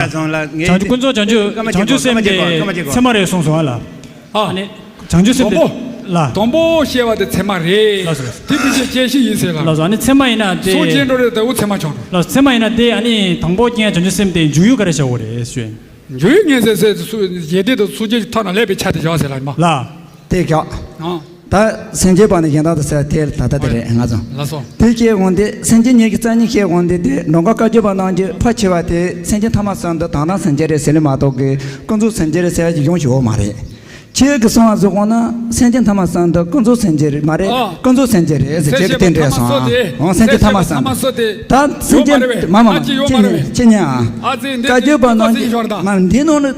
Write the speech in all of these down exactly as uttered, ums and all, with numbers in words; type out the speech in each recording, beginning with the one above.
བྱང་ཆུབ་ཀུན་རྫོབ་བྱང་ཆུབ་བྱང་ཆུབ་སེམས་དེ་ཚད་མ་རེད་གསུངས་སོང་ཨ་ལ། ཨ་ནི་བྱང་ཆུབ་སེམས་དེ་ལ། དང་པོ་བཤད་པ་དེ་ཚད་མ་རེད། ལགས་སོ། དེ་དུས་ཀྱི་སྐྱེ་ཤི་ཡིན་ཟེར་ལ། ལགས་སོ། ཨ་ནི་ཚད་མ་ཡིན་ན་དེ། སོ་སྐྱེ་འགྲོ་རེད་དེ་འུ་ཚད་མ་བྱུང་འགྲོ། ལགས་སོ། ཚད་མ་ཡིན་ན་དེ་ཨ་ནི་དང་པོ་སྐྱེ་བྱང་ཆུབ་སེམས་དེ་འཇུག་ཡུལ་ག་རེ་བྱ་དགོས་རེད་ཞུ། འཇུག་ཡུལ་ངེས་ཟེར་ཟེར་སུ་ཡེ་དེ་དང་སུ་སྐྱེ་ཐ་ན་ལས་པའི་ཆ་དེ་བཞག་ཟེར་ལ་ཡིན་མ། ལ། དེ་ག་ཨ། ད་སེམས་ཅན་པ་ནི་གཞན་དག་ཏུ་ཟེར་དེ་ད་ལྟ་དེ་རེད་ང་ཚོ། ལགས་སོ། དེ་སྐྱེ་འོང་དེ་སེམས་ཅན་ཉིད་ཀྱི་རྩ་ཉིད་སྐྱེ་འོང་དེ་དེ་ནང་ག་བཀའ་བརྒྱུད་པ་རྣམས་ཀྱི་ཕར་ཕྱེ་བ་དེ་སེམས་ཅན་ཐ་མ་གསུམ་དུ་དོན་དམ་སེམས་ཅན་རེད་ཟེར་ལེ་མ་གཏོགས་ཀྱི་ཀུན་རྫོབ་སེམས་ཅན་རེད་ཟེར་ཡ་ཅིག་ཡོང་ཞིག་ཡོད་མ་རེད། ཁྱེད་ཀྱི་གསུང་བ་གཟིགས་འོང་ན་སེམས་ཅན་ཐ་མ་གསུམ་དུ་ཀུན་རྫོབ་སེམས་ཅན་རེད་མ་རེད། ཨ། ཀུན་རྫོབ་སེམས་ཅན་རེད་ཟེར་ཁྱེད་ཀྱི་རྟེན་འབྲེལ་སོང་ཨ། འོང་སེམས་ཅན་ཐ་མ་གསུམ་དུ་ད་སེམས་ཅན་མ་མ་མ་ཁྱེད་ཉན་ཁྱེད་ཉན་ཨ། བཀའ་བརྒྱུད་པ་རྣམས་ཀྱི་མ་འདི་ནང་ནི།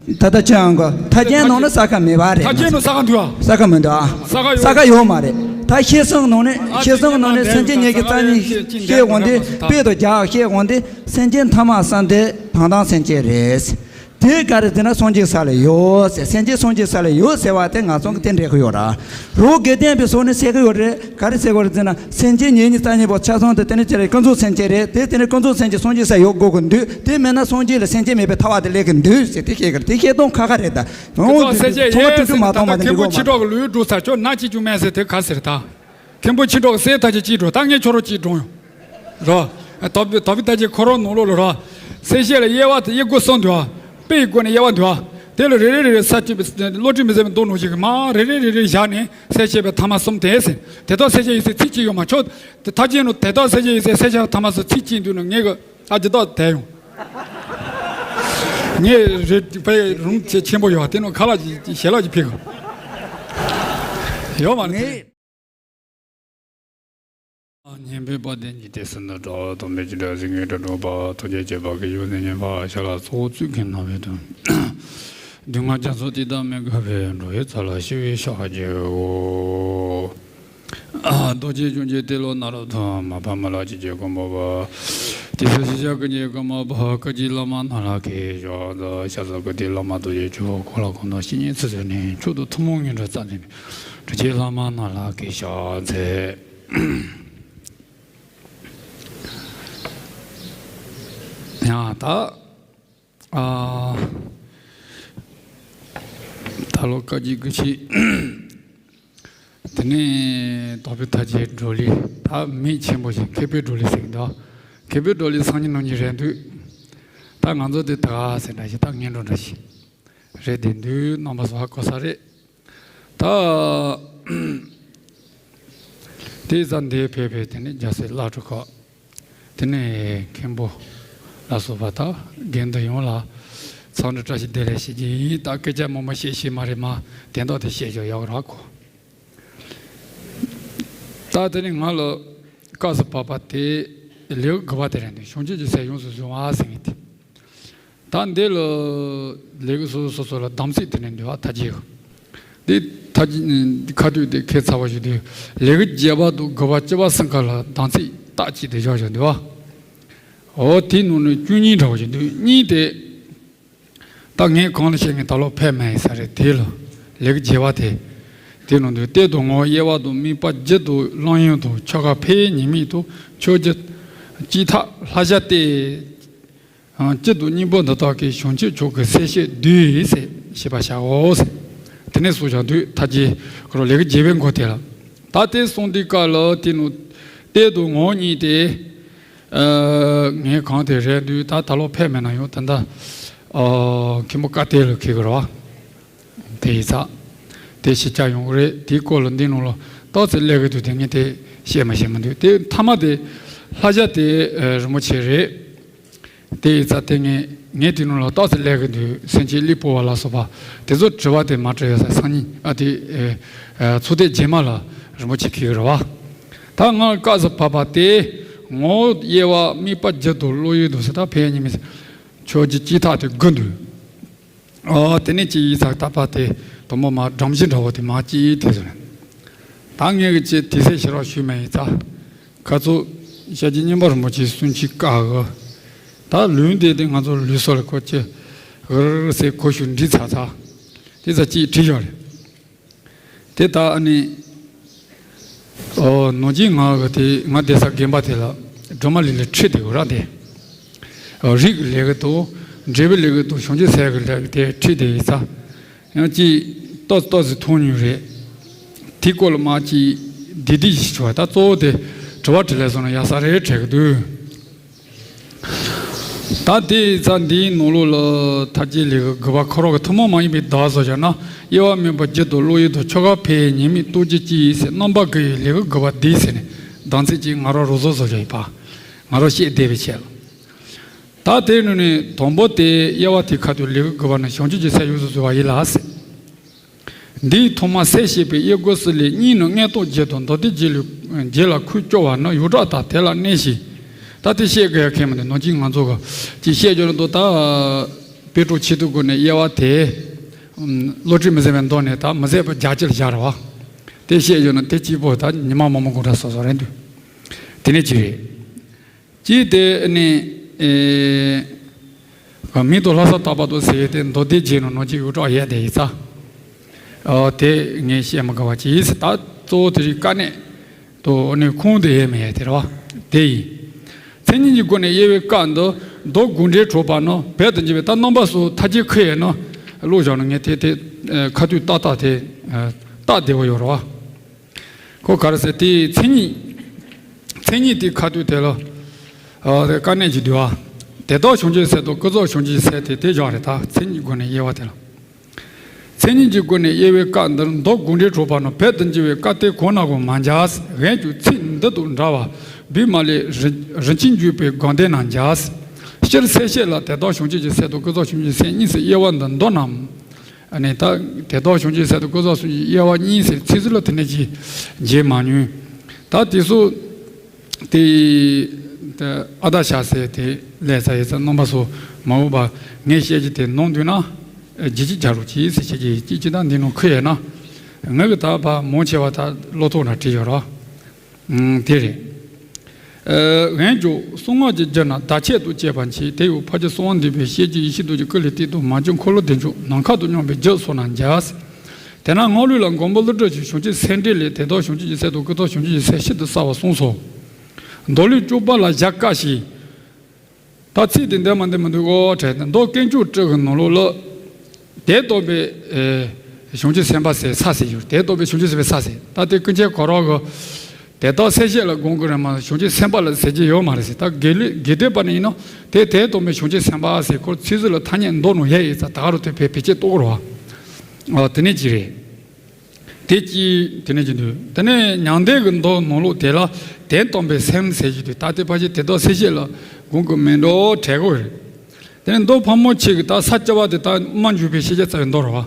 ད་ལྟ་ཅི་ཡང་གོ་ཐ་ཆེན་ནང་ནི་ས་ཁ་མེད་པ་རེད། ཐ་ཆེན་ནང་ས་ཁ་འདུག་ཨ། ས་ཁ་མི་འདུག་ཨ། ས་ཁ་ཡོད། ས་ཁ་ཡོད་མ་རེད། ད་ཤེས་གསུམ་ནང་ནི་ཤེས་གསུམ་ནང་ནི་སེམས་ཅན་ཉིད་ཀྱི་རྩ་ཉིད་ཤེས་འོང་དེ་དཔེ་དང་རྒྱག་ཤེས་འོང་དེ་སེམས་ཅན་ཐ་མ་གསུམ་དེ་དོན་དམ་སེམས་ཅན་རེད། དེ་ག་རེ་ཟེར་ན་སངས་རྒྱས་ས་ལ་ཡོད་ཟེར་སེམས་ཅན་སངས་རྒྱས་ས་ལ་ཡོད་ཟེར་བ་དེ་ང་ཚོ་གི་རྟེན་འབྲེལ་གི་ཡོད་ར། རོ་དགེ་ལྡན་པའི་སོགས་ནི་ཟེར་གི་ཡོད་རེད། ག་རེ་ཟེར་དགོས་རེད་ཟེར་ན་སེམས་ཅན་ཉིད་ཉིད་རྩ་གཉིས་པོ་ཆ་ཚང་དུ་དེ་ནི་ཅི་རེད་ཀུན་རྫོབ་སེམས་ཅན་རེད། དེ་དེ་ནི་ཀུན་རྫོབ་སེམས་ཅན་སངས་རྒྱས་ས་ཡོད་དགོས་ཀྱི་འདུག་དེ་མེད་ན་སངས་རྒྱས་ལ་སེམས་ཅན་མེད་པའི་ཐལ་བ་དེ་སླེབས་ཀྱི་འདུག་ཟེར་དེ་བཤད་གི་རེད། དེ་བཤད་སྟངས་ཁ་ཁ་རེད་ད། ཀུན་རྫོབ་སེམས་ཅན་ཡིན་ཚང་མ་ཏུ་ཏུ་མ་གཏོང་བ་དེ་འགྲིག་གོ་མ། ཁྱེད་པོ་ཁྱི་གྲོགས་ཀྱི་ལུས་འགྲོ་ས་ཁྱོད་ན་ཅི་བྱུང་མེད་ཟེར་དེ་ག་ཟེར་ད། མཁན་པོ་ཁྱི་གྲོགས་སེ་ཐ་ཅི་ཅི་འགྲོ་ད་ངས་ཁྱོད་རོ་ཅི་འགྲོ་ཡོང་། རོ། དོ་བི་དོ་བི་ད་ཅི་ཁོ་རོ་ནོ་ལོ་ལོ་རོ། སེ་ཤེ་ལ་དབྱེ་བ་དབྱེ་སྒོ་གསུམ་འདུག་ཨ། དཔེ་ཡི་སྒོ་ནས་དབྱེ་བ་འདུག་ཨ། དེ་ལ་རེ་རེ་རེ་རེ་ས་བཅད་པའི་བློ་གྲོས་མི་ཟད་པའི་མདོ་ནོ་ཞིག་གི་མ་རེ་རེ་རེ་རེ་བཞག་ནས་སེ་ཤེ་བའི་ཐ་མ་གསུམ་དེ་ཟེར་དེ་དག་སེ་ཤེ་ཡིན་ཟེར་ཚིག་གཅིག་ཡོད་མ་ཆོག་དེ་ཐ་ཅན་ནོ་དེ་དག་སེ་ཤེ་ཡིན་ཟེར་སེ་ཤེ་བའི་ཐ་མ་གསུམ་ཚིག་གཅིག་འདུག་ནོ་ངས་གི་ཨ་ཇི་དག་དེ་ཡོང་། ངས་རེ་དཔེ་རུང་ཆེ་ཆེན་པོ་ཡོད་དེ་ནོ་ཁ་ལག་ཅིག་ཞལ་ལག་ཅིག་ཕེབས་གི་ཡོད་མ་རེད། སྙན་པའི་དཔལ་ལྡན་གྱི་དེ་སུ་འདི་འདྲ་དམ་པའི་ཅི་འདྲ་གཟིགས་ངེས་འདྲ་འགྲོགས་པ་ཐུགས་རྗེ་ཆེ་བ་གི་ཡུལ་ནས་ཉན་པ་ཤ་ལ་ཚོགས་བཙུགས་མཁན་རྣམ་པའི་དོན། སྡུག་བསྔལ་རྒྱ་མཚོ་དེ་དག་མི་དགའ་བའི་འགྲོ་བའི་ཚལ་ལ་ཤི་བའི་ཕྱག་རྒྱའོ། རྡོ་རྗེ་འཆང་གི་ཏེ་ལོ་ན་རོ་དང་མ་པ་མ་ལ་ཅི་བྱེད་ཀོ་མོ་བ། དེ་སུ་ཤི་ཤ་ཀི་ཉེ་ཀ་མ་བ་ཀ་ཅི་བླ་མ་ན་ལ་ཁེ་ཞོ་ད་ཤ་ས་ཀི་ཏེ་བླ་མ་རྡོ་རྗེ་འཆང་གོ་ལ་གོ་ན་ཤི་ཉེ་ཚུ་ཟེར་ནས་མཆོག་ཏུ་ཐུན་མོང་ངེས་འགྲོ་རྩ་ནས། རྗེ་བླ་མ་ན་ལ་གི་ཞག་མཛད། ཡང་ད། ཨ། ད་ལོ་བཀའ་བརྒྱུད་དགུ་ཤེས། དེ་ནས་དོགས་པའི་ཐ་ཆད་བགྲོ་གླེང་ད་མི་ཆེན་པོ་ཞིག་མཁས་པའི་བགྲོ་གླེང་ཟེར་གི་འདུག་མཁས་པའི་བགྲོ་གླེང་སང་ཉིན་གནངས་ཉིན་རེད་འདུག་ད་ང་ཚོ་དེ་ད་ག་ཟེར་འདྲ་ཞིག་ད་ངན་འགྲོ་འདྲ་ཞིག་རེད་དེ་འདུག་རྣམ་པ་ཚོ་ཧ་གོ་ས་རེད། ད། དེ་ཙམ་འདིར་ཕེབས་པའི་དེ་ནས་རྒྱལ་སྲས་བླ་སྤྲུལ་ཁག་དེ་ནས་མཁན་པོ་ལ་སོགས་པ་དག་དགེ་འདུན་ཡོངས་ལ་འཚམས་འདྲི་བཀྲ་ཤིས་བདེ་ལེགས་ཞུ་རྒྱུ་ཡིན། ད་སྐད་ཆ་མང་པོ་བཤད་ཤེས་མ་རེད་མ་དེ་འདྲ་དེ་བཤད་ཆོག་ཡག་རག་གོ་ད་དེ་ནས་ང་ལ་སྐབས་སུ་བབ་པ་དེ་ལེའུ་དགུ་པ་དེ་རེད་འདུག་བྱང་ཆུབ་ཀྱི་སེམས་ཡོངས་སུ་བཟུང་བ་ཟེར་མཁན་དེ། ད་འདི་ལ་ལས་ཀྱི་སོ་སོ་སོ་སོ་ལ་དམ་ཚིག་དེ་ནས་འདུལ་བ་ཐ་ཆད། འདི་ཐ་ཆད་ཁ་ཐུག་དེ་ཁས་ཚ་བ་ཞིག་འདུལ་ལས་ཀྱི་བརྒྱད་པ་དང་དགུ་པ་བཅུ་པ་གསུམ་ཀ་ལ་དམ་ཚིག་རྟགས་གཅིག་དེ་བཞག་བཞག་འདུལ་བ། འོ་དེའི་ནང་ནས་བཅུ་གཉིས་འདྲ་བ་ཞིག་འདུལ་གཉིས་དེ། ད་ངས་གང་ལ་བཤད་ངས་ད་ལོ་ཕེབས་མེད་ས་རེད་དེ་ལ་ལས་ཀྱི་བརྒྱད་པ་དེ། དེ་ནང་དུ་གཏེར་དང་ངོ་བོ་དབྱེ་བ་དང་དམིགས་པ་རྒྱུ་དང་བླང་དོར་དང་ཆོ་ག་འཕེལ་ཉེས་དམིགས་དང་ཆོས་རྒྱུ་སྤྱི་ཐག་ལྷ་བྱ་སྟེ། སྤྱི་དང་སྙིང་པོ་འདི་དག་གིས་བྱང་ཆུབ་མཆོག་གི་སེམས་བསྐྱེད་བསྡུས་ཟེར་ཞེས་པ་བྱའོ་ཟེར། དེ་ནས་སོ་བྱ་འདུག་ཐ་ཆད་ཁོ་རང་ལས་ཀྱི་བརྒྱད་པའི་མགོ་དེ་ལ། ད་དེ་གསུངས་དུས་སྐབས་ལ་དེ་ནང་གཏེར་དང་ངོ་བོ་གཉིས་ཏེ། ངས་གང་དེ་རེད་འདུག་ད་ད་ལོ་ཕེབས་མེད་ན་ཡང་ད་ལྟ། མཁན་པོ་བཀའ་གཏེར་ལ་འཁེལ་གི་རེད་བ། དེ་ཡིན་ཙང་། དེ་ཞིག་བྱ་ཡོང་གི་རེད་དེའི་སྐོར་ལ་འདི་ནང་ལ་ཏོག་ཙམ་སླེབས་གི་འདུག་དེ་ངས་དེ་བཤད་མ་ཤེས་མི་འདུག་དེ་མཐའ་མ་དེ་ལྷ་བྱ་དེ་རིན་པོ་ཆེ་རེད། དེ་ཡིན་ཙང་དེ་ངས་ངས་དེ་ནང་ལ་ཏོག་ཙམ་སླེབས་གི་འདུག་སེམས་ཅན་གླེགས་བམ་པོ་བ་ལ་སོགས་པ་དེ་ཚོ་དྲི་བ་དེ་མ་དྲི་ཡོད་ས་སང་ཉིན་ཨ་དེ་ཚོགས་ཐེངས་རྗེས་མ་ལ་རིན་པོ་ཆེ་འཁེལ་གི་རེད་བ། ད་ང་སྐབས་སུ་བབ་པ་དེ་ངོ་བོ་དབྱེ་བ་དམིགས་པ་རྒྱུ་དང་བླང་དོར་དང་ཟེར་ད་ཕན་ཡོན་གཉིས་མེད་ཟེར། ཆོས་རྒྱུ་སྤྱི་ཐག་དེ་དགུ་འདུག་ཨོ་དེ་ནས་ཅི་ཡིན་ཟེར་ད་པ་དེ་དུ་མོ་མ་སྒྲོམ་གཞི་འདྲ་བོ་དེ་མ་ཅི་ཡིན་དེ་ཟེར། ད་ངས་གི་ཅི་དེ་སེ་ཤེས་རོགས་ཞུས་མ་ཡིན་ཙ། ཁ་ཚུགས་ཤ་ཅི་སྙིང་པོ་རིན་པོ་ཆེ་གསུང་ཆོས་བཀའ་གི། ད་ལུས་འདི་དེ་ང་ཚོ་ལུས་སྲོག་ལ་ཁོ་ཅི་གི་རི་རི་སེ་ཁོ་ཤུ་འདྲི་ཚ་ཚ། དེ་ཚ་ཅི་བྲིས་ཡོད་རེད། དེ་ལྟ་ཨ་ནི། ཨོ་ནོར་གྱི་ང་གི་དེ་ང་བསྡད་ས་དགོན་པ་དེ་ལ་སྒྲོལ་མ་ལི་ལི་ཁྲི་དེ་འོ་ར་དེ། ཨོ་རིགས་ཀྱི་ལས་ཀྱི་དོ། འབྲས་བུའི་ལས་ཀ་དང་བྱང་ཆུབ་སེམས་ཀྱི་ལས་ཀ་དེ་ཁྲིད་དེ་ཡིན་ས། ཡང་ཅིག་ཏོག་ཙམ་ཏོག་ཙམ་མཐོང་མྱོང་རེད། དེའི་སྐོར་ལ་མ་ཅིག་བསྡུས་བསྡུས་ཤིག་བྱུང་བ། ད་གཙོ་བོ་དེ་དྲི་བ་དྲིས་ལན་བཟོ་ན་ཡག་ས་རེད་དྲན་གི་འདུག་ད་དེ་ཡིན་ཙང་འདིའི་ནང་ལོགས་ལ་མཐར་གྱིས་ལས་ཀ་དགུ་པ་ཁོ་རང་གི་ཐུན་མོང་མ་ཡིན་པའི་བརྡ་བཟོ་བྱས་ན། དབྱེ་བ་སྨོན་པ་རྒྱུ་དང་བློ་ཡུལ་དང་ཆོ་ག་འཕེལ་ཉེས་དམིགས་རྟོགས་བརྗོད་ཀྱི་ཟེར་རྣམ་པ་དགུ་ཡི་ལས་ཀ་དགུ་པ་འདི་ཟེར་ནས་གདམས་ཚིག་ཅིག་ང་རང་རོབ་ཙམ་བཟོ་བྱས་ཡིན་པ། ང་རང་བཤད་བསྡད་པའི་ཆེད་ལ། ད་དེ་ནས་ནི་དང་པོ་དེ་དབྱེ་བ་དེ་ཁ་ཐུག་ལས་ཀ་དགུ་པ་ནི་བྱང་ཆུབ་ཀྱི་སེམས་ཡོངས་སུ་བཟུང་བ་ཡིན་ལ་ཟེར། འདིའི་ཐོག་མ་སེམས་བསྐྱེད་པའི་དབྱེ་སྒོ་གསུམ་ལས། གཉིས་ནི་མངོན་རྟོགས་རྒྱུད་དང་མདོ་སྡེ་རྒྱུད་ལ་རྒྱུད་ལ་ཁུར་སྐྱོར་བ་ནི་ཡོངས་གྲགས་ལྟར་དེ་ལ་གནས་ཤིང་། ད་དེ་བཤད་དགོས་ཡ་ཁེལ་མི་འདུག་ནང་ཅིག་ང་ཚོ་གི་ཅིག་བཤད་རྒྱུ་རེད་འདུག་ད་དཔེ་སྤྲོ་ཆེད་དུ་སྒོ་ནས་དབྱེ་བ་དེ་བློ་གྲོས་མི་ཟད་པའི་མདོ་ནས་ད་མི་ཟད་པ་བརྒྱ་ཅིག་ལ་བཞག་རེད་བ། དེ་བཤད་རྒྱུ་ན་དེ་གཅིག་པོ་ད་ཉི་མ་མང་པོ་འགོར་འདྲ་སོ་སོ་རེད་འདུག་དེ་ནས་ཅི་རེད། ཅིའི་དེ་ནི་ཨེ། མིང་དང་ལྷ་ས་ལྟ་བ་དང་ཟེར་ཡས་དེ་མདོ་སྡེ་རྒྱུད་ནང་ནང་ཅིག་ཡོངས་གྲགས་ཡོད་དེ་ཡིན་ཙང་། ཨོ་དེ་ངས་བཤད་མི་དགོས་པ་ཅིག་ཡིན་ཟེར། ད་གཙོ་བོ་དེ་རིགས་དཀའ་གནད་དང་ནི་ཁུངས་དེ་ཡོད་མེད་ཡོད་དེ་རེད་བ། དེ་ཡིན། མཚན་ཉིད་ཀྱི་སྒོ་ནས་དབྱེ་བའི་སྐབས་འདིར་མདོ་དགོངས་འགྲེལ་གྲུབ་པ་ནི་བོད་དུ་འགྱུར་བའི་ད་རྣམ་པ་སོགས་མཐའ་དཔྱད་ཁུར་ཡས་ན་ཀློག་བཞག་ན་ངས་དེ་དེ་ཁ་ཐུག་ཏག་ཏག་དེ་སྟབས་བདེ་བོ་ཡོད་རེད་བ། ཁོ་ག་རེ་ཟེར་དེའི་མཚན་ཉིད། མཚན་ཉིད་དེའི་ཁ་ཐུག་དེ་ལ། ཨ་དཀའ་གནད་ཅིག་འདུག་ཨ། དེ་དག་བྱང་ཆུབ་སེམས་དང་ཀུན་རྫོབ་བྱང་ཆུབ་སེམས་དེ་དེ་བཞག་རེད། ད་མཚན་ཉིད་སྒོ་ནས་དབྱེ་བ་དེ་ལ། མཚན་ཉིད་ཀྱི་སྒོ་ནས་དབྱེ་བའི་སྐབས་འདིར་མདོ་དགོངས་འགྲེལ་གྲུབ་པ་ནི་བོད་དུ་འགྱུར་བའི་སྐབས་དེ་གོང་ན་གོང་མ་འཇགས། འོན་ཀྱང་ཚིག་འདི་དང་འདྲ་བ་བི་མ་ལའི་རི་རི་ཆེན་འཇུག་པའི་དགོངས་དོན་ན་འཇགས། སྤྱིར་སེམས་བསྐྱེད་ལ་དེ་དག་བྱང་ཆུབ་ཀྱི་སེམས་དང་ཀུན་རྫོབ་བྱང་ཆུབ་ཀྱི་སེམས་གཉིས་སུ་དབྱེ་བ་འདི་མདོ་རྣམས། ཨ་ནི་ད་དེ་དག་བྱང་ཆུབ་སེམས་དང་ཀུན་རྫོབ་སེམས་ཀྱི་དབྱེ་བ་གཉིས་ཟེར་ཚིག་ཟུར་ལ་དེ་ནས་ཀྱིས་མཇལ་མ་མྱོང་། ད་དེ་ཚོ་དེ་ཨ་ད་ཤ་ཟེར་དེ་ལས་ས་ཡེ་ས་རྣམ་པ་སོགས་མ་འོངས་པ་ངས་བཤད་ཀྱི་དེ་ནང་འདུས་ན་ཇི་ཅི་བྱ་རོགས་གྱིས་ཟེར་བཤད་ཀྱི་ཅི་ཅི་ད་འདི་ནང་ཁུལ་ཡོད་ན་ངས་གི་ད་བ་མང་ཆེ་བ་ད་བློ་ཐོག་ན་བྲིས་ཡོད་རོགས། ཨང་། དེ་རེད། ཨ་འོན་ཀྱང་གསང་སྔགས་ཀྱི་རྒྱུད་ན་བརྡ་ཆད་དང་བཅས་པ་མཆིས། དེ་ཡང་ཕར་ཕྱིན་གསང་བ་འདུས་པའི་སྐྱེ་རྒྱུད་ཡེ་ཤེས་རྡོ་རྗེ་ཀུན་ལས་བཏུས་དང་མ་བཅོས་འཁོར་ལོ་བདེ་མཆོག་ནམ་མཁའ་དང་མཉམ་པའི་རྒྱུད་སོགས་ན་འཇགས། དེས་ན་སྔགས་ལུགས་ལ་མགོན་པོ་ཀླུ་སྒྲུབ་ཀྱིས་བྱང་ཆུབ་སེམས་འགྲེལ་ལས་དེ་དག་བྱང་ཆུབ་ཀྱི་སེམས་དང་ཀུན་རྫོབ་བྱང་ཆུབ་ཀྱི་སེམས་ཤིན་ཏུ་གསལ་བར་གསུངས་སོ། མདོ་ལུགས་བཅུ་པ་ལ་བཞག་དཀའ་ཞིང་། ད་ཚིག་དེ་འདི་མ་འདི་མ་འདུག་གོ་དྲན་ཏེ་མདོ་དཀོན་མཆོག་སྤྲུལ་གྱི་ནང་ལོགས་ལ། དེ་རྟོགས་པའི་ཨེ་བྱང་ཆུབ་སེམས་དཔའ་ཟེར་ས་ཟེར་ཡོད། དེ་རྟོགས་པའི་བྱང་ཆུབ་སེམས་དཔའི་ས་ཟེར། ད་དེ་ཀུན་མཁྱེན་གོ་རོག་གི་དེ་དག་སེམས་བསྐྱེད་ལ་དགོངས་དགོས་རེད་མ་གཏོགས་བྱང་ཆུབ་སེམས་དཔའ་ལ་ཟེར་གྱི་ཡོད་མ་རེད་ཟེར། ད་དགེ་ལུགས་དགེ་ལྡན་པ་ནི་ཡིན་ན་དེ་དེ་རྟོགས་པའི་བྱང་ཆུབ་སེམས་དཔའ་ཟེར་ཁོ་ཚིག་ཟུར་ལ་ཐ་སྙད་མདོ་ནང་ཡོད་ཡིན་ཙང་ད་ག་རུ་དེ་བེད་བེད་སྤྱད་གཏོང་གི་རེད་བ། ཨ་དེ་ནས་ཅི་རེད། དེ་ཅི་དེ་ནས་ཅི་འདུག་དེ་ནས་མྱང་འདས་ཀྱི་མདོ་ནང་ལོགས་དེ་ལ་དོན་དམ་པའི་སེམས་ཟེར་གྱི་འདུག་ད་དེ་ཕལ་ཆེར་དེ་དག་སེམས་བསྐྱེད་ལ་དགོངས་དགོས་མིན་འགྲོ་དྲན་གྱི་ཡོད་རེད། དེ་ནས་མདོ་ཕལ་མོ་ཆེ་གི་ད་ས་བཅུ་པ་དེ་ད་དབུ་མ་འཇུག་པའི་ཤེས་བྱ་རྩ་བའི་མདོ་རེད་བ།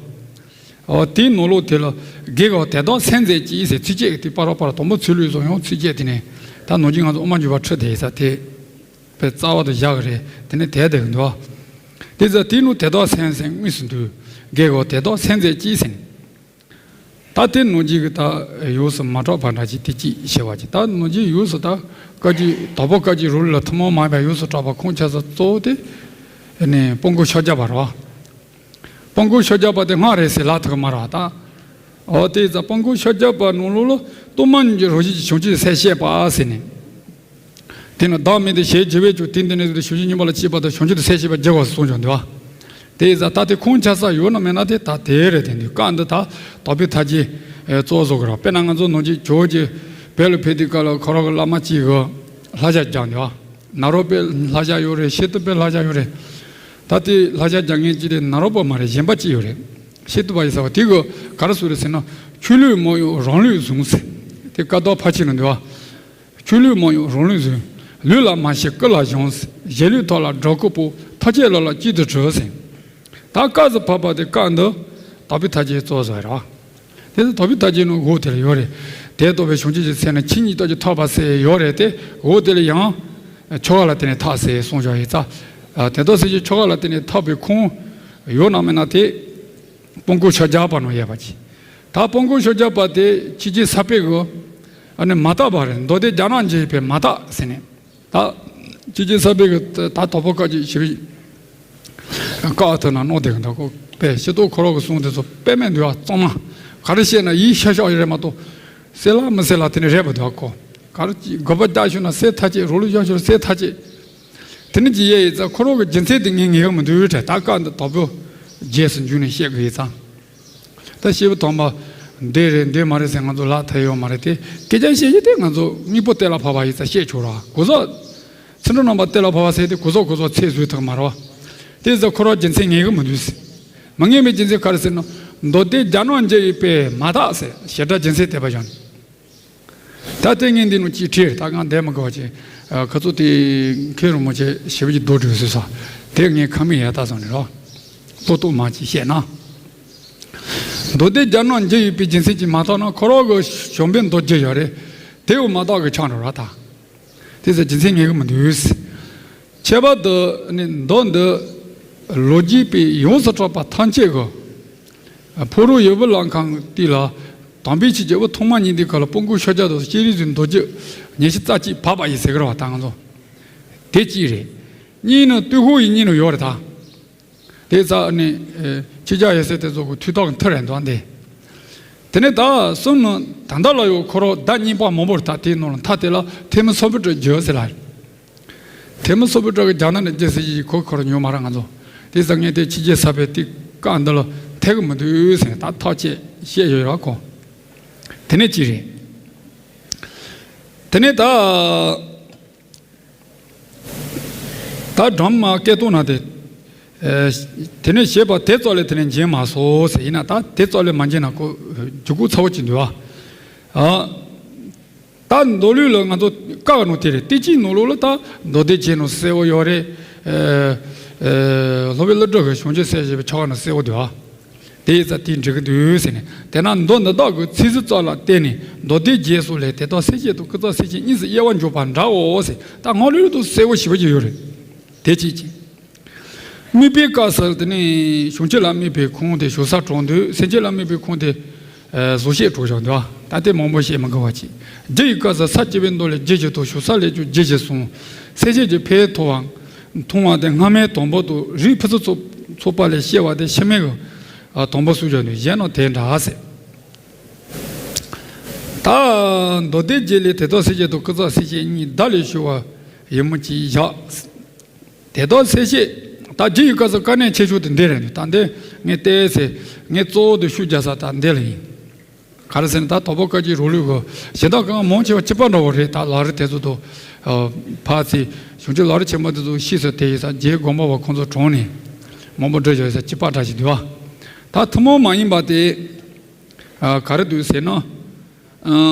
འོ་དེའི་ནང་ལོགས་དེ་ལ་དགེ་བའི་དོན་དག་སེམས་མཛད་ཀྱིས་ཟེར་ཚིགས་བཅད་དེ་པ་ར་པ་ར་དང་པོ་ཚུལ་ལུགས་སོགས་ཡང་ཚིགས་བཅད་དེ་ནས་ད་ནང་བཞིན་ང་ཚོ་དབུ་མ་འཇུག་པ་ཁྲིད་དེ་ས་དེ་པའི་རྩ་བ་དུ་བཞག་གི་རེད། དེ་ནས་དེ་དེ་གི་འདུག་དེ་ཚ་དེའི་ནང་དོན་དམ་སེམས་ཟེར་དངོས་སུ་འདུག་དགེ་བའི་དོན་དག་སེམས་མཛད་ཀྱིས་ཟེར། ད་དེ་ནང་བཞིན་གྱི་ད་ཡོངས་སུ་མ་གྲགས་པ་འདྲ་ཅིག་དེ་ཅིག་བྱས་པ་ཅིག་ད་ནང་བཞིན་ཡོངས་སུ་ད་བཀའ་བརྒྱུད་དྭགས་པོ་བཀའ་བརྒྱུད་རོ་ལུགས་ལ་ཐུན་མོང་མ་ཡིན་པ་ཡོངས་སུ་གྲགས་པ་ཁོང་ཆ་ཚང་གཙོ་བོ་དེ་ནི་སྤང་སྐོར་ཕྱག་རྒྱ་པ་རེད་བ། སྤང་སྐོར་ཕྱག་རྒྱ་པ་དེ་སྔགས་རེད་ཟེར་ལབ་ཐུབ་ཀྱི་མ་རེད་བ་ད། འོ་དེ་ཙང་སྤང་སྐོར་ཕྱག་རྒྱ་པ་ནང་ལོགས་ལ་སྟོང་པ་ཉིད་ཀྱི་རང་བཞིན་གྱི་བྱང་ཆུབ་སེམས་བསྐྱེད་པ་ཟེར་ནས། དེ་ནི་བདག་མེད་དེ་ཞེས་བགྱི་བས་ཀྱང་དེ་འདི་ནི་དེ་བྱང་ཆུབ་སྙོམས་པ་ལ་སྐྱེས་པ་དང་བྱང་ཆུབ་ཏུ་སེམས་བསྐྱེད་པར་བགྱི་བ་གསུངས་ཀྱང་འདུག་བ། དེ་ཡིན་ཙང་ད་དེ་ཁུངས་ཆ་ས་ཡོད་ན་མེད་ན་དེ་ད་དེ་རེད། དེ་འདུག་སྐབས་འདི་ད་དག་པའི་མཐའ་རྒྱས་གཙོ་བོ་བཟོ་གི་རེད། དཔེར་ན་ང་ཚོ་ནང་ཆོས་ཇོ་བོ་རྗེ་བོད་ལ་ཕེབས་དུས་སྐབས་ལ་ཁོ་རང་གི་བླ་མ་གཅིག་གི་བསླབ་བྱ་སྦྱངས་འདུག་བ། ནཱ་རོ་པའི་བསླབ་བྱ་ཡོད་རེད། ཤེས་རྟོགས་པའི་བསླབ་བྱ་ཡོད་རེད། ད་དེ་བསླབ་བྱ་སྦྱང་མཁན་གཅིག་དེ་ནཱ་རོ་པ་མ་རེད། གཞན་པ་གཅིག་ཡོད་རེད། ཤེས་རྟོགས་པ་ཡིན་ཟེར་བ་དེ་གི་ག་རེ་གསུངས་རེད་ཟེར་ན། ཆོས་ལུགས་མང་ཡང་རང་ལུགས་བཟང་ཟེར། དེ་བཀའ་བརྡ་ཕལ་ཆེར་ནང་འདུག་བ། ཆོས་ལུགས་མང་ཡང་རང་ལུགས་བཟང་། ལུགས་ལ་མ་ཞེན་ཀུན་ལ་སྦྱངས། གཞན་ལུགས་ཐོག་ལ་སྒྲོ་སྐུར་སྤོ། ཐབས་ཤེས་ལ་ལ་གཅིག་ཏུ་གྲུབ་ཟེར། ད་སྐབས་སུ་བབ་པ་དེ་སྐབས་འདི་དག་པའི་མཐའ་རྒྱས་གཙོ་བོ་བཟོ་ཡ་རེད་བ། དེ་ཚོ་དག་པའི་མཐའ་རྒྱས་ནང་འོག་དེ་ལ་ཡོད་རེད། དེ་རྟོགས་པའི་བྱང་ཆུབ་ཀྱི་སེམས་ནི་ཆོས་ཉིད་རྟོགས་ཀྱི་ཐོབ་པ་ཟེར་ཡོད་རེད་དེ། འོག་དེ་ལ་ཡང་ཆོ་ག་ལ་བརྟེན་ནས་ཐོབ་ཟེར་གསུངས་བཞག་ཡོད་ཙང་། དེ་དག་སེམས་ཀྱི་ཆོ་ག་ལ་བརྟེན་ནས་ཐོབ་པའི་ཁུངས་ཡོད་ན་མེད་ན་དེ། སྤང་སྐོར་ཕྱག་རྒྱ་པ་ནང་ཡོད་པ་ཅིག་ད་སྤང་སྐོར་ཕྱག་རྒྱ་པ་དེ་ཆོས་རྗེ་ས་པཎ་གྱི་ཨ་ནི་མ་དག་པ་རེད། མདོ་སྡེ་རྒྱ་ནག་འཇུག་པའི་མ་དག་ཟེར་ནས། ད་ཆོས་རྗེ་ས་པཎ་གྱི་ད་དྭགས་པོ་བཀའ་བརྒྱུད་ཞེས་པའི་བཀའ་ཐོག་ན་གནང་བསྡད་ཀྱི་འདུག་གོ། པས་ཤེས་རྟོགས་ཁོ་རང་གི་གསུང་དེ་ཚོ་དཔེ་མེད་འདུག་བ། གཙང་མ་ག་རེ་བཤད་ན་ཡིད་ཤ་ཤ་ཡོད་རེད་མ་གཏོགས། གསལ་ལ་མི་གསལ་ལ་དེ་ནི་རེད་པ་འདུག་གོ། ག་རེ་ཅིག་དགོས་པ་རྒྱག་ཤོར་ན་གསལ་ཐག་ཆོད། རོགས་ལུས་བཞག་ཤོར་གསལ་ཐག་ཆོད། དེ་ནི་ཅི་ཡས་ཡིན་ཙང་ཁོ་རང་གི་རྒྱུ་མཚན་དེ་ངས་ངེས་གི་མི་འདུག་དྲ། ད་བཀའ་འདི་དོག་པོ་རྗེས་སུ་འཇུག་ནས་བཤད་གི་ཡིན་ཙང་། ད་བཤད་པ་དང་པོ་འདི་རེད་འདི་མ་རེད་ཟེར་ང་ཚོ་ལག་ཐེབས་ཡོད་མ་རེད་དེ། སྐད་ཆ་བཤད་རྒྱུ་དེ་ང་ཚོ་དངོས་པོ་གཏན་ལ་ཕབ་པ་ཡིན་ཙང་བཤད་ཆོག་ར། གོ་ས། ཚིག་འབྲུ་རྣམ་པ་གཏན་ལ་ཕབ་པ་ཟེར་དེ་གོ་ས་གོ་ས་ཚད་བཟོས་ཐུབ་མ་རེད་བ། དེ་ཙང་ཁོ་རང་རྒྱུ་མཚན་ངེས་གི་མི་འདུག་ཟེར། མ་ངེས་པའི་རྒྱུ་མཚན་ག་རེ་ཟེར་ན། མདོ་སྡེ་རྒྱ་ནག་འཇུག་ཡོད་པས་མ་དག་ཟེར་བྱེ་བྲག་རྒྱུ་མཚན་དེ་པ་བཞག་ནས། ད་ལྟའི་ངས་འདི་ནང་ཅིག་བྲིས། ད་ང་འདས་མ་དགོས་པ་ཅིག་ཁ་ཚུགས་དེ་མཁན་རིན་པོ་ཆེ་ཞེ་པོ་ཅིག་རྡོ་བྲིས་སོང་ས། དེ་ངས་ཁ་མིག་ཡར་ལྟ་སོང་ནས་རོ། ལྟོ་ལྟོ་མ་ཅིག་བཤད་ན། མདོ་སྡེ་རྒྱ་ནག་འཇུག་ཡོད་པའི་རྒྱུ་མཚན་གྱིས་མ་དག་ན་ཁོ་རང་གི་བྱམས་པའི་མདོ་རྒྱུ་ཡོད་རེད། དེའུ་མ་དག་གི་ཆགས་འགྲོ་ར་ད། དེ་ཚོ་རྒྱུ་མཚན་ངེས་གི་མི་འདུག་ཁྱད་པར་དུ་ནི་མདོ་འདི་ལོ་རྒྱུས་པའི་ཡོངས་སུ་གྲགས་པ་ཐམས་ཅད་ཀྱི། ཕོ་རོག་ཡུ་བུ་ལ་ཁང་གི་དུས་ལ། དམ་པའི་ཆོས་ཀྱི་དབུ་ཐོག་མ་ཉིད་དེ་ཁ་ལ་སྤུ་གུ་ཤོ་རྒྱ་དང་སྤྱན་རས་གཟིགས་མདོ་རྒྱུད་ཉི་ཤུ་རྩ་གཅིག་བབས་པ་ཡིན་ཟེར་གི་རེད་བ། ད་ང་ཚོ་དེ་གཅིག་རེད། གཉིས་ནི་ཏུན་ཧོང་ཡིག་རྙིང་ནང་ཡོད་རེད་ད། དེ་ཙ་ནི་ཆོས་རྒྱལ་ཡབ་སྲས་དེ་ཚོ་གི་ཐུགས་དག་མཐུ་རེད་འདུག་འདི། དེ་ནས་ད་གསུམ་ནི་ད་ལྟ་ལ་ཡོད་ཁོ་རང་ཟླ་གཉིས་པ་མང་པོར་ད་དེའི་ནང་ལ་མཐའ་དེ་ལ་ཐེ་མི་སོ་བུ་ཏྲ་བརྒྱུད་ཟེར་ལ། ཐེ་མི་སོ་བུ་ཏྲ་གི་རྒྱ་ནག་ནས་རྒྱལ་སྲིད་ཀྱི་ཁོ་ཁོ་རང་ཉོ་མ་ར་ང་ཚོ། དེ་ཙ་ངས་དེ་ཕྱི་རྒྱལ་ས་པའི་དེ་བཀའ་འདི་ལ་ཐེ་གི་མི་འདུག་ཟེར་ད་ཐག་བཅད་བཤད་ཡོད་ར་ཁོ། དེ་ནས་ཅི་རེད། དེ་ནས་ད། ད་སྒྲོལ་མ་སྐད་གཏོང་ན་དེ། དེ་ནས་ཞེས་པ་དེ་ཙོག་ལས་དེ་ནས་འབྱིན་མ་སོང་ཟེར་ཡིན་ན་ད་དེ་ཙོག་ལས་མ་འབྱིན་ན་ཁོ་རྒྱུ་གུ་ཚ་བོ་ཅིག་འདུག་ཨ། ད་མདོ་ལུགས་ལ་ང་ཚོ་བཀའ་གི་ནང་དེ་རེད། བསྟན་བཅོས་ནང་ལོགས་ལ་ད་མདོ་སྡེ་རྒྱན་ནང་གསལ་བོ་ཡོད་རེད། སློབ་དཔོན་ཀླུ་སྒྲུབ་ཀྱི་བྱང་ཆུབ་སེམས་ཞེས་པའི་ཆོ་ག་ནང་གསལ་བོ་འདུག་ཨ། དེ་ཡིན་ཙང་དེ་འགྲིག་གི་འདུག་ཟེར་ནས། དེས་ན་མདོ་འདི་དག་གི་ཚིག་ཟུར་ཙམ་ལ་བརྟེན་ནས་མདོ་སྡེ་རྒྱན་སོགས་ལས་དེ་དག་སེལ་བྱེད་དང་ཀུན་རྫོབ་སེལ་བྱེད་གཉིས་སུ་དབྱེ་བ་འཇོག་པ་འདྲའོ་ཟེར། ད་སྔོན་ལུགས་དང་གསལ་བོ་ཞེ་པོ་ཅིག་ཡོད་རེད། དེ་གཅིག་གཅིག་དམིགས་པའི་སྐབས་སུ་དེ་ནི་བྱང་ཆུབ་ལ་དམིགས་པའི་ཁུངས་དེ་བྱང་ས་དྲངས་འདུག་སེམས་བསྐྱེད་ལ་དམིགས་པའི་ཁུངས་དེ་གཟུགས་བཤད་དྲངས་བཞག་འདུག་ད་དེ་མང་པོ་བཤད་མི་དགོས་པ་ཅིག་རྒྱུ་ཡི་སྐབས་སུ་ས་སྐྱེ་བའི་མདོ་ལས་རྒྱུ་བཞི་དང་བྱང་ས་ལས་ཀྱང་རྒྱུ་བཞི་གསུངས། སེམས་བསྐྱེད་ཀྱི་ཕའི་མཐོང་བ། མཐོང་བ་དེ་སྔ་མའི་དང་པོ་དང་རིགས་ཕུན་སུམ་ཚོགས་ཚོགས་པ་ལས་སྐྱེ་བ་དེ་ཕྱི་མའི་གི་དང་པོ་གསུངས་བཞག་འདུག་གཞན་རྣམས་དེ་འདྲ་ཟེར། ད་མདོ་སྡེ་རྒྱན་ལས་དེ་དག་སེལ་བྱེད་དང་ཀུན་རྫོབ་སེལ་བྱེད་གཉིས་བརྡ་ལས་ཞུ་བ་ཡིན་མོད་ཀྱི་བཞག་དེ་དག་སེལ་བྱེད་ད་རྒྱུ་ཡི་སྐབས་སུ་དཀའ་གནད་ཆེ་ཤོས་དེ་འདི་རེད་འདུག་ད་འདི་ངས་བལྟས་ཚེ་ངས་གཙོ་བོ་དེ་ཤུགས་རྒྱག་ས་ད་འདི་ལ་ཡིན། ག་རེ་ཟེར་ན་ད་དྭགས་པོ་བཀའ་བརྒྱུད་རང་ལུགས་ཀྱི་གཞན་དག་གང་མང་ཆེ་བ་གཅིག་པ་འདྲ་བོ་རེད། ད་ལམ་རིམ་དེ་ཚོ་དང་ཕར་ཚུར་བྱང་ཆུབ་ལམ་རིམ་ཆེན་མོ་དེ་ཚོ་ཤེས་སོང་དེ་ཡིན་ཙང་རྗེ་སྒོམ་པ་བ་ཁོང་ཚོ་གྲོངས་ནས་མང་པོ་འགྲོ་བཞག་ཡོད་ས་གཅིག་པ་འདྲ་ཞིག་འདུག་བ། ད་ཐུན་མོང་མ་ཡིན་པ་དེ་ག་རེ་འདུག་ཟེར་ན།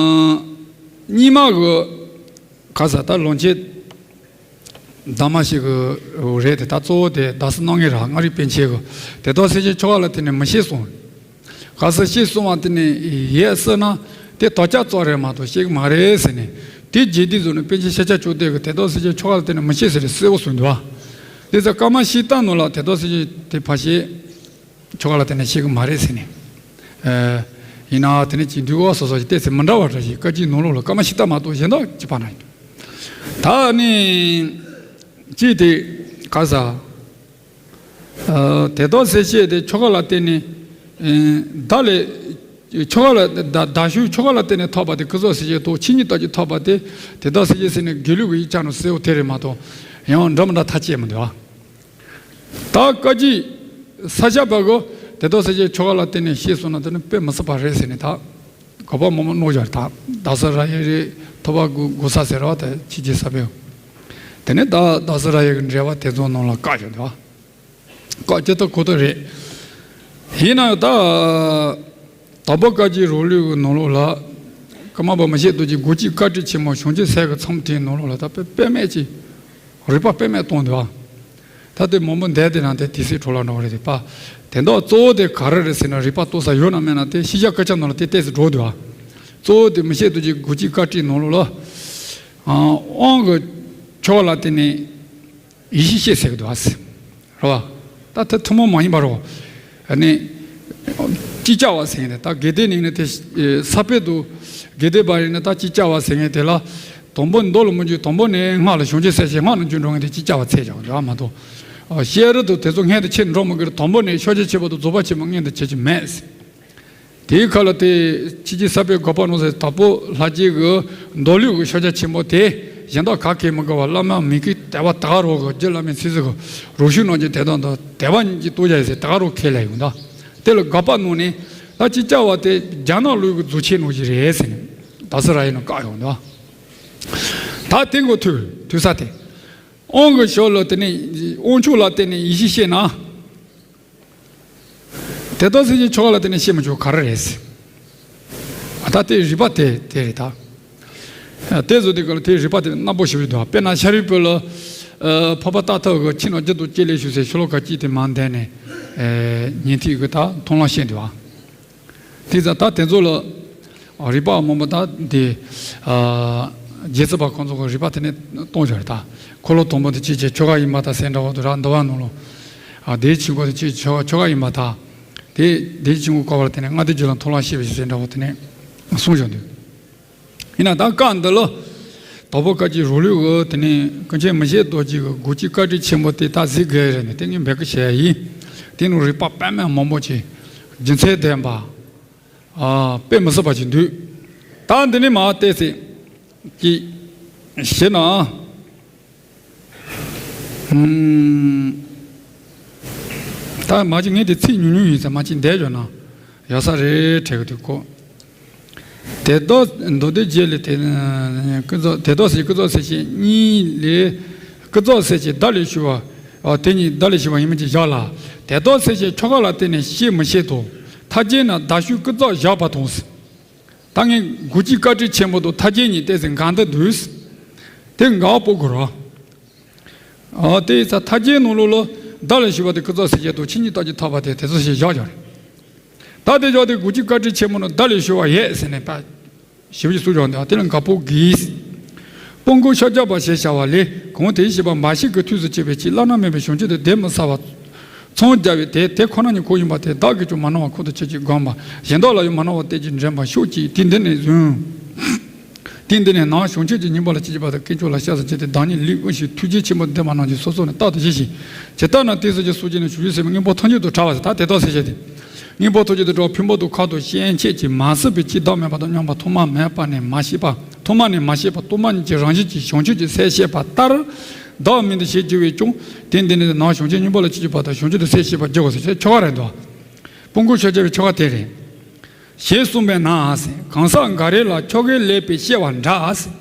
རྙིང་མ་གི་ག་ས་ད་ལོངས་སྤྱོད་དང་མ་ཞིག་གི་རེད་དེ། ད་གཙོ་བོ་དེ་ད་སུ་སྣང་ངེ་ར་མངའ་རིས་པཎ་ཆེན་གི་དེ་དག་སེལ་བྱེད་ཆོ་ག་ལ་བརྟེན་ནས་མི་ཤེས་གསུངས། ག་ས་ཤེས་གསུངས་པ་དེ་ནས་ཡས་སྲིད་ན་དེ་དོ་ཅག་ཙོག་རེད་མ་གཏོགས་ཤེས་གི་མ་རེད་ཟེར་ནས། དེ་རྗེས་དེ་ཚོ་ནས་པཎ་ཆེན་ཤཱཀྱ་མཆོག་ལྡན་གི་དེ་དག་སེལ་བྱེད་ཆོ་ག་ལ་བརྟེན་ནས་མི་ཤེས་ཟེར་གསལ་བོ་གསུངས་འདུག་བ། དེ་ཚོ་ཀ་མ་ཤི་ཏ་ནང་ལ་དེ་དག་སེལ་བྱེད་དེ་ཕར་བཤད། ཆོ་ག་ལ་བརྟེན་ནས་ཤེས་གི་མ་རེད་ཟེར་ནས། ཨ། ཡིན་ན་དེ་ནས་ཅིག་འདུལ་བ་སོ་སོ་ཞིག་བལྟས་ཚེ་མི་འདྲ་བ་འདྲ་ཞིག་བཀའ་བརྒྱུད་ནང་ལོགས་ལ་ཀ་མ་ཤི་ཏ་མ་གཏོགས་གཞན་དག་གཅིག་པ་ན་ཡིན། ད་ནི་ཅིག་དེ་ག་ས། ཨ། དེ་དག་སེལ་བྱེད་དེ་ཆོ་ག་ལ་བརྟེན་ནས། ཨ། བརྡ་ལས། ཆོ་ག་ལ་བརྡ་བརྡ་ཤུལ་ཆོ་ག་ལ་བརྟེན་ནས་ཐོབ་པ་དེ་ཀུན་རྫོབ་སེལ་བྱེད་དང་ཆོས་ཉིད་ལྟ་བཅོས་ཐོབ་པ་དེ་དེ་དག་སེལ་བྱེད་ཟེར་ནས་དགེ་ལུགས་ཀྱི་ཡིག་ཆ་ནང་གསལ་བོ་དེ་རེད་མ་གཏོགས་ཡང་འདྲ་མི་འདྲ་ཐག་བཅད་མི་འདུག་ཨ། ད་བཀའ་བརྒྱུད་ས་སྐྱ་པ་གི་དེ་དག་སེལ་བྱེད་ཆོ་ག་ལ་བརྟེན་ནས་ཤེས་སོང་ན་དེ་ནི་དཔེ་མི་སྲིད་པ་རེད་ཟེར་ནས་ད་གོ་བ་མང་པོ་རྣོ་བཞག་ད་དྷ་ས་ར་ཡ་རེད། ཐོབ་པ་གུ་གུ་ས་ཟེར་བ་ད་ཕྱི་རྒྱལ་ས་པའི། དེ་ནས་ད་དྷ་ས་ར་ཡ་གི་འགྲེལ་པ་དེ་ཚོ་ནང་ལ་བཀག་བཞག་འདུག་བ། བཀག་ཅི་ཐུབ་ཁོ་ཐུབ་རེད། ཡིན་ན་ཡང་ད་དྭགས་པོ་བཀའ་བརྒྱུད་རང་ལུགས་ཀྱི་ནང་ལོགས་ལ་ཀརྨ་པ་མི་བསྐྱོད་རྡོ་རྗེ་དགུ་གཅིག་བཀའ་དྲིན་ཆེན་མོ་བྱང་ཆུབ་སེམས་ཀྱི་ཚོམས་དེའི་ནང་ལོགས་ལ་ད་དཔེ་དཔེ་མེད་ཅིག་རིགས་པ་དཔེ་མེད་སྟོང་འདུག་ཨ། ད་དེ་མང་པོ་འདས་དེ་ན་དེ་དེ་སྲིད་འཕྲོ་བརླག་འགྲོ་བ་རེད་དེ་པ། དེ་འདོག་གཙོ་བོ་དེ་ག་རེ་རེད་ཟེར་ན་རིགས་པ་གཏོགས་ས་ཡོད་ན་མེད་ན་དེ་ཤེས་བྱ་སྐད་ཆ་ནང་ལ་དེ་ཏོག་ཙམ་འགྲོ་འདུག་ཨ། གཙོ་བོ་དེ་མི་བསྐྱོད་རྡོ་རྗེ་དགུ་གཅིག་བཀའ་དྲིན་ནང་ལོགས་ལ། དབང་གི་ཕྱོགས་ལ་བརྟེན་ནས་ཡེ་ཤེས་སྐྱེ་ཟེར་གི་འདུག་ཨ། རེད་བ། ད་དེ་ཐུན་མོང་མ་ཡིན་པ་རེད་བ། ཨ་ནི། ཅིག་ཅར་བ་ཟེར་ནས་ད་དགེ་ལྡན་ནི་ནི་དེ་ས་པའི་དུ་དགེ་ལྡན་པ་ཡིན་ན་ད་ཅིག་ཅར་བ་ཟེར་ངེས་དེ་ལ། དང་པོ་མདོ་ལ་མི་འཇུག་དང་པོ་ནས་སྔགས་ལ་བྱང་ཆུབ་སེམས་བསྐྱེད་སྔགས་ལ་འཇུག་འགྲོ་ངེས་དེ་ཅིག་ཅར་བ་ཚད་ཀྱང་འདུག་ཨ་མ་གཏོགས། ཤེས་རབ་ཏུ་དེ་ཚོ་སྔོན་དུ་ཆད་འགྲོ་མི་དགོས་རེད། དང་པོ་ནས་ཕྱག་རྒྱ་ཆེན་པོ་དང་རྫོགས་པ་ཆེན་པོ་སྔོན་དུ་ཆད་ཀྱི་མེད། དེའི་ཁ་ལ་དེ་ཕྱི་རྒྱལ་ས་པའི་དགག་པ་ནང་ཟེར་དྭགས་པོ་ལྷ་རྗེ་གི་མདོ་ལུགས་ཀྱི་ཕྱག་རྒྱ་ཆེན་པོ་དེ་ གཞན་དག་ག་གེ་མི་དགའ་བ་བླ་མ་མི་དགེ་དད་པ་ད་ག་རོ་གི་རྒྱུ་བླ་མའི་ཚིག་ཟིག་གི་རོ་ཤུལ་ནང་གི་དད་དང་དང་དད་པ་གཉིས་ཀྱི་ལྟོ་རྒྱ་ཡི་ཟེར་ད་ག་རོ་ཁས་ལེན་ཡོང་ད། དེ་ལ་དགག་པ་གནང་ནས་ད་ཅི་བྱ་བ་དེ་རྒྱ་ནག་ལུགས་ཀྱི་རྫུ་ཆེན་ནོ་ཞིག་རེད་ཟེར་ནས་ད་སི་ར་ཡིན་ནོ་བཀག་ཡོང་ད། ད་དེ་མགོ་ཐུག་ཐུག་ས་དེ། དབང་གི་ཞོར་ལ་དེ་ནས་དབང་ཕྱུག་ལ་བརྟེན་ནས་ཡིད་ཆེས་བྱེད་ན། དེ་ལྟར་སེམས་ཅན་ཆོ་ག་ལ་བརྟེན་ནས་ཤེས་མི་ཆོག་ག་རེ་རེད། ད་དེ་རིགས་པ་དེ་དེ་རེད་ད། དེ་བཟོ་དེ་ག་ལ་དེ་རིགས་པ་དེ་རྣམ་པ་ཞིག་འདུག་དཔེར་ན་ཤཱ་རིའི་བུ་ལ་འཕགས་པ་ཏཱ་ཐ་གི་ཁྱིམ་ནང་རྒྱུ་དང་བཅས་ལས་བྱུང་ཟེར་ཤོ་ལོ་ཀ་གཅིག་དེ་མར་འདོན་ནས་ཉན་ཐོས་གི་ད་མཐོང་ལམ་བཤད་འདུག་བ། དེ་ཙང་ད་དེ་ཚོ་ལ་རིགས་པ་མང་པོ་ད་དེ་རྗེ་བཙུན་པ་ཁོང་ཚོ་གི་རིགས་པ་དེ་ནས་གཏོང་བཞག་རེད་ད། འཁོར་ལོ་དང་པོ་དེ་ཅིའི་ཕྱིར་ཆོ་ག་ཡིན་པར་ཐལ་ཟེར་འདྲ་བོ་དུ་ར་འདུལ་བ་ནང་ལོ། དེའི་ཆོ་ག་དེ་ཅིའི་ཆོ་ག་ཆོ་ག་ཡིན་པར་ཐལ། དེ་དེའི་ཆོ་ག་བཀག་པ་ལ་བརྟེན་ནས་ལྔ་སྡེ་རྒྱུད་ལ་མཐོང་ལམ་བཤད་པའི་ཕྱིར་ཟེར་འདྲ་བོ་དེ་ནས་གསུངས་བཞག་འདུག་ཡིན་ན་ད་སྐབས་འདི་ལ་དྭགས་པོ་བཀའ་བརྒྱུད་རོ་ལུགས་ཀྱི་དེ་ནས་ཀུན་མཁྱེན་མི་བསྐྱོད་རྡོ་རྗེ་གི་དགོངས་གཅིག་བཀའ་དྲིན་ཆེན་པོ་དེ་ད་གཟིགས་དགོས་རེད་ནས་དེ་ངས་འབོད་སྐུལ་བྱས་ཡིན། དེ་ནི་རིགས་པ་དཔེ་མེད་མང་པོ་ཅིག་རྒྱུ་མཚན་ལྡན་པ། དཔེ་མི་སྲིད་པ་ཅིག་འདུག་ད་འདི་ནས་མར་བལྟས་ཚེ་ཅིག་ཞེ་ན། ཨུམ། ད་མ་གཅིག་ངས་དེ་ཚིག་ཉུང་ཉུང་ཡིན་ཙང་མ་གཅིག་འདས་ཡོད་ན་ཡག་ས་རེད་དྲན་གི་འདུག་གོ། དེ་དག་མདོ་སྡེ་རྒྱན་ལས་དེ་ཀུན་རྫོབ་དེ་དག་སེལ་ཀུན་རྫོབ་སེལ་བྱེད་གཉིས་ལས། ཀུན་རྫོབ་སེལ་བྱེད་བརྡ་ལས་ཞུ་བ། ཨ་དེ་གཉིས་བརྡ་ལས་ཞུ་བ་ཡིན་མིན་གྱི་བཞག་ལ། དེ་དག་སེལ་བྱེད་ཆོ་ག་ལ་བརྟེན་ནས་ཤེས་མི་ཤེས་དང་། མཐའ་རྒྱན་ན་བརྡ་ཞུ་ཀུན་རྫོབ་བཞག་པ་དང་། ད་ངས་དགོངས་གཅིག་བཀའ་དྲིན་ཆེན་པོ་དང་མཐའ་རྒྱན་གཉིས་བལྟས་ཚེ་འགལ་འདུ་འདུག་དེ་འགལ་བ་སྤོ་དགོས་ར། ཨ་དེ་ཡིན་ཙང་མཐའ་རྒྱན་ནང་ལོགས་ལ་བརྡ་ལས་ཞུ་བ་དེ་ཀུན་རྫོབ་སེལ་བྱེད་དང་ཆོས་ཉིད་རྟགས་ཀྱིས་ཐོབ་པ་དེ་དེ་ཚོ་ཞེས་བཞག་བཞག་རེད། ད་དེ་བཞག་དེ་དགོངས་གཅིག་བཀའ་དྲིན་ཆེན་པོ་ནི་བརྡ་ལས་ཞུ་བ་ཡོད་ཟེར་ནས་ད་ཞིབ་ཞིབ་སུ་བཞག་འདུག་དེ་ལ་འགལ་སྤོ་གིས། སྤོང་སྐུ་ཤཱཀྱ་པ་ཞེས་བྱ་བ་ལས་གང་དེའི་ཤེས་པ་འབའ་ཞིག་གི་ཐུགས་སུ་ཆུད་པའི་ཕྱིར་བླ་ན་མེད་པའི་བྱང་ཆུབ་ཏུ་བདེ་མི་ཟ་བ། མཚམས་སྦྱར་བས་དེ་དེ་ཁོ་ན་ཉིད་ཁོ་ཡིན་པ་དེ་བདག་གིས་ཀྱང་མ་སྣང་བ་ཁོ་ཐག་ཆོད་ཅེས་བསྒོམ་པ། གཞན་དག་ལ་ཡང་མ་སྣང་བ་གཏད་ཅིང་འདྲེན་པར་ཤོག་ཅིག་དེ་འདི་ནས་བཟུང་། དེ་འདི་ནས་ནང་བྱང་ཆུབ་ཀྱི་སྙིང་པོ་ལ་སྐྱེ་བ་དང་དཀོན་མཆོག་ལ་སྐྱབས་སུ་མཆི་སྟེ་བདག་ཉིད་ལུས་དབུལ་ཞིང་ཐུགས་རྗེ་ཆེན་པོ་ལྡན་པ་རྣམས་ཀྱི་ཚོགས་གསོག་ནས་རྟག་ཏུ་བཞེས་ཤིང་། ཇི་ལྟར་ན་དེ་སོགས་ཀྱི་སོ་སྐྱེ་རྣམས་བྱང་ཆུབ་སེམས་དངོས་པོ་ཐམས་ཅད་དུ་བྲལ་བ་ཟེར་ད་དེ་དག་སེལ་བྱེད་དེ། དངོས་པོ་ཐམས་ཅད་དུ་བྲལ་བ་ཕུང་པོ་དང་ཁམས་དང་སྐྱེ་མཆེད་ཀྱིས་མ་ཟིན་པའི་ཆོས་བདག་མེད་པ་དང་མཉམ་པ་ཐོག་མ་མེད་པ་ནས་མ་སྐྱེས་པ་ཐོག་མ་ནས་མ་སྐྱེས་པ་སྟོང་པ་ཉིད་ཀྱི་རང་བཞིན་གྱིས་བྱང་ཆུབ་ཀྱི་སེམས་བསྐྱེད་པ་ལྟར་བདག་མིང་དུ་བྱས་བགྱི་བས་ཀྱང་དེ་འདི་ནི་ནང་བྱང་ཆུབ་སྙིང་པོ་ལ་སྐྱེ་བ་དང་བྱང་ཆུབ་ཏུ་སེམས་བསྐྱེད་པར་བགྱི་དགོས་ཟེར་ཆོ་ག་རེད་འདུག་སྤོང་སྐུ་ཤཱཀྱ་པའི་ཆོ་ག་དེ་རེད། ཞེས་གསུངས་པས་ན་ཟེར། གང་ཟག་འགའ་རེ་ལ་ཆོ་གས་ལེགས་པའི་བཤད་པ་འདྲ་ཟེར།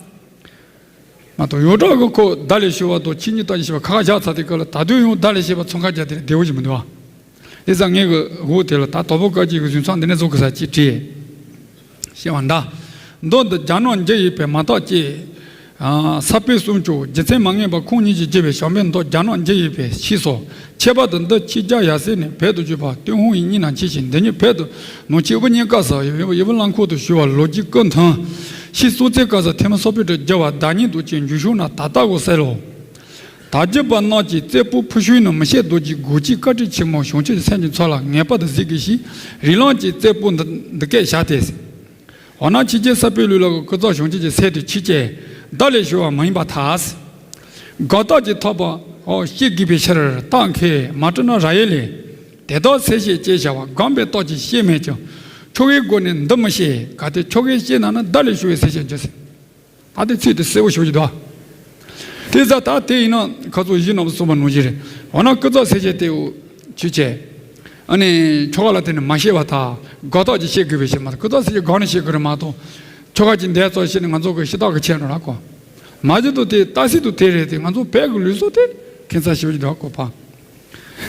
མ་གཏོགས་ཡོངས་གྲགས་ཀྱི་ཁོ་བརྡ་ལས་ཞུ་བ་དང་ཆོས་ཉིད་རྟགས་ཀྱིས་ཤེས་པ་ཁ་ཁ་བཞག་ཚར་དུས་སྐབས་ལ་ད་དུང་ཡང་བརྡ་ལས་ཤེས་པ་ཚང་ཁ་རྒྱག་དེ་བདེ་བོ་ཞིག་མི་འདུག་བ། དེ་ཙང་ངས་གི་འོག་དེ་ལ་ད་དྭགས་པོ་བཀའ་བརྒྱུད་ཀྱི་གཞུང་ཚང་འདི་ནས་བཟོ་དགོས་ས་ཅིག་བྲིས། ཞེས་པ་འདྲ། མདོ་འདི་རྒྱ་ནག་འཇུ་ཡིག་པས་མ་དག་ཅེས། ས་པཎ་གསུམ་སྐྱོར་རྒྱུ་མཚན་མ་ངེས་པ་ཁུངས་སྙིང་རྗེ་བརྗོད་པའི་བྱམས་པའི་མདོ་རྒྱ་ནག་འཇུ་ཡིག་པས་ཕྱིས་སོ། ཁྱད་པར་དུ་འདི་ཕྱི་རྒྱལ་ཡར་སེང་ནས་བོད་དུ་བསྒྱུར་བ་ཏུན་ཧོང་ཡིག་གཉིས་ནང་མཆིས་ཤིང་འདི་ཉིད་བོད་དུ་ནང་ཆོས་དབུ་བརྙེས་སྐབས་སུ་ཡབ་ཡུམ་གླང་ཁོག་ཏུ་བཞུགས་པ་ལོ་རྒྱུས་ཀུན་མཐུན། ཕྱིས་གསོལ་ཚིགས་སྐབས་སུ་ཐེམ་སོ་པི་ཏྲ་བསྒྱུར་བ་བདག་ཉིད་དུ་ཅིག་འཇུ་ཤོག་ན་ད་ལྟ་གོ་གསལ་ལོ། ད་བསྒྱུར་པ་རྣམས་ཀྱི་བཙད་པོ་ཕུ་ཤུལ་ནི་མི་ཤེས་རྡོ་རྗེ་དགོངས་གཅིག་བཀའ་དྲིན་ཆེན་མོ་བྱང་ཆུབ་སེམས་ཀྱི་ཚོགས་ལ་ངེས་པར་དུ་གཟིགས་དགོས་ཤིང་རིགས་ལམ་གྱི་བཙད་པོ་འདི་འདི་སྐད་བྱ་སྟེ། འོ་ན་ཕྱི་རྒྱལ་ས་པཎ་ལུགས་ལ་ཀུན་རྫོབ་བྱང་ཆུབ་ཀྱི་སེམས་དེ་ཆོས་ཅན། བརྡ་ལས་ཞུ་བ་མ་ཡིན་པར་ཐལ། དགག་རྟགས་ཀྱིས་ཐོབ་པའོ་ཤེས་དགོས་པའི་ཕྱིར་རྟགས་ཁས་མ་སྤྲོས་ན་ར་ཡས་ལས། དེ་དག་སེལ་བྱེད་ཅེས་བྱ་བ་སྒོམ་པའི་རྟགས་ཀྱིས་ཤེས་མེད་ཀྱང་། ཆོ་གའི་སྒོ་ནས་འདི་མི་ཤེས། གལ་ཏེ་ཆོ་གས་ཤེས་ན་ནི་བརྡ་ལས་ཞུ་བའི་སེལ་བྱེད་འགྱུར་ཟེར། ད་དེ་ཚིག་དེ་གསལ་པོ་ཞུ་རྒྱུ་འདུག་དེ་ཙང་ད་དེ་ཡིན་ན་ཁ་ཚོ་གཞི་རྣམས་སུ་གསུངས་པ་ནང་བཞིན་རེད། འོ་ན་ཀུན་རྫོབ་སེལ་བྱེད་དེ་འུ་ཆོས་ཅན། ཨ་ནི་ཆོ་ག་ལ་བརྟེན་ནས་མ་ཤེས་པར་ཐལ། དགག་རྟགས་ཀྱིས་ཤེས་དགོས་པའི་ཕྱིར་མ་གཏོགས་ཀུན་རྫོབ་སེལ་བྱེད་དགག་ནས་ཤེས་དགོས་རེད་མ་གཏོགས། ཆོ་ག་ཅིག་འདས་ཙམ་ཞིག་ནི་ང་ཚོ་གི་ཤེས་རྟོགས་ཀྱི་ཆེད་དུ་ར་གོ། མ་གཞི་དུ་དེ་ལྟ་སྲིད་དུ་དེ་རེད་དེ་ང་ཚོ་བོད་ཀྱི་ལུགས་སྲོལ་དེ་ཁྱད་མཚར་ཞེ་པོ་ཅིག་འདུག་གོ་ཕ།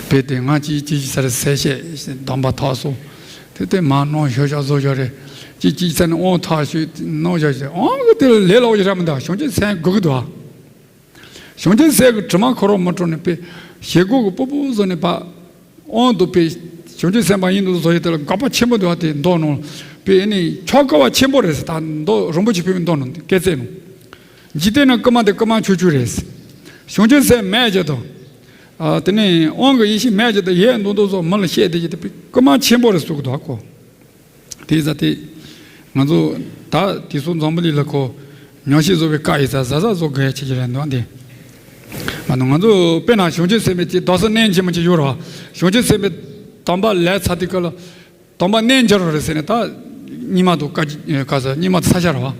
བོད་དེ་ང་ཅིག་ཅིག་ཅིག་ས་རེ་ཟས་བཤད་གདམས་པ་ཐག་སོང་། དེ་དེ་མ་གནང་ཞོ་ཞོ་བཟོ་ཞོ་རེ། ཅིག་ཅིག་ས་ནས་དབང་ཐག་ཞུས་གནང་ཞོ་ཞོ་དབང་གི་དེ་ལ་ལས་སླ་བོ་ཞིག་ར་མི་འདུག་བྱང་ཆུབ་སེམས་དགོས་ཀྱི་འདུག་བྱང་ཆུབ་སེམས་ཀྱི་དྲི་མ་ཁོ་རང་མ་བྲོ་ནས་པས་ཞེ་སྒོ་གི་སྤུ་སྤུ་བཟོ་ནས་པ། དབང་དུ་པས་བྱང་ཆུབ་སེམས་དཔའ་ཡིན་དུ་བཟོ་ཡི་དེ་ལ་དགག་པ་ཆེན་པོ་འདུག་བ་དེ་མདོ་ནང་པས་ཨེ་ནི་ཆོ་ག་བ་ཆེན་པོ་རེད་ཟེར་ད་མདོ་རིན་པོ་ཆེ་ཕུལ་བའི་མདོ་ནང་སྐད་ཚད་ནང་། འཇིག་རྟེན་ན་རྐུ་མ་དེ་རྐུ་མ་ཆུང་ཆུང་རེད། བྱང་ཆུབ་སེམས་མེད་ཀྱི་དང་། ཨ་དེ་ནས་དབང་གི་ཡེ་ཤེས་མེད་ཀྱི་དང་ཡས་མདོ་མདོ་སོགས་མི་ལ་བཤད་བསྡད་ཀྱི་དེ་རྐུ་མ་ཆེན་པོ་རེད་ཟེར་གི་འདུག་གོ། དེ་ཟ་དེ། ང་ཚོ་ད་དེ་ཚོ་འཛམ་བུ་གླིང་ལ་གོ། ཉམས་ཞིབ་བཟོ་བའི་བཀའ་ཡི་ཟ་ཟ་ཟ་བཟོ་དགོས་ཆེ་ཆེ་རེད་འདུག་འདི། མ་ནུ་ང་ཚོ་དཔེར་ན་བྱང་ཆུབ་སེམས་དཔའི་ཅིག་དག་ས་གནས་ཆེན་མོ་ཅིག་ཡོད་རེད་བ། བྱང་ཆུབ་སེམས་དཔའི་དམ་པ་ལས་ཚ་དེ་ག་ལ། དམ་པ་གནས་འགྱུར་རེད་ཟེར་ནས་ད། སྙིགས་མ་དང་བཀའ་བཀའ་ཟེར་སྙིགས་མ་དང་ས་ཆ་རེད་བ།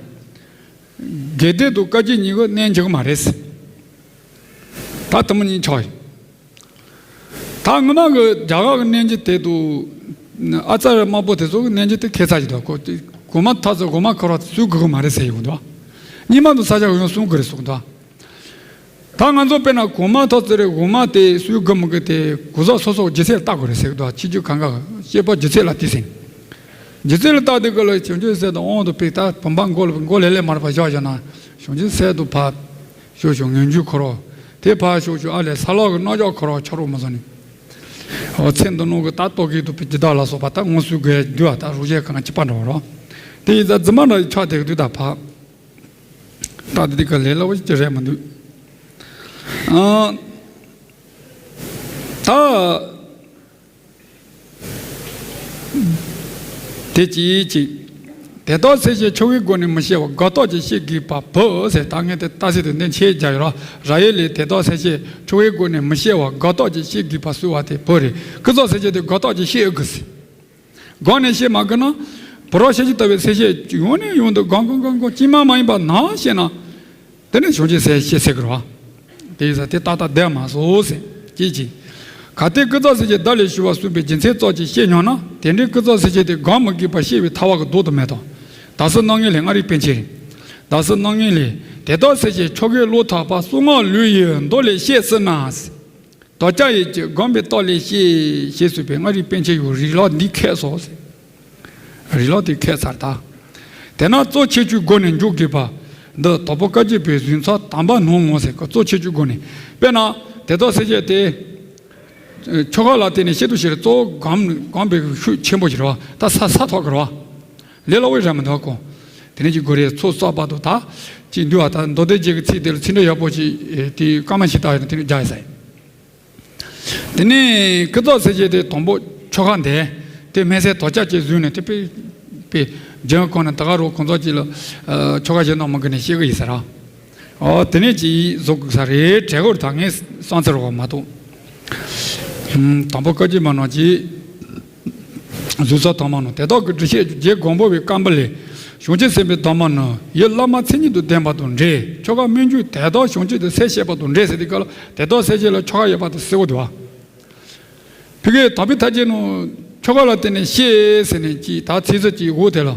དགེ་ལྡན་དང་བཀའ་བརྒྱུད་གཉིས་ཀྱི་གནས་འགྱུར་གྱི་མ་རེད། ད་དེ་མོ་གཉིས་ཆགས་ཡོད། ད་སྔོན་མ་གི་རྒྱ་གར་གྱི་གནས་འགྱུར་དེ་དུ། ཨ་ཙརྱ་དམར་པོ་དེ་ཚོ་གི་གནས་འགྱུར་དེ་ཁྱད་མཚར་ཞིག་འདུག་གོ། དེ་གོང་མ་ཐོས་ཚེ་གོང་མ་འཁོར་བ་སུས་དགོས་ཀྱི་མ་རེད་ཟེར་ཡོང་འདུག། རྙིང་མ་དང་ས་སྐྱ་གོང་མ་གསུམ་དགོས་རེད་གསུངས་འདུག། ད་ང་ཚོ་དཔེར་ན་གོང་མ་ཐོས་ཚེ་རེད། གོང་མ་དེ་སུས་དགོས་མི་དགོས་དེ་གོ་ས་སོ་སོ་སྒྱུ་རྩལ་ལ་ལྟ་དགོས་རེད་ཟེར་གི་འདུག། ཕྱི་རྒྱུད་གང་ག་གི་དཔྱད་པ་སྒྱུ་རྩལ་ལ་བལྟས་ཟིན། སྒྱུ་རྩལ་ལ་ལྟ་དུས་སྐབས་ལ་བྱང་ཆུབ་སེམས་དང་དབང་དུ་བྱས། ད་བུམ་པ་མགོ་ལ་མགོ་ལེབ་ལེབ་མར་ཕར་བཞག་བཞག་ན་བྱང་ཆུབ་སེམས་དང་ཕར་ཞོག་ཞོག་ངེས་འབྱུང་འཁོར་བ། དེ་ཕར་ཞོག་ཞོག་ཨ་ལས་ས་ལོག་གི་རྣམ་གཞག་འཁོར་བ་ཆ་རོགས་མ་སོང་ནས། འོ་ཚེ་འདི་ནང་གི་ད་རྟོག་གེ་དང་བུ་ཇི་ད་ལ་སོགས་པ་ད་ངོ་སོ་དགོས་འདུག། ཨ་ད་རུ་བྱེད་གང་གཅིག་པ་འདྲ་བ་རོ། དེ་ཡིན་ཙང་རྫུན་མ་འདྲ་ཆགས་བསྡད་ཀྱི་འདུག། ད་ཕར་ད་དེ་དེ་ག་ལས་སླ་བོ་ཞིག་རེད་མི་འདུག། ཨ། ད། དེ་ཅིའི་ཕྱིར། དེ་དག་སེལ་ཕྱིར་ཆོ་གའི་སྒོ་ནས་མི་བཤད་པར་སྒོམ་རྟོག་གིས་བཤད་དགོས་པ་བུ་ཟེར། ད་ངས་དེ་ལྟ་ཚིག་དེ་འདི་འཆད་རྒྱག་ཡོད་ར། ར་ཡིག་ལས། དེ་དག་སེལ་ཕྱིར་ཆོ་གའི་སྒོ་ནས་མི་བཤད་པར་སྒོམ་རྟོག་གིས་བཤད་དགོས་པ་ཟེར་བ་དེ་བུ་རེད། ཀུན་རྫོབ་སེལ་ཕྱིར་དེ་སྒོམ་རྟོག་གིས་བཤད་དགོས་ཟེར། སྒོམ་ནས་བཤད་མ་དགོས་ན། བུ་རོགས་ཤ་ཅིག་ལྟ་བུའི་སེལ་བྱེད་ཡང་ནས་ཡང་དུ་སྒོམ་སྒོམ་སྒོམ་སྒོམ་གཅིག་མ་མ་ཡིན་པ་ནང་བཤད་ན། དེ་ནས་བྱང་ཆུབ་སེམས་བཤད་ཟེར་གི་རེད་བ། དེ་ཡིན་ཙང་དེ་ཏག་ཏག་བསྡད་མ་སོང་ཟེར། ཅེས་བྱས། གལ་ཏེ་ཀུན་རྫོབ་སེལ་བྱེད་བརྡ་ལས་ཞུ་བ་གསུངས་པའི་རྒྱུ་མཚན་ཙམ་གྱིས་བཤད་སྙམ་ན། དེ་འདྲའི་ཀུན་རྫོབ་སེལ་བྱེད་དེ་སྒོམ་མི་དགོས་པར་བཤད་པའི་ཐལ་བ་གི་ལྡོག་ཏུ་མེད་དོ། གདམས་ཟབ་རྣམ་ངེས་ལས། མངའ་རིས་པཎ་ཆེན་རེད། གདམས་ཟབ་རྣམ་ངེས་ལས། དེ་དག་སེལ་ཕྱིར་ཆོ་གའི་བློ་ཐོག་པ་གསང་སྔགས་ལུགས་ཡི་མདོ་ལས་བཤད་ཟིན་ན། དོ་ཅག་ཡིན་གྱི་སྒོམ་པའི་སྟོབས་ལས་བཤད་ཞེས་གསུངས་པའི་མངའ་རིས་པཎ་ཆེན་ཡང་རིགས་ལམ་འདིས་ཁེགས་སོ་ཟེར། རིགས་ལམ་དེས་ཁེགས་ཚར་ད། དེས་ན་གཙོ་ཆེ་ཆུང་སྒོ་ནས་འཇོག་དགོས་པ། འདི་དྭགས་པོ་བཀའ་བརྒྱུད་པའི་གཟུངས་ཚོགས་དམ་པ་རྣམས་ངོ་ཟེར་གི། གཙོ་ཆེ་ཆུང་སྒོ་ནས། དཔེར་ན། དེ་དག་སེལ་བྱེད་དེ། ཆོ་ག་ལ་བརྟེན་ནས་བཤད་དུ་ཞེས་གཙོ་བོ་སྒོམ་སྒོམ་པའི་ཤུགས་ཆེན་པོ་ཞིག་རེད་བ། ད་ས་ས་ཐོག་གི་རེད་བ། ལས་སླ་བོའི་ར་མི་འདུག་གོ། དེ་ནས་ཀྱི་སྒོ་རེད། ཚོགས་གསོག་པ་དང་ད། ཅིག་འདུག་བ། ད་མདོ་སྡེ་རྒྱན་གྱི་ཚིག་དེ་ལ་ཚིག་འགྲེལ་ཡག་པོ་ཞིག་དེ་སྐར་མ་ཞིག་བཏགས་ཡོད་ན་དེ་ནས་རྒྱག་ཡ་ས་ཡིན། དེ་ནས་ཀུན་རྫོབ་སེལ་བྱེད་དེ་དང་པོ་ཆོ་ག་འདི། དེ་སྨན་སྲས་དོ་ཅག་ཅེས་བཟུང་ནས་དེ་དཔེ་དཔེ་རྒྱུན་གོང་ནས་ད་ག་རུ་གང་ཚོགས་ཅིག་ལ་ཆོ་ག་བྱེད་ན་མི་དགོས་ནས་བཤད་གི་ཡིན་ས་ར། ཨོ་དེ་ནས་ཅིག་བཟོ་དགོས་ས་རེད་དྲན་གི་རེད། ད་ངས་བསམ་ཚུལ་རོགས་མ་གཏོགས། དང་པོ་བཀའ་བརྒྱུད་མ་ནང་ཅིག་གཟུངས་ཚོགས་དང་པོ་ནང་དེ་དག་གི་འགྲེལ་བཤད་རྗེ་སྒམ་པོ་པའི་བཀའ་འབུམ་ལས། བྱང་ཆུབ་སེམས་དཔའི་གདམས་པ་ནི་ཡུལ་བླ་མ་མཚན་ཉིད་དུ་ལྡན་པ་དང་འབྲེལ། ཆོ་ག་སྨོན་འཇུག་དེ་དག་བྱང་ཆུབ་ཏུ་གསལ་བཤད་པ་དང་འབྲེལ་ཟེར་དུས་སྐབས་ལ་དེ་དག་གསལ་བྱེད་ལ་ཆོ་ག་ཡོད་པ་དེ་གསལ་བོ་འདུག་བ། ཕ་གིའི་དམ་པའི་ཐར་རྒྱན་ནང་ཆོ་ག་ལ་བརྟེན་ནས་བཤད་ཟེར་ནས་ཅིག་ད་ཚིག་ཟུར་ཅིག་འོག་དེ་ལ།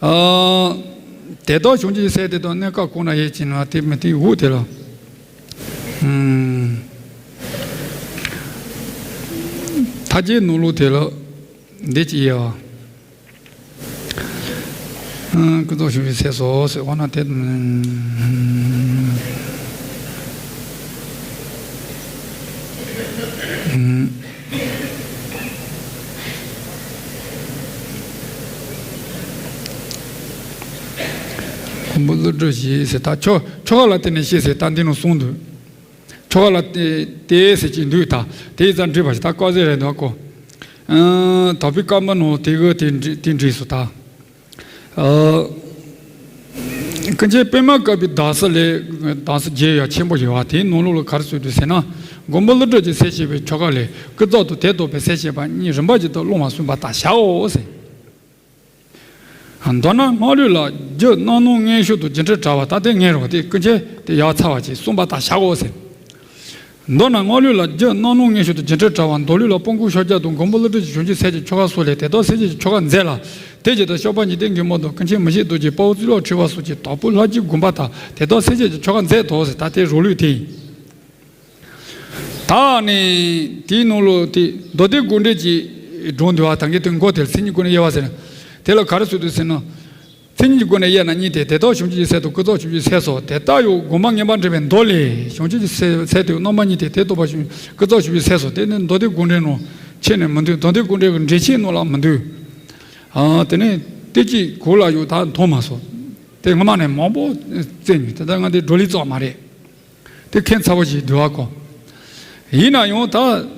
ཨ། དེ་དག་བྱང་ཆུབ་སེམས་དཔའི་གདམས་པ་གནས་སྐབས་གང་ན་ཡོད་ཅེ་ན་དེ་མི་དེ་འོག་དེ་ལ། ཨུམ། ཐར་རྒྱན་ནང་ལོགས་དེ་ལ་འདི་ཅི་ཡ། ཨུམ། ཀུན་རྫོབ་བྱང་ཆུབ་སེམས་སོ་ཟེར་བ་ན་དེ། ཨུམ། མགོན་པོ་ཀླུ་སྒྲུབ་ཀྱིས་ཟེར་ད་ཆོ་ཆོ་ག་ལ་བརྟེན་ནས་བཤད་ཟེར་ད་འདི་ནང་གསུངས་འདུག། ཆོ་ག་ལ་བརྟེན་ཏེ་ཟེར་གྱི་འདུག་ད། དེ་ཡིན་ཙང་འགྲིག་པ་ཞིག་ད་བཀའ་ཟེར་རེད་འདུག་གོ། ཨ། དམ་པའི་བཀའ་འབུམ་ནང་དེ་གི་དེ་འགྲིག་དེ་འགྲིག་སོ་ད། ཨ། ཀུན་མཁྱེན་པདྨ་དཀར་པོའི་གདམས་ཟབ་ལས། གདམས་ཟབ་རྒྱན་ཡང་ཆེན་པོ་ཡོད་པ་དེའི་ནང་ལོགས་ལ་ག་རེ་གསུངས་འདུག་ཟེར་ན། མགོན་པོ་ཀླུ་སྒྲུབ་ཀྱིས་གསལ་བྱེད་པའི་ཆོ་ག་ལས་ཀུན་རྫོབ་དང་དེ་ལྡོག་པའི་གསལ་བྱེད་པ་གཉིས་རིམ་པ་བཞིན་དུ་སློབ་མར་གསུངས་པ་ལྟར་བྱའོ་ཟེར། མདོར་ན་སྔགས་ལུགས་ལ་རྒྱུ་རྣམ་སྣང་མངོན་ཤེས་དང་རྒྱུ་འབྲས་བྲལ་བ་ད་ལྟའི་ངེས་རོགས་དེ་ཀུན་མཁྱེན་དེ་ཡག་ཚ་བ་ཅིག་གསུངས་པ་ལྟར་བྱའོ་ཟེར། མདོར་ན་སྔགས་ལུགས་ལ་རྒྱུ་རྣམ་སྣང་མངོན་ཤེས་དང་རྒྱུ་འབྲས་བྲལ་བ། མདོ་ལུགས་ལ་དཔལ་མགོན་ཤཱཀྱ་དང་མགོན་པོ་ཀླུ་སྒྲུབ་ཀྱི་བྱང་ཆུབ་སེམས་ཀྱི་ཆོ་ག་སོགས་ལས་དེ་དག་གསལ་བྱེད་ཀྱི་ཆོ་ག་མཛད་ལ། དེ་བཞིན་དུ་ཤོ་ཕག་ཉི་སྟེང་གི་མ་དང་ཀུན་མཁྱེན་མི་ཤིགས་རྡོ་རྗེ་དཔའ་བོ་གཙུག་ལག་ཁྲི་པ་སོགས་ཀྱིས་དྭགས་པོ་ལྷ་རྗེའི་དགོངས་པ་ལྟར་དེ་དག་གསལ་བྱེད་ཀྱི་ཆོ་ག་མཛད་དོ་ཟེར། ད་དེ་རང་ལུགས་དེ་ཡིན། ད་ནི་དེའི་ནང་ལོགས་དེ་མདོ་སྡེ་དགོངས་འགྲེལ་གྱི་སྒྲུང་འདུལ་བ་ད་གིན་དེ་མགོ་དེར་མཚན་ཉིད་སྒོ་ནས་དབྱེ་བ་ཟེར། དེ་ལ་ག་རེ་གསུངས་འདུག་ཟེར་ན། མཚན་ཉིད་ཀྱི་སྒོ་ནས་དབྱེ་ན་གཉིས་ཏེ། དེ་དག་བྱང་ཆུབ་ཀྱི་སེམས་དང་ཀུན་རྫོབ་བྱང་ཆུབ་སེམས་སོ། དེ་ལྟར་ཡང་དགོངས་པ་ངེས་པར་འགྲེལ་བའི་མདོ་ལས། བྱང་ཆུབ་ཀྱི་སེམས་དེ་རྣམ་པ་གཉིས་ཏེ། དེ་རྟོགས་པ་བྱང་ཀུན་རྫོབ་བྱང་ཆུབ་སེམས་སོ། དེ་ནི་མདོ་སྡེ་དགོངས་འགྲེལ་ནང་ཕྱེ་ནས་མི་འདུག། མདོ་སྡེ་དགོངས་འགྲེལ་གྱི་འགྲེལ་ཆེན་ནང་ལ་མི་འདུག། ཨ། དེ་ནས་དེ་གཅིག་གོ་ལ་ཡོད་ད་མཐོང་མ་སོང་། དེ་སྔ་མ་ནས་མང་པོ་བཙལ་མྱོང་། དེ་ལྟར་ང་དེ་བགྲོ་གླེང་ཙམ་མ་རེད། དེ་ཁྱད་མཚར་པོ་ཞིག་འདུག་ཨ་ཁོ། ཡིན་ན་ཡང་ད།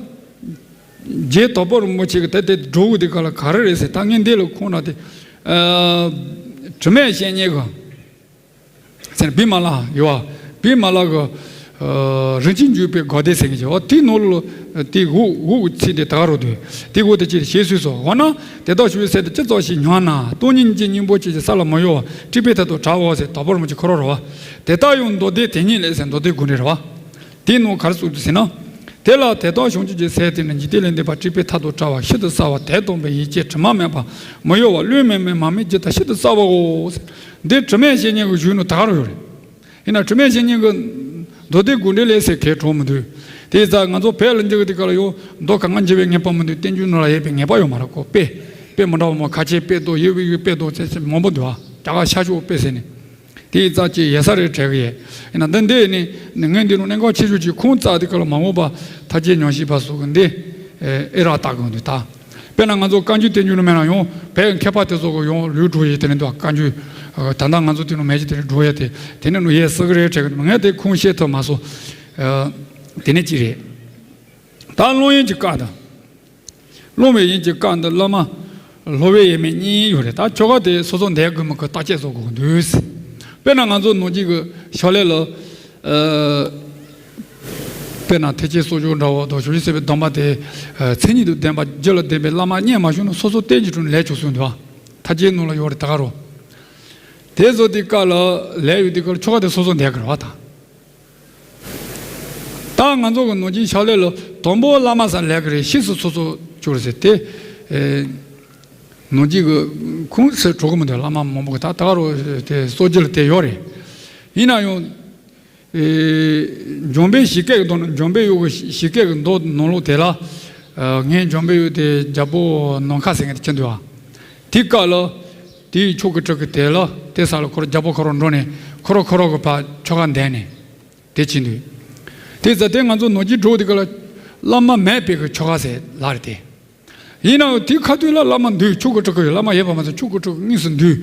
རྗེ་དྭགས་པོ་རིན་པོ་ཆེ་གི་ད་དེ་འགྲོ་དགོས་དེ་ག་ལ་ག་རེ་རེད་ཟེར། ད་ངས་འདི་ལ་ཁོང་ན་དེ། ཨ། དྲི་མེད་བཤེས་གཉེན་གི། ཟེར་བི་མ་ལ་ཡོད་ཨ། བི་མ་ལ་གི། རིན་ཆེན་འཇུག་པའི་དགའ་སྡེ་ཟེར་མཁན་ཅིག་འོ་དེའི་ནང་ལ་དེ་འུ་འུ་ཚིག་དེ་ད་ག་རུ་འདུག་དེ་འུ་དེ་ཅིག་ཞེས་གསུངས་སོ། འོ་ན་དེ་དག་ཞུ་བའི་ཚེ་དེ་ཅི་ཙམ་ཞིག་ཉམས་ན་སྟོང་ཉིད་ཀྱི་སྙིང་པོ་ཅིག་གི་ས་ལ་མི་གཡོ་བ་དྲེགས་པའི་མཐར་ཐུག་བྲལ་བའོ་ཟེར་དྭགས་པོ་རིན་པོ་ཆེ་ཁོ་རང་རེད་བ། དེ་ལྟར་ཡང་མདོ་སྡེ་དེ་ཉིད་ལས་ཟེར་མདོ་སྡེ་དགོངས་འགྲེལ་རེད་བ། དེའི་ནང་ག་རེ་གསུངས་འདུག་ཟེར་ན། དེ་ལ་དེ་དག་བྱང་ཆུབ་ཀྱི་སེམས་དེ་ནི་འཇིག་རྟེན་ལས་འདས་པ་དྲེགས་པའི་མཐར་ཐུག་བྲལ་བ་ཤིན་ཏུ་གསལ་བ་དད་དམ་པའི་ཡིད་ཀྱི་དྲི་མ་མེད་པ་མི་གཡོ་བ་བློས་མེད་མི་མ་མེད་ཇི་ལྟར་ཤིན་ཏུ་གསལ་བའོ། འདི་དྲི་མེད་བཤེས་གཉེན་གྱི་གཞུང་ནང་ད་ག་རུ་ཡོད་རེད། ཡིན་ན་དྲི་མེད་བཤེས་གཉེན་གྱི་མདོ་སྡེ་དགོངས་འགྲེལ་ལས་ཟེར་མཁན་གྲོགས་མི་འདུག་དེ་ཡིན་ཙང་ང་ཚོ་བོད་ལ་འཇུག་གི་དེ་ག་ལ་ཡང་མདོ་གང་ག་འཇུག་པའི་ངེས་པ་མི་འདུག་བསྟན་འགྱུར་ནང་ལ་ཡོད་པའི་ངེས་པ་ཡོད་མ་རེད་ཁོ། དཔེ་དཔེ་མི་འདྲ་བ་མོ་ཁ་ཆེ་དཔེ་དོ་ཡོད་པའི་ཡོད་དཔེ་དོ་ཚེ་ཚེ་མང་པོ་འདུག་ཨ། རྒྱ་གར་ཤར་ཕྱོགས་དཔེ་ཟེར་ནས། དེ་ཡི་རྩ་ཆེ་ཡེ་ས་རེ་བྲལ་གི་ཡེ། ཡིན་ན་འདི་འདི་ནི་ངས་འདི་ནང་གནད་འགག་ཆེ་ཤོས་ཀྱི་ཁུངས་རྩ་དེ་ག་ལ་མ་འོངས་པ་ཐར་རྒྱས་ཉམས་ཞིབ་པ་སོགས་ཀྱི་འདི་ཨེ་རག་ལྟ་གི་འདུག་ད། དཔེར་ན་ང་ཚོ་བཀའ་འགྱུར་བསྟན་འགྱུར་ནང་མེད་ན་ཡང་བོད་མཁས་པ་དེ་ཚོ་གི་ཡང་ལུས་འགྲོ་ཡི་དེ་ནི་འདུག་བཀའ་འགྱུར་ད་ལྟ་ང་ཚོ་དེ་ནང་མེད་ཀྱི་དེ་ནི་འགྲོ་ཡི་དེ་དེ་ནི་ནུ་ཡེ་ས་གི་རེ་བྲལ་གི་འདུག་ངས་དེ་ཁུངས་ཤེས་ཐུབ་མ་སོང་། དེ་ནི་ཅི་རེད། ད་སློབ་དཔོན་གྱི་བཀའ་དང་། སློབ་མའི་དབྱིངས་ཀྱི་བཀའ་འདི་བླ་མ་སློབ་དཔོན་ཡས་མས་གཉིས་ཡོད་རེད། ད་ཆོ་ག་དེ་སོ་སོ་འདས་དགོས་མི་དགོས་བརྟག་དཔྱད་བཟོ་དགོས་ཀྱི་འདུག་དཔེར་ན་ང་ཚོ་ནང་ཆོས་ཀྱི་ཕྱག་ལེན་ལ། དཔེར་ན་ཐེག་ཆེན་གསོ་སྦྱོང་འདྲ་བོ་དང་བྱང་ཆུབ་སེམས་དཔའི་སྡོམ་པ་དེ་མཚན་ཉིད་དང་ལྡན་པ་རྒྱུད་ལ་ལྡན་པའི་བླ་མ་རྙེད་མ་བྱུང་ན་སོ་སོ་རྟེན་གྱི་དྲུང་ལས་ཆོག་གསུངས་འདུག་ཐར་རྒྱན་ནང་ལ་ཡོད་རེད་ད་ག་རུ། དེ་ཚོ་དེ་བཀའ་ལ་ལས་ཡོད་དེ་བཀའ་ལ་ཆོ་ག་དེ་སོ་སོ་འདས་དགོས་རེད་བ་ད། ད་ང་ཚོ་གི་ནང་ཆོས་ཕྱག་ལེན་ལ་དང་པོ་བླ་མ་ས་ལས་ཀྱི་རེད། ཕྱིས་སུ་སོ་སོ་སྐྱོར་ཟེར་ཏེ། ནང་ཆོས་གི་ཁུངས་སུ་གྲོགས་གི་མི་འདུག་བླ་མ་མང་པོ་གི་ད་ད་ག་རུ་དེ་སོ་རྒྱུད་ལ་དེ་ཡོད་རེད། ཡིན་ན་ཡང་། འཇམ་དཔལ་ཞི་སྐད་ཀྱི་མདོ་ནང་འཇམ་དཔལ་ཡུལ་གྱི་ཞི་སྐད་ཀྱི་མདོ་ནང་ལོགས་དེ་ལ། ངས་འཇམ་དཔལ་ཡུལ་དེ་རྒྱལ་པོ་ནམ་མཁའ་ཟེར་མཁན་དེ་ཁྱེར་འདུག་བ། དེའི་སྐབས་ལ། དེའི་ཕྱོགས་ཀྱི་ཕྲུ་གུ་དེ་ལ་དེ་ས་ལ་ཁོ་ར་རྒྱལ་པོ་ཁོ་ར་འགྲོ་ནས་ཁོ་ར་ཁོ་ར་གི་ཕར་ཆོ་ག་འདས་ནས། དེ་ཕྱིན་དུས། དེ་ཙ་དེ་ང་ཚོ་ནང་ཆོས་འགྲོ་དེ་ག་ལ། བླ་མ་མེད་པའི་གི་ཆོ་ག་ཟེར་ལ་རེད་དེ། ཡིན་ནའང་དེའི་ཁ་ཐུག་ལ་བླ་མ་འདུས་ཆོ་ག་ཕྲུ་གུ་ཡོད་བླ་མ་ཡོད་པ་མ་ཚད་ཆོ་ག་ཕྲུ་གུ་དངོས་སུ་འདུས།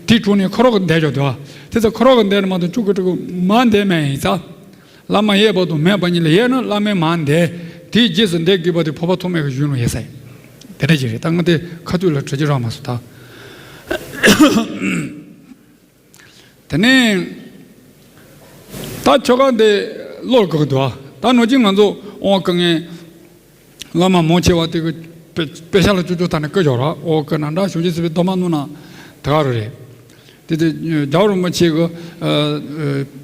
དེའི་དྲུང་ནས་ཁོ་ར་གི་འདས་ཀྱང་འདུག་བ། དེ་ཙ་ཁོ་ར་གི་འདས་ནས་མ་གཏོགས་ཆོ་ག་ཕྲུ་གུ་མ་འདས་མེད་ཡིན་ཙང་། བླ་མ་ཡོད་པ་དང་མེད་པ་གཉིས་ལ་ཡོད་ན་བླ་མའི་མ་འདས། དེའི་རྗེས་སུ་འདས་དགོས་པ་དེ་འཕགས་པ་ཐོགས་མེད་ཀྱི་གཞུང་ལ་ཡོད་ས་ཡིན། དེ་འདྲ་ཞིག་རེད། ད་ང་དེ་ཁ་ཐུག་ལ་དྲི་རྒྱུ་རག་མ་སོང་ད། དེ་ནས་ད་ཆོ་ག་འདི་བློ་ལ་འགུག་གི་འདུག་ད་ནང་ཆོས་ང་ཚོ་དབང་བསྐུར་མཁན་བླ་མ་མང་ཆེ་བ་དེ་གི་དཔེ་དཔེ་ཆ་ལ་ཅོ་ཅོ་ད་ནས་བཀོད་ཡོད་ར། དབང་བསྐུར་ན་འདྲ་བྱང་ཆུབ་སེམས་དཔའི་སྡོམ་པ་གནང་ན་དེ་ག་རུ་རེད། དེ་དེ་རྒྱལ་བ་རིན་པོ་ཆེ་གི་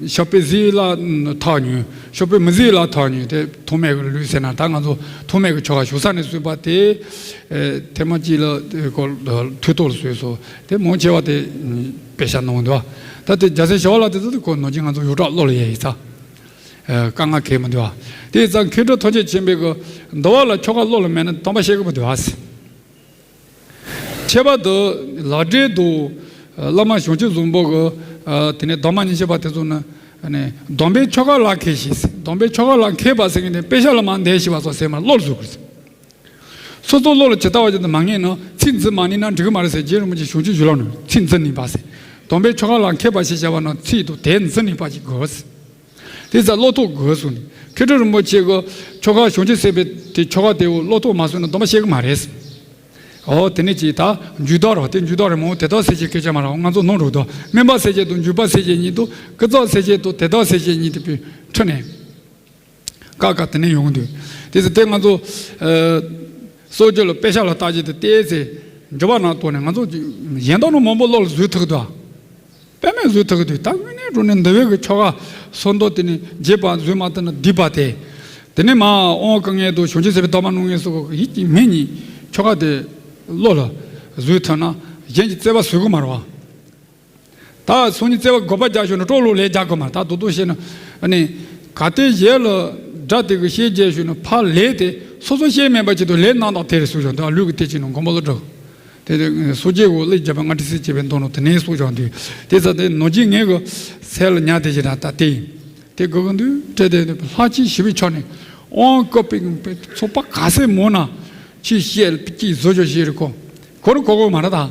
ཞབས་པད་གཟིགས་ལ་ཐག་ཉུལ། ཞབས་པད་མི་གཟིགས་ལ་ཐག་ཉུལ་ཏེ་ཐོགས་མེད་ཀྱི་ལུས་ཟེར་ན་ད་ང་ཚོ་ཐོགས་མེད་ཀྱི་ཆོ་ག་ཞུ་ས་ནས་གསུངས་པ་དེ། ཐེངས་མ་གཅིག་ལ་ཁོ་ཐོས་ཐོག་ལ་བཟོས་སོ། དེ་མང་ཆེ་བ་དེ་དཔེ་ཆ་ནང་འདུག་ད་དེ་རྒྱལ་སྲས་ཞི་བ་ལྷ་དེ་ཚོ་དེ་ཁོ་ནང་ཆོས་ང་ཚོ་ཡོངས་གྲགས་བློ་ལ་ཡལ་ཡིན་ཙང་། དཀའ་ངལ་གང་མི་འདུག་དེ་ཙང་མཁས་གྲུབ་ཐམས་ཅད་མཁྱེན་པའི་གི་འདུལ་བ་ལ་ཆོ་ག་བློ་ལ་མེད་ན་སྡོམ་པ་བཤད་གི་མི་འདུག་ཨ། ཁྱད་པར་དུ་ལག་སྦྲེལ་དུ་བླ་མ་བྱང་ཆུབ་བཟང་པོ་གི་དེ་ནས་སྡོམ་པ་ཉི་ཤུ་པ་དེ་ཚོ་ནི་སྡོམ་པའི་ཆོ་ག་ལ་མཁས་ཤིང་སྡོམ་པའི་ཆོ་ག་ལ་མཁས་པ་ཟེར་མཁན་དེ་དཔེ་ཆ་ལ་མ་འདས་ཤེས་པ་སོགས་ཟེར་མ་བློ་ལ་བཟོ་དགོས། སོ་སོ་བློ་ལ་ཇི་ལྟ་བ་བཞིན་དུ་མ་ངེས་ན་ཚིག་འཛིན་མ་ནུས་ན་འགྲིག་གི་མ་རེད་ཟེར་རྗེ་རིན་པོ་ཆེ་བྱང་ཆུབ་ཞི་ལྷག་ནས་ཚིག་འཛིན་ནུས་པ་ཟེར། སྡོམ་པའི་ཆོ་ག་ལ་མཁས་པ་ཞེས་བྱ་བ་ནི་ཚིག་དང་དེ་འཛིན་ནུས་པ་ཞིག་དགོས། དེ་ཙམ་བློ་རྟོགས་དགོས་གསུངས་ནས་མཁས་གྲུབ་རིན་པོ་ཆེ་གི་ཆོ་ག་བྱང་ཆུབ་སེམས་དཔའི་དེ་ཆོ་ག་དེ་བློ་རྟོགས་མ་སོང་ན་སྡོམ་པ་བཤད་གི་མ་རེད། ཨོ་དེ་ནས་ཅིག་ད་འཇུག་ལྡོག་རོ་དེ་འཇུག་ལྡོག་རེད་མོ་དེ་དག་སེལ་བྱེད་སྐད་ཆ་མ་རེད། ང་ཚོ་ནང་རུ་དོ་སྨོན་པ་སེལ་བྱེད་དང་འཇུག་པ་སེལ་བྱེད་གཉིས་དང་ཀུན་རྫོབ་སེལ་བྱེད་དང་དེ་དག་སེལ་བྱེད་གཉིས་དེ་པའི་ཁྲི་ནས། ཀ་ཀ་དེ་ནས་ཡོང་དུས། དེ་ཚེ་དེ་ང་ཚོ། སྲོལ་རྒྱུན་ལ་དཔེ་ཆ་ལ་བལྟ་རྒྱུ་དེ་བལྟས་ཚེ། འགྱུར་བ་ནང་ཐོག་ནས་ང་ཚོ་གཞན་དག་ནང་མང་པོ་བློ་ལ་བཟོས་ཐུབ་ཀྱི་འདུག་དཔེ་མེད་བཟོས་ཐུབ་ཀྱི་འདུག་ད་དངོས་གནས་དྲང་གནས་འདི་བས་ཀྱི་ཆོ་ག་སོ་མདོ་དེ་ནས་རྒྱས་པ་བཟོས་མ་ཐུབ་ན་སྡིག་པ་དེ། དེ་ནས་མ་དབང་བསྐུར་མཁན་དང་བྱང་ཆུབ་སེམས་དཔའི་སྡོམ་པ་གནང་མཁན་སོགས་ཀྱི་ཡིད་ཀྱི་མེད་ཉིད་ཆོ་ག་དེ་བློ་ལ་བཟོས་ཐུབ་ན་གཞན་གྱིས་བརྩེ་བ་བཟོ་གི་མ་རེད་བ། ད་སང་ཉིན་བརྩེ་བ་དགོས་པ་རྒྱག་ཞུ་ན་སྤྲོ་ལོ་ལས་རྒྱག་དགོས་མ་ད་དོ་དོ་བཤད་ན་ཨ་ནི། ག་དེ་གཞན་ལ་དགྲ་དེ་གི་བཤད་རྒྱག་ཞུ་ན་ཕར་ལས་དེ་སོ་སོ་བཤད་མེད་པ་ཅིག་ཏུ་ལས་རྣམ་དག་དེ་རེད་གསུངས་ཞོག་འདུག་ལུས་ཀྱི་དེ་ཅིག་ནང་མགོན་པོ་ལ་འགྲོ། དེ་དེ་སོ་སྐྱེ་བོ་ལས་རྒྱབ་པ་ང་ཏི་སི་བྱེད་པའི་མདོ་ནང་དེ་ནས་གསུངས་ཞོག་འདུག་དེ་ས་དེ་ནོར་གྱི་ངས་གི་སེལ་ཉ་དེ་ཅིག་ར་ད་དེ་ཡིན། དེ་དགོས་གི་འདུག་བྲེ་དེ་ལྷ་ཆེན་ཞི་བའི་ཆོས་ནས་དབང་བསྐུར་བའི་ཚོགས་པ་ག་སེ་མོ་ན་ཆེས་བཤད་ཀྱིས་བཟོ་ཞོག་ཞེས་རེད་གོ་གོ་རུ་གོ་གོ་མ་ར་ད།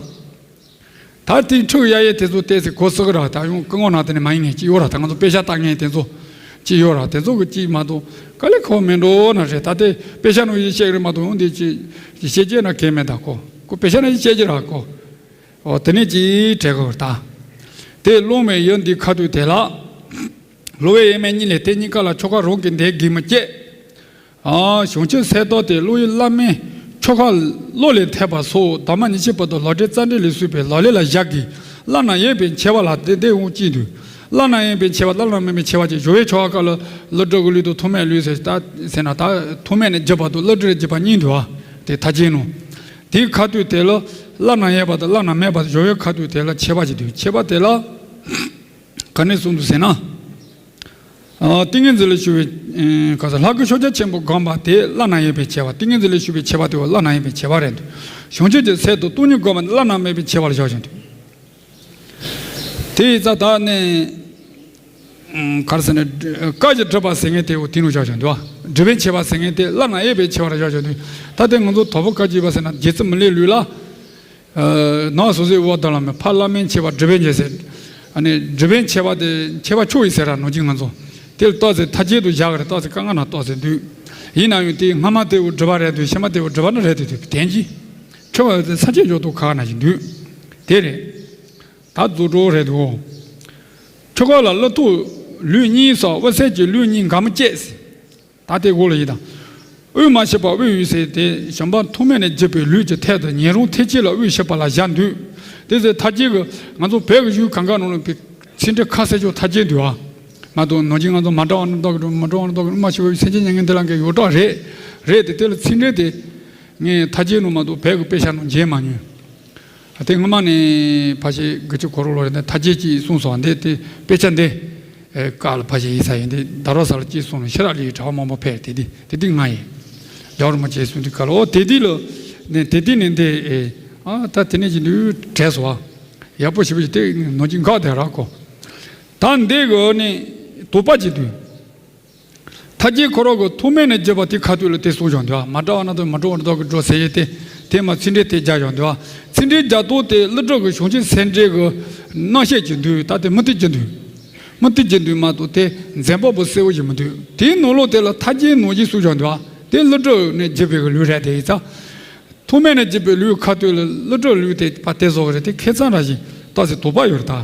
ད་དེའི་ཕྲུག་ཡ་ཡེ་དེ་ཚོ་བལྟས་ཚེ་གོ་སྲིད་གི་ར་ད་ཡང་སྐུ་ངོ་ན་དེ་ནས་མ་ཡིན་ངེས་ཅི་ཡོད་ར་ད་ང་ཚོ་དཔེ་ཆ་ལྟ་ངེས་དེ་ཚོ་ཅི་ཡོད་ར་དེ་ཚོ་གི་ཅི་མ་གཏོགས་དཀའ་ལས་ཁག་མེད་འགྲོ་ན་རེད། ད་དེ་དཔེ་ཆ་ནང་ཡིན་བཤད་གི་རེད་མ་གཏོགས་ཡང་དེ་ཅི་བཤད་རྒྱུ་ན་གལ་མེད་ད་གོ་ཁོ་དཔེ་ཆ་ནང་ཡིན་བཤད་རྒྱུ་ར་གོ་ཨོ་དེ་ནས་ཅི་དྲན་གི་ར་ད། དེ་སློབ་མའི་ཡུལ་འདི་ཁ་ཐུག་དེ་ལ། སློབ་དཔོན་དབྱེར་མེད་གཉིས་ལས་དེ་གཉིས་ཀ་ལ་ཆོ་ག་རང་གི་འདས་གིས་མི་བསྐྱེད། ཨ། བྱང་ཆུབ་སེམས་རྟོགས་ཏེ་བློ་ཡི་བླ་མའི་ཆོ་ག་བློ་ལས་ཐེབས་པ་སོགས་ཟླ་བ་ཉི་ཤུ་བར་དུ་ལག་བྲིས་རྩ་འགྲེལ་ལས་གསུངས་པའི་ལག་ལེན་ལ་བཞག་གིས་བླ་ན་མེད་པའི་ཆེ་བ་ལ་དེ་དེ་འོང་ཅི་འདུག་བླ་ན་མེད་པའི་ཆེ་བ། བླ་ན་མེད་པའི་ཆེ་བ་ཅེས་སྦྱོར་བའི་ཆོ་ག་ལ་བློ་གྲོས་ཀྱི་ལུས་དང་ཐོགས་མེད་ལུས་ཟེར། ད་ཟེར་ན་ད་ཐོགས་མེད་ནས་བརྒྱུད་པ་དང་བློ་གྲོས་བརྒྱུད་པ་གཉིས་འདུག་བ། དེ་མཐའ་བརྒྱད་ནོ། དེའི་ཁ་ཐུག་དེ་ལ་བླ་ན་མེད་པ་དང་བླ་ན་མེད་པ་སྦྱོར་བའི་ཁ་ཐུག་དེ་ལ་ཆེ་བ་ཅིག་འདུག་ཆེ་བ་དེ་ལ་ག་ནས་གསུངས་འདུག་ཟེར་ན། ཨ། ཏིང་ངེ་འཛིན་ལས་བྱུང་བའི། ཨེ། ག་ས་ལྷ་སྐུ་ཕྱག་རྒྱ་ཆེན་པོ་བསྒོམས་པ་དེ་བླ་ན་མེད་པའི་ཆེ་བ། ཏིང་ངེ་འཛིན་ལས་བྱུང་བའི་ཆེ་བ་དེ་བ་བླ་ན་མེད་པའི་ཆེ་བ་རེད་འདུག་བྱང་ཆུབ་ཀྱི་སེམས་དང་སྟོང་ཉིད་བསྒོམས་པ་བླ་ན་མེད་པའི་ཆེ་བ་ལ་བཞག་བཞག་འདུག་དེ་ཡི་རྩ་དག་ནས། ཨམ། ག་རེ་ཟེར་ན། བཀའ་བཞིན་སྒྲུབ་པ་ཟེར་མཁན་དེ་འོ་དེ་ནང་བཞག་བཞག་འདུག་བ། སྒྲུབ་པའི་ཆེ་བ་ཟེར་མཁན་དེ་བླ་ན་མེད་པའི་ཆེ་བ་ལ་བཞག་བཞག་འདུག་ད་དེ་ང་ཚོ་དོལ་པོ་བཀའ་བརྒྱུད་པ་ཟེར་ན་རྗེ་བཙུན་མི་ལའི་ལུགས་ལ། ཨ། ནང་སོ་སོའི་དབང་དང་བླ་མའི་ཕ་བླ་མའི་ཆེ་བ་སྒྲུབ་པའི་ཆེ་ཟེར། ཨ་ནི་སྒྲུབ་པའི་ཆེ་བ་དེ་ཆེ་བ་མཆོག་ཡིན་ཟེར་ར་ནོར་གྱི་ང་ཚོ། དེ་ལ་ཏོག་ཙམ་མཐའ་དཀྱིལ་དུ་བཞག་གི་རེད། ཏོག་ཙམ་དཀའ་ངལ་ན་ཏོག་ཙམ་འདུག་ཡིན་ན་ཡང་དེ་སྔ་མ་དེ་བོ་སྒྲུབ་པ་རེད་འདུག་ཕྱི་མ་དེ་བོ་སྒྲུབ་པ་ནི་རེད་འདུག་དེ་བདེན་གྱི། ཁྱོད་ལ་དེ་ས་བཅད་འཇོག་ཐུབ་ཁག་ན་ཞིག་འདུག་དེ་རེད། ད་རྫོགས་གྲོགས་རེད་འདུག་ཆོ་ག་ལ་ཀླུ་ཐོག་ལུས་གཉིས་སོགས་དབུ་གསལ་གྱི་ལུས་གཉིས་འགའ་མི་བསྐྱེད། ད་དེ་འོག་ལ་ཡི་དང་། དབུས་མ་ཞི་བ་དབུས་ཡོད་ཟེར་ཏེ་བྱམས་པ་ཐོགས་མེད་ནས་བརྒྱུད་པའི་ལུས་ཀྱི་ཐད་དུ་ཉན་རང་ཐེག་ཆེན་ལ་དབུས་ཞི་བ་ལ་བཞག་འདུག་དེ་ཚེ་མཐའ་དཀྱིལ་གྱི་ང་ཚོ་བོད་ཀྱི་གཞུང་གང་ག་ནང་ལ་ཚིག་འགྲེལ་ཁ་གསལ་ཤོས་མཐའ་དཀྱིལ་འདུག་ཨ། མ་གཏོགས་ནོར་གྱི་ང་ཚོ་མ་འདྲ་བ་ནི་འདོག་གི་མ་འདྲ་བ་ནི་འདོག་གི་དབུས་མ་ཞི་བ་དབུས་སེམས་ཅན་མྱ་ངན་འདས་ལ་འགའ་ཡོད་གྲགས་རེད། རེད་དེ་དེ་ལ་ཚིག་འགྲེལ་དེ་ངས་མཐའ་དཀྱིལ་ནང་མ་གཏོགས་བོད་ཀྱི་དཔེ་ཆ་ནང་མཇལ་མ་མྱོང་། དེ་སྔོན་མ་ནས་ཕ་ཤེ་དགུ་བཅུ་གོ་རོ་ལོ་རེ་ནས་མཐའ་དཀྱིལ་གཅིག་གསུངས་སོང་། འདི་དེ་དཔེ་ཆ་འདི་ཨེ་ཀ་ལ་ཕ་ཤེ་ཡིན་ས་ཡིན། འདི་ད་རོ་ས་ལ་གཅིག་གསུངས་ནས་ཤེས་རབ་ལེའུའི་དྲ་བ་མང་པོ་ཕེབས། དེ་འདི་དེ་འདི་ང་ཡིན། རྒྱལ་བ་རིན་པོ་ཆེ་གསུངས་དུས་ཀ་ལ་འོ་དེ་འདི་ལ་ནས་དེ་འདི་ནས་འདི་ཨེ་ཨ་ད་དེ་ནས་ཀྱི་འདི་བྲལ་སོང་བ། ཡག་པོ་ཞེ་པོ་ཞིག་དེ་ནོར་གྱི་འགག་དེ་རག་གོ། ད་འདི་གི་ནས་དོགས་པ་ཅིག་འདུག་མཐའ་དཀྱིལ་ཁོ་རང་གི་ཐོགས་མེད་ནས་བརྒྱུད་པ་དེ་ཁ་ཐུག་ལ་དེ་གསུངས་བཞག་འདུག་མ་འདྲ་བ་ན་དང་མ་འདྲ་བ་འདྲ་གི་འགྲོ་ཟེར་ཡས་དེ་དེ་མ་ཚིག་འགྲེལ་དེ་རྒྱག་བཞག་འདུག་ཚིག་འགྲེལ་རྒྱག་སྟངས་དེ་ཀླུ་སྒྲུབ་ཀྱི་བྱང་ཆུབ་སེམས་འགྲེལ་གྱི་རྣམ་བཤད་ཀྱི་འདུག་ད་དེ་མུ་སྟེགས་ཀྱི་འདུག་མུ་སྟེགས་ཀྱི་འདུག་མ་གཏོགས་དེ་འཛིན་པ་པོ་གསལ་བོ་ཞིག་མི་འདུག་དེའི་ནང་ལོགས་དེ་ལ་མཐའ་དཀྱིལ་ནང་བཞིན་གསུངས་བཞག་འདུག་དེ་ཀླུ་སྒྲུབ་ནས་བརྒྱུད་པའི་གི་ལུགས་རེད། དེ་ཡིན་ཙང་། ཐོགས་མེད་ནས་བརྒྱུད་པའི་ལུགས་ཁ་ཐུག་ལ་ཀླུ་སྒྲུབ་ལུགས་དེ་ཕར་དེ་བཟོ་གི་རེད། དེ་ཁེ་མཚང་ར་བཞིན་ཏོག་ཙམ་དོགས་པ་ཡོད་རེད་ད།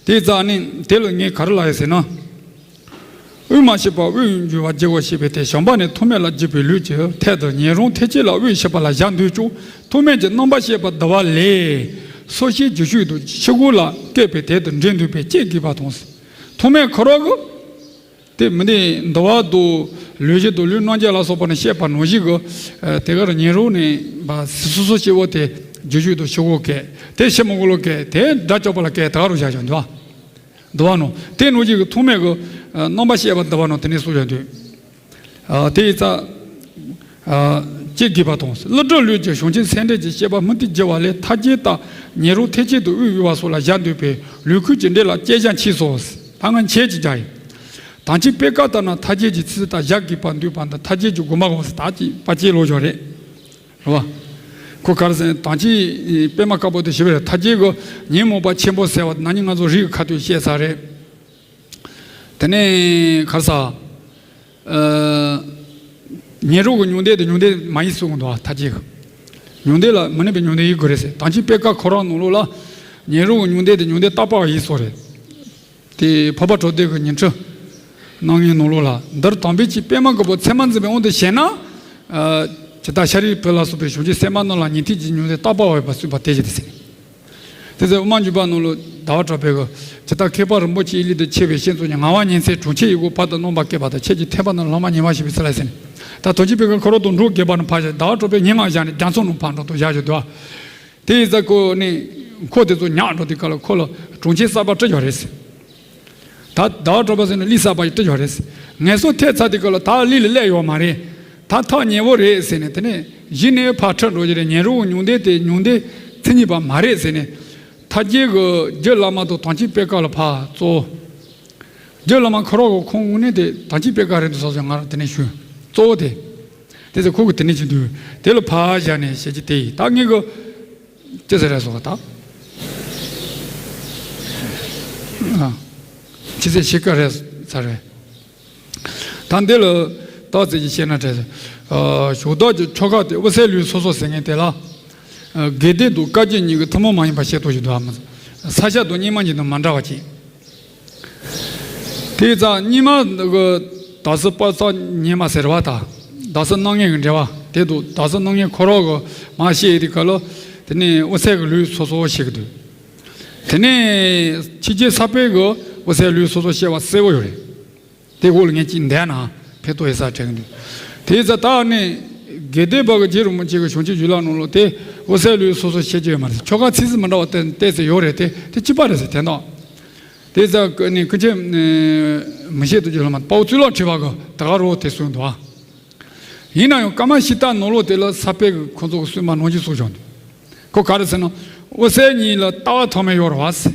དེ་ཙང་ནི་དེ་ལ་ངས་ག་རེ་ལབ་ཡོད་ཟེར་ན། དབུས་མ་ཞི་བ་དབུས་འགྱུར་བ་བརྒྱུད་པ་ཞེས་པའི་དེ་བྱམས་པ་ནས་ཐོགས་མེད་ལ་བརྒྱུད་པའི་ལུགས་ཀྱི་ཐད་དུ་ཉན་རང་ཐེག་ཆེན་ལ་དབུས་ཞི་བ་ལ་བཞག་འདུག་ཀྱང་ཐོགས་མེད་ཀྱི་རྣམ་པར་བཤད་པ་འདི་པ་ལས་སོ་སྐྱེའི་རྒྱུ་ཤུགས་དང་ཕྱི་རྒོལ་ལ་བཀོད་པའི་དེ་དང་འབྲེལ་འདུག་པས་དཔྱད་དགོས་པ་དང་། ཐོགས་མེད་ཁོ་རང་གི་དེ་མི་འདི་འདུལ་བ་དང་ལུས་བཞི་དང་ལུས་རྣམ་བརྒྱད་ལ་སོགས་པ་ནས་བཤད་པ་ནང་བཞིན་གྱི་ཨ་དེ་གར་ཉན་རང་ནས་སོ་སོ་སྐྱེ་བོ་དེ་རྒྱུ་ཤུགས་དང་ཕྱི་རྒོལ་སྐད་དེ་ཕྱི་མི་རྒོལ་ལ་སྐད་དེ་དགྲ་བཅོམ་པ་ལ་སྐད་དེ་ག་རུ་བཞག་ཀྱང་འདུལ་བ་འདུལ་བ་ནང་དེ་ནང་བཞིན་གྱི་ཐོགས་མེད་ཀྱི་ཨ་རྣམ་པར་བཤད་པ་འདུལ་བ་ནང་དེ་ནས་གསུངས་ཀྱང་འདུག་ཨ་དེ་ཡི་རྩ། ཨ་དཔྱད་དགོས་པ་དང་། ཀླུ་སྒྲུབ་ལུགས་ཀྱི་བྱང་ཆུབ་སེམས་འགྲེལ་གྱི་བཤད་པ་མུ་སྟེགས་བརྒྱུད་པ་ལས་མཐའ་དཀྱིལ་ལྟར་ཉན་རང་ཐེག་ཆེན་དང་དབུས་ཡུལ་བ་སོགས་ལ་བཞག་འདུག་པས་ལུགས་ཁུངས་ཀྱི་འགྲེལ་ལ་དཔྱད་བཞག་མཆིས་སོ། ད་ང་འཆད་ཀྱི་རྒྱ་ཡིན། དམ་ཅན་པད་དཀར་ལྟར་ན་མཐའ་དཀྱིལ་གྱི་ཚུལ་ལྟར་བཞག་དགོས་པར་འདུག་པ་འདི་མཐའ་དཀྱིལ་གྱི་དགོངས་པ་གོང་སུ་དག་ཅིག་པ་ཅིག་ལོ་ཞོ་རེད། རེད་བ། ཁོ་ག་རེ་ཟེར་ན་དམ་ཅན་པད་མ་དཀར་པོ་དེ་ཞུ་བ་རེད། མཐའ་དཀྱིལ་གྱི་ཉོན་མོངས་པ་ཆེན་པོ་ཟེར་བ་ན་ནིང་ང་ཚོ་རིགས་ཁ་ཐུག་བཤད་ཚར་རེད། དེ་ནས་ག་རེ་ཟ། ཨ། ཉན་རང་གི་མྱང་འདས་དེ་མྱང་འདས་མ་ཡིན་གསུང་གི་འདུག་བ། མཐའ་དཀྱིལ་གྱི། མྱང་འདས་ལ་མི་གནས་པའི་མྱང་འདས་ཡིན་དགོས་རེད་ཟེར། དམ་ཅན་པད་དཀར་ཁོ་རང་ནང་ལོགས་ལ་ཉན་རང་གི་མྱང་འདས་དེ་མྱང་འདས་རྟག་པ་བ་ཡིན་གསུངས་རེད། དེ་འཕགས་པ་གྲོལ་སྡེ་གི་ཉི་ཁྲི་གནང་མཁན་ནང་ལོགས་ལ་འདིར་དམ་པའི་ཆོས་པད་མ་དཀར་པོ་ཚད་མར་འཛིན་པའི་དབང་དུ་བྱས་ན། ཨ། ཇི་ལྟར་ཤཱ་རིའི་བུ་ལ་སོགས་པའི་བྱང་ཆུབ་སེམས་དཔའ་རྣམས་ལ་ཉན་ཐོས་ཀྱི་མྱང་འདས་རྟག་པ་བ་ཡོད་པར་གསུངས་པ་དེ་བཞིན་དུ་ཟེར། དེ་ཚེ་དབུ་མ་འཇུག་པ་ནང་ལ་ཟླ་བ་གྲགས་པས་གི་ཇི་ལྟར་མཁས་པ་རིན་པོ་ཆེའི་གླུ་དང་ཕྱད་པའི་ཤིང་ཙོགས་ཀྱི་ངག་དབང་ཉི་ཚེ་གྲོང་ཁྱེར་ཡི་གུ་བར་དུ་གནང་བ་བསྐལ་པ་དང་ཁྱེད་ཀྱི་ཐེག་པ་ནི་ལམ་མ་ཉེ་བར་ཞེས་པའི་ཚུལ་ལ་ཟེར་ནས། ད་དོན་གྱི་པའི་གི་འཁོར་ལོ་དང་འགྲོ་དགོས་པ་ནི་ཕར་བཞག་ཟླ་བ་གྲགས་པས་ཉིན་ངག་བཞག་ནས་རྒྱ་མཚོ་ནང་ཕར་འགྲོ་དང་བཞག་བཞག་འདུག་དེ་ཡི་རྩ་བཀོད་ནས་འཁོར་དེ་ཚོ་ཉག་འགྲོ་དུས་སྐབས་ལ་འཁོར་ལ་གྲོང་ཁྱེར་གསར་པ་བསྐྲུན་ཡོད་རེད་ཟེར། ད་ཟླ་བ་གྲགས་པ་ཟེར་ནས་གླུ་གསར་པ་ཞིག་བསྐྲུན་ཡོད་རེད་ཟེར། ངལ་གསོ་ཐེབས་ཚར་དུས་སྐབས་ལ་ད་གླུ་ལ་སླེབས་ཡོད་མ་རེད། ད་ཐག་ཉེ་བོ་རེད་ཟེར་ནས་དེ་ནས་གཞི་ནས་ཕར་ཁྲིད་འགྲོ་གི་རེད། ཉན་རང་གི་མྱང་འདས་དེ་མྱང་འདས་མཚན་ཉིད་པ་མ་རེད་ཟེར་ནས། མཐའ་དཀྱིལ་གྱི་རྒྱུད་བླ་མ་དང་དམ་ཅན་པད་དཀར་ལ་ཕར་གཙོ་བོ། རྒྱུད་བླ་མ་ཁོ་རང་གི་ཁོང་དངོས་གནས་དེ་དམ་ཅན་པད་དཀར་རེད་འདུག་བསམ་བྱས་ང་རང་དེ་ནས་ཞུ། གཙོ་བོ་དེ། དེ་ཚེ་ཁོ་གི་དེ་ནས་བྱེད་དུས་དེ་ལ་ཕར་བཞག་ནས་བཤད་ཀྱི་དེ་ཡིན། ད་ངས་གི་ཅི་ཟེར་རེད་སོགས་ད། ཨ། ཅི་ཟེར་ཤེས་ཀ་རེད་ཚར་རེད། ད་འདི་ལ་ཏོག་ཙམ་ཅིག་བཤད་ན་འགྲིག་ཟེར། ཨ། ཞོགས་དག་གི་ཆོ་ག་དེ་དབུ་སེལ་ལུས་སོ་སོ་ཟེར་མཁན་དེ་ལ། ཨ། དགེ་སྡིག་དང་བཀའ་བརྒྱུད་གཉིས་ཀྱི་ཐུན་མོང་མ་ཡིན་པ་བཤད་ཐུབ་ཀྱི་འདུག་ཨ། ས་སྐྱ་དང་རྙིང་མ་གཉིས་དང་མ་འདྲ་བ་ཅིག་དེ་ཙང་སྙིགས་མ་གི་དག་སའི་དཔག་བསམ་ཉི་མ་ཟེར་བ་དང་། དག་སའི་སྣང་བརྙན་གྱི་འགྲེལ་བ་དེ་འདུག། དག་སའི་སྣང་བརྙན་ཁོ་རང་གི་མར་བཤད་ཡི་དེ་ག་ལོ། དེ་ནས་དབུ་སེམས་ཀྱི་ལུས་སོ་སོ་བཤད་ཀྱི་འདུག། དེ་ནས་ཕྱི་རྒྱལ་ས་པཎ་གྱི་དབུ་སེམས་ལུས་སོ་སོ་བཤད་པ་གསལ་པོ་ཡོད་རེད། དེ་འོག་ལ་ངས་ཅིག་འདས་ན་ཕན་ཐོགས་ཡོད་ས་དྲན་གྱི་འདུག། དེ་ཙང་ད་ནི་དགེ་ལྡན་པ་གི་རྗེ་རིན་པོ་ཆེ་གི་བྱང་ཆུབ་ཡན་ལག་ནང་ལོགས་དེ་དབུ་སེམས་ལུས་སོ་སོ་བཤད་ཀྱི་ཡོད་མ་རེད། ཆོ་ག་ཚིག་ཟིན་མི་འདྲ་བ་ཏོག་ཙམ་ཡོད་རེད། དེ་དེ་གཅིག་པ་རེད་ཟེར། དེ་འདྲ། དེ་ཙང་ཀུན་མཁྱེན་མི་ཤེས་རྡོ་རྗེ་སློབ་མ་དཔའ་བོ་གཙུག་ལག་ཁྲི་པ་གིས་ད་ག་རང་དེ་གསུངས་འདུག་ཨ། ཡིན་ན་ཡང་ཀ་མ་ཤི་ཏ་ནང་ལོགས་དེ་ལ་ས་པཎ་གྱིས་ཁོང་ཚོ་གི་གསུངས་པ་ནང་བཞིན་གསུངས་བྱུང་འདུག། ཁོ་ག་རེ་ཟེར་ན། དབུ་སེམས་གཉིས་ལ་ལྟ་བ་ཐོག་མེད་ཡོད་རེད་བ་ཟེར།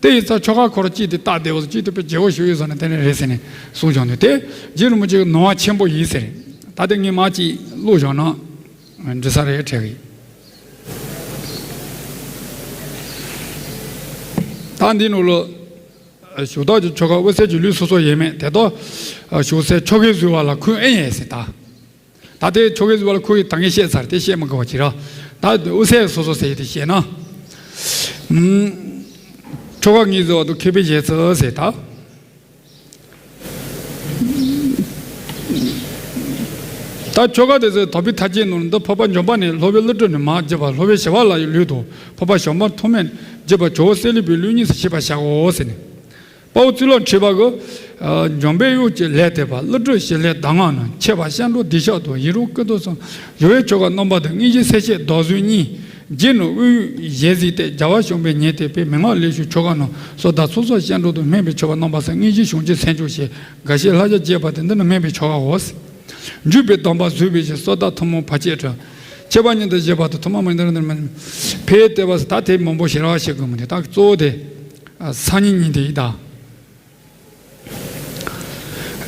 དེ་ཡིན་ཙང་ཆོ་ག་ཁོ་རང་གཅིག་དེ་རྟགས་བདེ་བོ་ཟེར། གཅིག་དེ་དཔེ་བརྗེ་བོ་ཞིག་ཡོད་ཟེར་ནས་དེ་ནས་རེད་ཟེར་ནས་གསུངས་བྱུང་འདུག། དེ་རྗེ་རིན་པོ་ཆེ་གི་ནང་པ་ཆེན་པོ་ཡིན་ཟེར། ད་དེ་ངས་མར་ཅིག་ཀློག་བཞག་ན་འགྲིག་ས་རེད་དྲན་གི། ད་འདི་ནང་ལོགས་ཞུགས་ཐབས་ཀྱི་ཆོ་ག་དབུ་སེམས་ཀྱི་ལུས་སོ་སོ་ཡིན་མིན་དེ་དག་ཞུགས་སའི་ཆོ་གས་བཟོས་པ་ལ་ཁུངས་ཨེ་ཡིན་ཟེར་ད། ད་ལྟའི་ཆོ་གས་བཟོས་པ་ལ་ཁུངས་ཡིན་ད་ངས་བཤད་ཚར། དེ་བཤད་མི་དགོས་པ་ཅིག་ར། ད་དབུ་སེམས་སོ་སོ་ཟེར་ཡི་དེ་བཤད་ན། ཨུམ། ཆོ་ག་ངོས་བཟུང་བ་དང་མཁས་པའི་བཞེད་ཚུལ་ཟེར་ད། ད་ཆོ་ག་དེ་ཚོའི་དག་པའི་མཐའ་རྒྱན་ནང་འདི་འཕགས་པ་འཇམ་དཔལ་ནས་སློབ་དཔོན་ཀླུ་སྒྲུབ་ནས་མར་བརྒྱུད་པ་སློབ་དཔོན་ཞི་བ་ལྷ་ཡི་ལུས་དང་འཕགས་པ་ཞབས་མར་ཐོགས་མེད་བརྒྱུད་པ་ཇོ་བོ་སྲས་ལེའུ་པའི་ལུས་གཉིས་སུ་ཕྱེ་བར་བྱའོ་ཟེར་ནས། དཔའ་བོ་གཙུག་ལག་ཁྲི་པ་གིས། ཨ། འཇམ་དཔལ་དབྱངས་ཀྱི་ལས་བཏབ་པ། ཀླུ་སྒྲུབ་ཞི་ལྷའི་གདམས་ངག་རྣམས། ཁྱད་པར་སྐྱབས་འགྲོ་བདེ་གཤེགས་དང་། ཡེ་རུ་ཀུན་ཏུ་གསུམ། ཞི་བའི་ཆོ་ག་རྣམ་པ་དང་། དངོས་གཞི་སེམས་བསྐྱེད་བདག་བཟུང་གཉིས། རྗེས་གནང་དབུས་གཞལ་ཟས་ཏེ། རྒྱལ་བ་བྱམས་པའི་ཉེར་བསྟན་པའི། མན་ངག་ལེགས་བཤད་ཆོ་ག་རྣམས་སོགས་དང་། ཚོགས་བསགས་སྐྱབས་འགྲོ་དང་། སྨན་པའི་མཆོད་པ་རྣམ་པ་གསུམ། དངོས་གཞི་བྱང་ཆུབ་སེམས་མཆོག་ཞེས། དགའ་བཞིའི་ལྷ་བརྒྱ་བརྒྱད་པ་སྟེ། འདི་རྣམས་སྨན་པའི་ཆོ་གའོ། འཇུག་པའི་གདམས་པ་བཟོད་པའི་ཞིང་། སོ་ཐར་ཐུན་མོང་བར་ཆད་བྲལ། ཁྱད་པར་གཉིས་དང་བཞི་པ་དང་། ཐུན་མོང་མ་ཡིན་དང་རིགས་དང་མ་ཕལ་བལྟས་པ་ཟེར། ད་དེ་མང་པོ་ཞེ་དྲག་བཤད་དགོས་མི་འདུག། ད་གཙོ་བོ་དེ་སང་ཉིན་ཉིན་དེ་ཡིན་ད།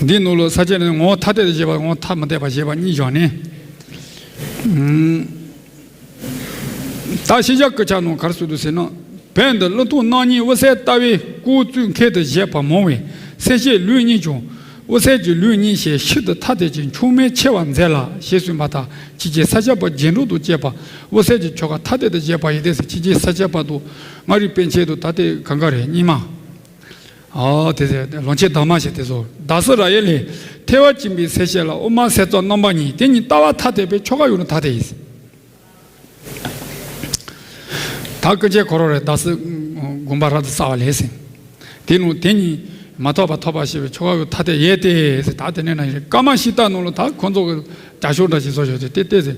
འདིའི་ནང་ལ་ས་བཅད་ནི་ངོ་བོ་ཐ་དད་དུ་བཞེད་པ། ངོ་བོ་ཐ་མི་དད་པར་བཞེད་པ་གཉིས་བཞག་ནས། ཨུམ། ད་ཤེས་བྱ་སྐུ་ཆ་ནང་ག་རེ་གསུངས་འདུག་ཟེར་ན། བོད་འདིར་ཀླུ་ཐུང་རྣམ་གཉིས་དབུ་སེམས་ལྟ་བུའི་སྐུ་གཙོས་མཁན་དུ་བཞེད་པ་མང་བས། སེམས་བསྐྱེད་ལུས་གཉིས་ཀྱང་དབུ་སེམས་ཀྱི་ལུས་གཉིས་ཞེས་ཤིན་ཏུ་ཐ་དད་ཅིང་ཆུང་མིན་ཆེ་བར་མཛད་ལ་ཞེས་གསུངས་པ་ལྟར། ཕྱིས་ཀྱི་ས་སྐྱ་པ་རྒྱན་དྲུག་དང་བཅས་པ་དབུ་སེམས་ཀྱི་ཆོ་ག་ཐ་དད་དུ་བཞེད་པ་ཡིན་ཏེ་ཟེར། ཕྱིས་ཀྱི་ས་སྐྱ་པ་དང་མངའ་རིས་པཎ་ཆེན་དང་། ད་ལྟའི་གང་ག་རེད། རྙིང་མ། ཨོ་དེ་ཚེ་ལོ་ཆེན་དར་མ་ཞེས་དེ་ཚོ། དར་སི་ར་ཡེ་ལས་ཐལ་བ་འབྱིན་པའི་སེམས་བསྐྱེད་ལ། དབུ་མ་སེམས་ཙམ་རྣམ་པ་གཉིས། དེ་གཉིས་ལྟ་བ་ཐ་དད་པའི་ཆོ་ག་ཡང་ཐ་དད་ཡིན། ད་ཀུན་མཁྱེན་ཁོ་རང་རེད། དར་སི་དགོན་པ་ར་དུ་ས་བ་ལས་ཟིན། དེ་ནང་དེ་གཉིས་མ་ཐོབ་པ་ཐོབ་པ་ཞེས་པའི་ཆོ་ག་ཡང་ཐ་དད་ཡོད་དེ་ཟེར། ད་དེ་ནས་ན་ཀ་མ་ཤི་ཏ་ནང་ལ་ད་ཁོང་ཚོ་གི་རྒྱ་ཤོག་འདྲ་ཞིག་བཟོ་བཞག་དེ་དེ་ལྟས་ཟེར།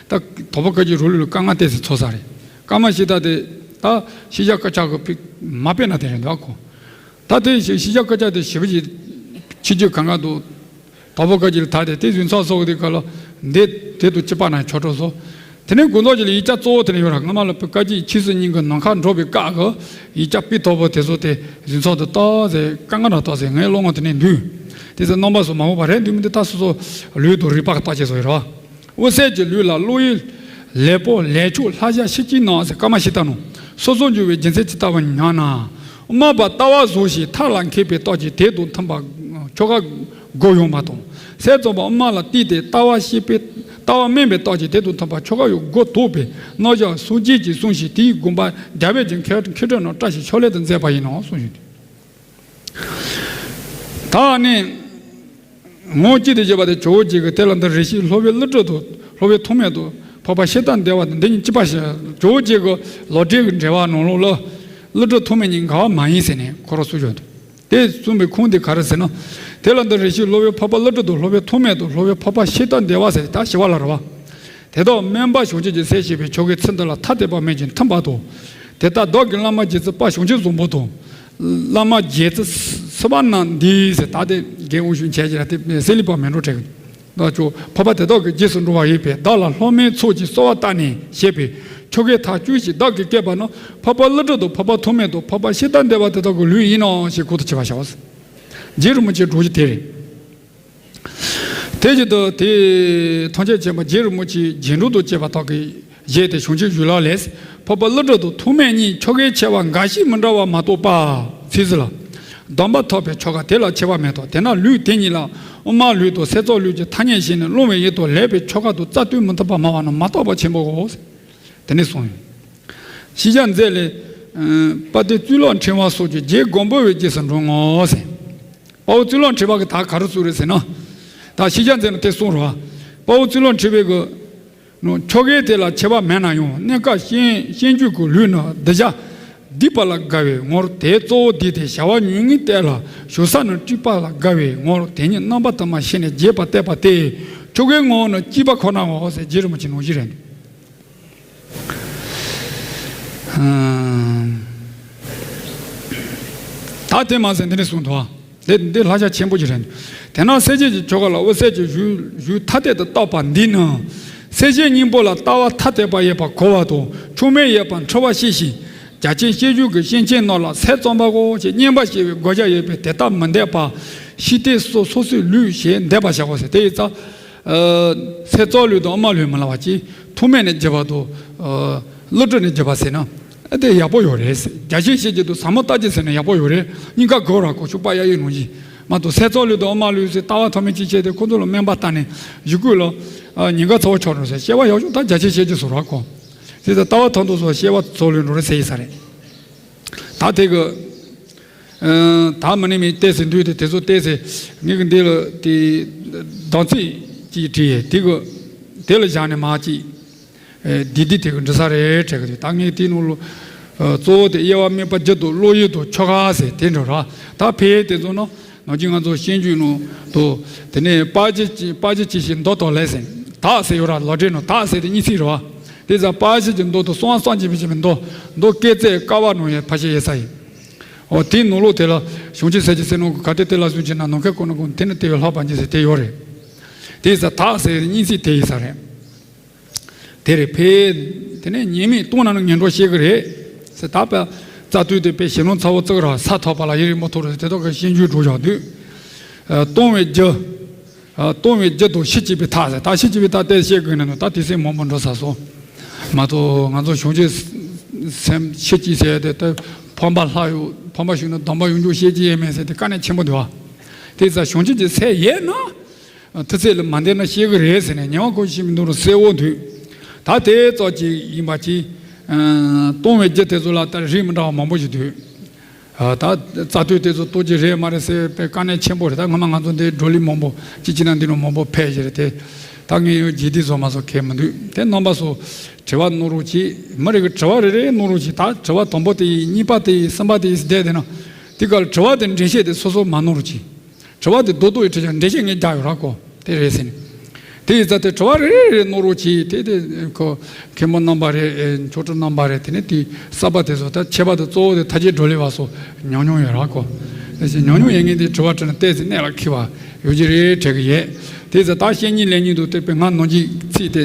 ད་དོལ་པོ་བཀའ་བརྒྱུད་རུ་ལུགས་ལ་ཀ་ང་ལྟས་ཟེར་ཚོགས་ས་རེད། ཀ་མ་ཤི་ཏ་དེ་ད་ཤེས་བྱ་སྐུ་ཆ་གི་ཕིག་མ་དཔེར་ན་དེ་རེད་འདུག་ཨ་ཁོ། ད་དེ་ཤེས་བྱ་སྐུ་ཆ་དེ་ཞེ་པོ་ཅིག་ཕྱི་རྒྱུད་གང་ག་འདུག། དོལ་པོ་བཀའ་བརྒྱུད་ལ་ད་དེ་དེ་རྫུན་ཚོགས་སོགས་དེ་ག་ལ་འདི་དེ་དང་གཅིག་པ་ན་ཆོག་འགྲོ་སོ། དེ་ནས་དགོན་ཚོགས་ཀྱི་ལ་ཡིག་ཆ་གཙོ་བོ་དེ་ནས་ཡོད་ར། སྔ་མ་ལ་བཀའ་བརྒྱུད་ཆོས་སྲིད་གཉིས་ཀྱི་ནམ་མཁའ་འགྲོ་བའི་སྐབས་ཀྱི་ཡིག་ཆ་དཔེ་དོལ་པོ་དེ་ཚོ་དེ་རྫུན་ཚོགས་དེ་ཏོག་ཙེ་དཀའ་ངལ་ར་ཏོག་ཙེ་ངའི་བློ་ངོ་དེ་ནས་འདུས། དེ་ཚོ་རྣམ་པ་སོ་མ་འོངས་པ་རེད་འདུས་མི་འདི་ད་སོ་སོ་ལུས་དང་རིག་པ་གི་རྟགས་ཅན་སོ་ཡོད་ར། དབུ་སེམས་ཀྱི་ལུས་ལ་བློ་ཡི་ལེགས་པོ་ལེགས་མཆོག་ལྷ་བཞག་ཤེར་ཕྱིན་རྣམས་ཟེར། ཀ་མ་ཤི་ཏ་ནང་སོ་སོར་འགྱུར་བའི་རྒྱུ་མཚན་ཇི་ལྟ་བུ་ཉམས་ན། དབུ་མ་པ་ལྟ་བ་བཟོ་ཞིང་ཐབས་ལ་མཁས་པའི་རྟགས་ཀྱིས་དེ་དང་མཐུན་པ་ཆོ་ག་སྒོ་ཡངས་པ་དང་། སེམས་ཙམ་པ་དབུ་མ་ལ་བརྟེན་ཏེ་ལྟ་བ་ཤེས་པའི་ལྟ་བ་དམན་པའི་རྟགས་ཀྱིས་དེ་དང་མཐུན་པ་ཆོ་ག་ཡང་སྒོ་དོག་པའི་རྣམ་གཞག་སངས་རྒྱས་ཀྱིས་གསུངས་ཤིང་དེའི་དགོངས་པ་རྒྱལ་བས་ཀྱང་མཁས་གྲུབ་རྣམས་བཀྲ་ཤིས་ཕྱག་ལེན་དུ་མཛད་པ་ཡིན་ནོ་གསུངས་ཡོད། ད་ནི། ངོ་གཅིག་ཏུ་བཞག་པ་དེ་ཇོ་བོ་རྗེ་གིས་དེ་ལ་འདིར་རེ་ཞིག་སློབ་དཔོན་ཀླུ་སྒྲུབ་དང་སློབ་དཔོན་ཐོགས་མེད་དང་འཕགས་པ་ཤི་ཏ་དེ་བ་དང་འདི་གཉིས་གཅིག་པ་ཞེས། ཇོ་བོ་རྗེ་གིས་ལོག་འགྲེལ་གྱི་འགྲེལ་པ་ནང་ལོགས་ལ་ཀླུ་སྒྲུབ་ཐོགས་མེད་གཉིས་འགལ་བ་མ་ཡིན་ཟེར་ནས་ཁོ་རང་གསུངས་ཡོད་འདུག། དེ་གསུངས་པའི་ཁུངས་དེ་ག་རེ་ཟེར་ན། དེ་ལ་འདིར་རེ་ཞིག་སློབ་དཔོན་འཕགས་པ་ཀླུ་སྒྲུབ་དང་སློབ་དཔོན་ཐོགས་མེད་དང་སློབ་དཔོན་འཕགས་པ་ཤི་ཏ་དེ་བ་ཟེར་ད་ཞི་བ་ལྷ་རེད་བ། དེ་དག་སྨན་པ་བྱང་ཆུབ་ཀྱི་སེམས་ཞེས་པའི་ཆོ་གའི་ཚིག་འདི་ལ་ཐ་དད་པ་མེད་ཅིང་མཐུན་པ་དང་། དེ་ལྟར་བདག་གི་བླ་མ་རྗེ་བཙུན་དཔལ་བྱང་ཆུབ་བཟང་པོ་དང་། བླ་མ་རྗེ་བཙུན་སི་པ་ན་འདི་ཟེར་ད་དེ་རྒན་དབང་ཕྱུག་བྱས་ཀྱི་ར་དེ་སེ་ལི་པ་མེ་འགྲོ་བྲལ་གི། ད་ཅོ་འཕགས་པ་དེ་དག་གི་རྗེས་སུ་འགྲོ་བ་ཡིན་པས་བདག་ལ་སློབ་མའི་ཚོགས་ཀྱིས་གསོལ་བ་བཏབ་ནས་ཞེས་པའི་ཆོ་གའི་མཐའ་བཅུ་ཞིག་བདག་གིས་བཀོད་པ་ནི་འཕགས་པ་ཀླུ་སྒྲུབ་དང་འཕགས་པ་ཐོགས་མེད་དང་འཕགས་པ་ཤི་ཏ་དེ་བ་དེ་དག་གི་ལུས་ཡིན་ནོ་ཞེས་གོང་དུ་ཆེ་བ་བྱའོ། རྗེ་རིན་པོ་ཆེའི་སྒྲོགས་གཞི་དེ་རེད། དེ་བཞིན་དུ་དེའི་ཐམས་ཅད་མཁྱེན་པ་རྗེ་རིན་པོ་ཆེའི་རྗེས་འགྲོ་དང་བཅས་པ་དག་གིས་བཞེད་དེ་བྱང་ཆུབ་ཡུལ་ལ་ལས། འཕགས་པ་ཀླུ་སྒྲུབ་དང་ཐོགས་མེད་གཉིས་ཆོ་གའི་ཆེ་བ་འགའ་ཞིག་མི་འདྲ་བ་མ་གཏོགས་པ། ཚིག་ཟིན་ལ། གདམས་པ་ཐོབ་པའི་ཆོ་ག་དེ་ལ་ཆེ་བ་མེད་དོ། དེས་ན་ལུས་དེ་གཉིས་ལ་དབུ་མ་ལུས་དང་སེམས་ཙམ་ལུས་ཀྱི་ཐ་སྙད་བཞེད་ནས་སློང་བའི་ཡུལ་དུ་ལེགས་པའི་ཆོ་ག་དང་རྩ་བཏུལ་མི་ཐུབ་པ་སྨྲ་བ་རྣམས་མ་དག་པ་ཆེན་པོའོ། དེ་ནས་གསུངས་ཡོད། ཤེས་བྱ་མཛོད་ལས། དཔལ་ལྡན་གཙུག་ལག་ཕྲེང་བ་སོགས་ཀྱི་རྗེ་མགོན་པོ་བའི་རྗེས་སུ་འགྲོ་ངོ་ཟེར། པོ་ཙི་ལོ་ཁྲི་པ་གི་ད་ག་རུ་ཚུགས་རེད་ཟེར་ན། ད་ཤེས་བྱ་འཛིན་ནོ་དེ་གསུང་རོགས། དཔའ་བོ་ཙི་ལོ་ཁྲི་པའི་གི་ནོ། ཆོ་གའི་དེ་ལ་ཆེ་བ་མེད་ན་ཡང་། གནས་སྐབས་ཤན་ཤན་རྒྱུད་ཀྱི་ལུས་ནི་གདུལ་བྱ་སྡིག་པ་ལ་དགའ་བའི་ངོར། དེ་གཙོ་བོ་འདི་སྟེ་བྱ་བ་ཉུང་ངུའི་ལྟས་ལ་ཞུགས་ས་ནི་སྤྲུལ་པ་ལ་དགའ་བའི་ངོར། དེ་ཉིད་རྣམ་པ་དུ་མར་ཤེས་ནས་རྒྱས་པར་བལྟས་པ་སྟེ། ཆོ་གའི་ངོ་བོ་ནི་སྐྱེས་པ་ཁོ་ནའོ་ཟེར། རྗེ་རིན་པོ་ཆེ་ནང་བཞིན་རེད། ད་དེ་མ་ཟད་འདི་ནས་གསུངས་འདུག། དེ་འདི་ལྷ་ཆ་ཆེན་པོ་ཅིག་རེད། དེས་ན་སེམས་བསྐྱེད་ཀྱི་ཆོ་ག་ལ་འོད་གསལ་གྱི་གཞུང་གཞུང་ཐ་དད་དུ་བཏགས་པ་འདི་ནི། སེམས་བསྐྱེད་སྙིང་པོ་ལ་ལྟ་བ་ཐ་དད་པ་ཡོད་པར་གོ་བ་དང་། ཆུང་མེད་ཡོད་པར་འཁྲུལ་བ་ཤེས་ཤིང་། རྒྱ་ཆེན་སྤྱོད་འཇུག་གི་སེམས་ཅན་རྣམས་ལ་ཚེ་རྩོམ་པའོ་ཞེས་བསྙེན་པ་བྱེད་པའི་དགོས་བྱ་ཡོད་པས། དེ་ལྟར་མི་འདོད་པར་ཤེས་ཏེ་སོ་སོ་སོའི་ལུས་ཞེས་འདོད་པར་བྱའོ་ཟེར། དེ་ཡི་རྩ། ཚེ་རྩོམ་ལུས་དང་དབུ་མ་ལུས་མི་སླ་བ་གཅིག། ཐུག་མེད་ནས་བརྗོད་པ་དང་། ཨ། བློ་གྲོས་ནས་བརྗོད་པ་ཟེར་ན། ཨ། དེ་ཡག་པོ་ཡོད་རེད་ཟེར། རྒྱ་ཆེན་བྱེད་ཀྱི་འདུག། ཟབ་མོ་ལྟ་ཀྱི་ཟེར་ན་ཡག་པོ་ཡོད་རེད། གཉིས་ཀ་དགོས་ར་གོ། ཤུག་པ་གཡའ་ཡིག་ནང་བཞིན་མ་གཏོགས། ཚེ་རྩོམ་ལུས་དང་དབུ་མ་ལུས་ཟེར། ལྟ་བ་ཐོག་མའི་ཅི་བྱས་ཏེ་ཁོ་ཚོ་ལ་སྨན་པ་ལྟ་ནས་གཞུག་གུ་ལ། ཨ། ཉེན་ཁ་ཚ་བོ་ཆགས་འགྲོ་ཟེར། སྐྱེ་བ་ཡག་ཤོས་ད་རྒྱ་ཆེན་བྱེད་ཀྱི་བཟོ་ར་གོ། དེ་ལྟར་ལྟ་བ་ཐོག་ཏུ་སོགས་སྐྱེ་བ་རྩོམ་ལུས་འགྲོ་རེད་ཟེར་ཡིན་ས་རེད། ད་དེ་གི། ཨ། ད་མི་ནི་མི་བལྟས་ཟིན་དུས་དེ་དེ་ཚོ་བལྟས་ཟིན། ངེད་ཀྱི་འདི་ལ་དེ་གདམས་ཚིག་ཅིག་བྲིས་ཡས། དེ་གི་དེ་ལ་བཞག་ནས་མ་ཅིག། ཨ། འདི་འདི་དེ་གི་འབྲི་ས་རེད་དྲན་གི་དུས། ད་ངས་དེའི་ནང་ལ། ཨ། གཙོ་བོ་དེ་དབྱེ་བ་དམིགས་པ་བརྒྱད་དང་བློ་ཡུལ་དང་ཆོ་ག་ཟེར་དེ་འགྲོ་ར། ད་ཕལ་དེ་ཚོ་ནང་ནང་བཞིན་ང་ཚོ་སྤྱོད་འཇུག་ནང་དུ། དེ་ནས་དཔའ་བྱད་ཀྱི་དཔའ་བྱད་ཀྱི་ཞིང་མདོ་དང་ལས་ཟེར། དག་ཟེར་ཡོད་ར། ལོ་འབྲས་ནང་དག་ཟེར་དེ་གཉིས་ཚིག་རེད་བ། དེ་ཙམ་དཔའ་བྱད་ཀྱི་མདོ་དང་གསང་བ་སངས་རྒྱས་པའི་ཞིང་གི་མདོ། མདོ་སྐྱེད་ཚལ་དཀའ་བ་ནང་ཡང་ཕལ་ཆེར་ཡོད་ས་ཡིན། འོ། དེའི་ནང་ལོགས་དེ་ལ་བྱང་ཆུབ་སེམས་ཀྱི་སེམས་ནང་གི་ག་དེ་དེ་ལ་སུན་ཕྱིན་ན་ནམ་མཁའི་ཀུན་ནས་ཀུན། དེ་ནི་དེ་བས་ལྷག་པར་མཁྱེན་ཟེར་དེ་ཡོད་རེད། དེ་ཙམ་དག་ཟེར་དེ་གཉིས་ཚིག་དེ་ཡོད་ས་རེད། དེ་རེད་ཕེ། དེ་ནས་ཉེས་དམིགས་སྟོང་ན་ནི་ངན་འགྲོ་ཤེས་ཀྱི་རེད་ཟེར། ད་དཔེ་རྩ་དུས་དེ་དཔེ་ཞེ་ལོང་ཚ་བོ་བཙུགས་ར། ས་ཐོབ་པ་ལ་ཡི་རིགས་མི་ཐོབ་རེད་ཟེར། དེ་དག་གི་སྤྱོད་འཇུག་འགྲོ་བཞག་དུས། ཨ། སྟོང་བའི་རྒྱུ། ཨ། སྟོང་བའི་རྒྱུ་དང་ཕྱི་བསྐྱེད་པའི་ཐབས་ཟེར། ད་ཕྱི་བསྐྱེད་པའི་ཐབས་དེ་བཤད་དགོས་ན་ནི་ད་དུས་ཚོད་མང་པོ་འགྲོ་ཚར་སོང་། མ་གཏོགས་ང་ཚོ་བྱང་ཆུབ་སེམས་ཕྱི་བསྐྱེད་ཟེར་དེ་ད་ཕམ་པ་ལྷག་ཡོད། ཕམ་པ་ཞིག་ན་སྡོམ་པ་ཡོངས་རྫོགས་བཤད་ཀྱི་ཡོད་མེད་ཟེར་དེ་དཀའ་གནད་ཆེན་པོ་འདུག་ཨ། དེ་ཙམ་བྱང་ཆུབ་ཀྱི་སེམས་ཡོད་ན། མཐུ་རྩལ་ལ་མ་འདེབས་ན་ཤེས་གི་རེད་ཟེར་ནས། ཉེ་བ་ཁོ་ཤེས་མི་འདུག་རུང་གསལ་བོ་འདུག། ད་དེ་ཙོག་ཅིག་ཡིན་པ་ཅིག། ཨ། སྟོང་བའི་རྒྱུ་དེ་ཚོ་ལ་ད་རིགས་མི་འདྲ་བ་མང་པོ་ཞིག་འདུག། ཨ། ད་རྩ་དུས་དེ་ཚོ་རྟོགས་ཀྱི་རེད་མ་རེད་ཟེར་དཔེ་དཀའ་གནད་ཆེན་པོ་རེད། ད་སྔ་མ་ང་ཚོ་འདི་བགྲོ་གླེང་མང་པོ་ཅིག་ཅིག་ན་འདི་ནང་མང་པོ་ཕེབས་ཀྱི་རེད་དེ། ད་ངས་ཡང་རྗེས་འདེད་བཟོ་མ་བཟོ་གལ་མི་འདུག། དེ་རྣམ་པ་ཚོ་དྲི་བ་གནང་རོགས་གྱིས། མི་རེ་གི་དྲི་བ་རེ་རེ་གནང་རོགས་གྱིས། ད་དྲི་བ་དང་པོ་དེ་ཡིན། གཉིས་པ་དེ་ཡིན། གསུམ་པ་དེ་ཡིན་ཟེར་བསྡད་བསྡད་ན། དེ་ག་ལ་དྲི་བ་དེ་འགྲེལ་བཤད་དེ་སོ་སོ་མ་གནང་རོགས་གྱིས། དྲི་བ་དེ་རྡོག་རྡོག་ཡིས་དྲིས་ཀྱང་འགྲེལ་བཤད་ངས་རྒྱག་ཡོད་ར་གོ། དེ་རེད་ཟེར་ནས། དེ་ཡི་རྩ་དེ་དྲི་བ་རེ་རེ་རེ་གནང་རོགས་གྱིས། དེ་དེ་ཁོ་མཁན་པོ་རྣམ་པ་རེད། ཨེ། མཆོག་སྤྲུལ་རྣམ་པ་རེད། དེ་ནས་དེ་གསར་པ་དེ་ཚོ། ད་ཁྱད་པར་དུ་གཙོ་བོ་དེ་ཐར་རྒྱས་བགྲོ་གླེང་བ་ཚོ་ཉམས་མྱོང་ཡོད་ར་གོ། དེ་བཞིན་ཉམས་མྱོང་ཡོད་མཁན་དེ་དྲི་བ་དྲིས་ན་ཏོག་ཙམ་གནད་ལ་འཁེལ་བ་ཡོད་ཀྱི་རེད་དྲན་གྱི་ཡོད། དེ་ཡི་རྩ་ད་བཤེས་གཉེན་ལེགས་སྙིང་དུ་བསྟོད་པའི་ང་ནང་གི་ཚིག་དེ་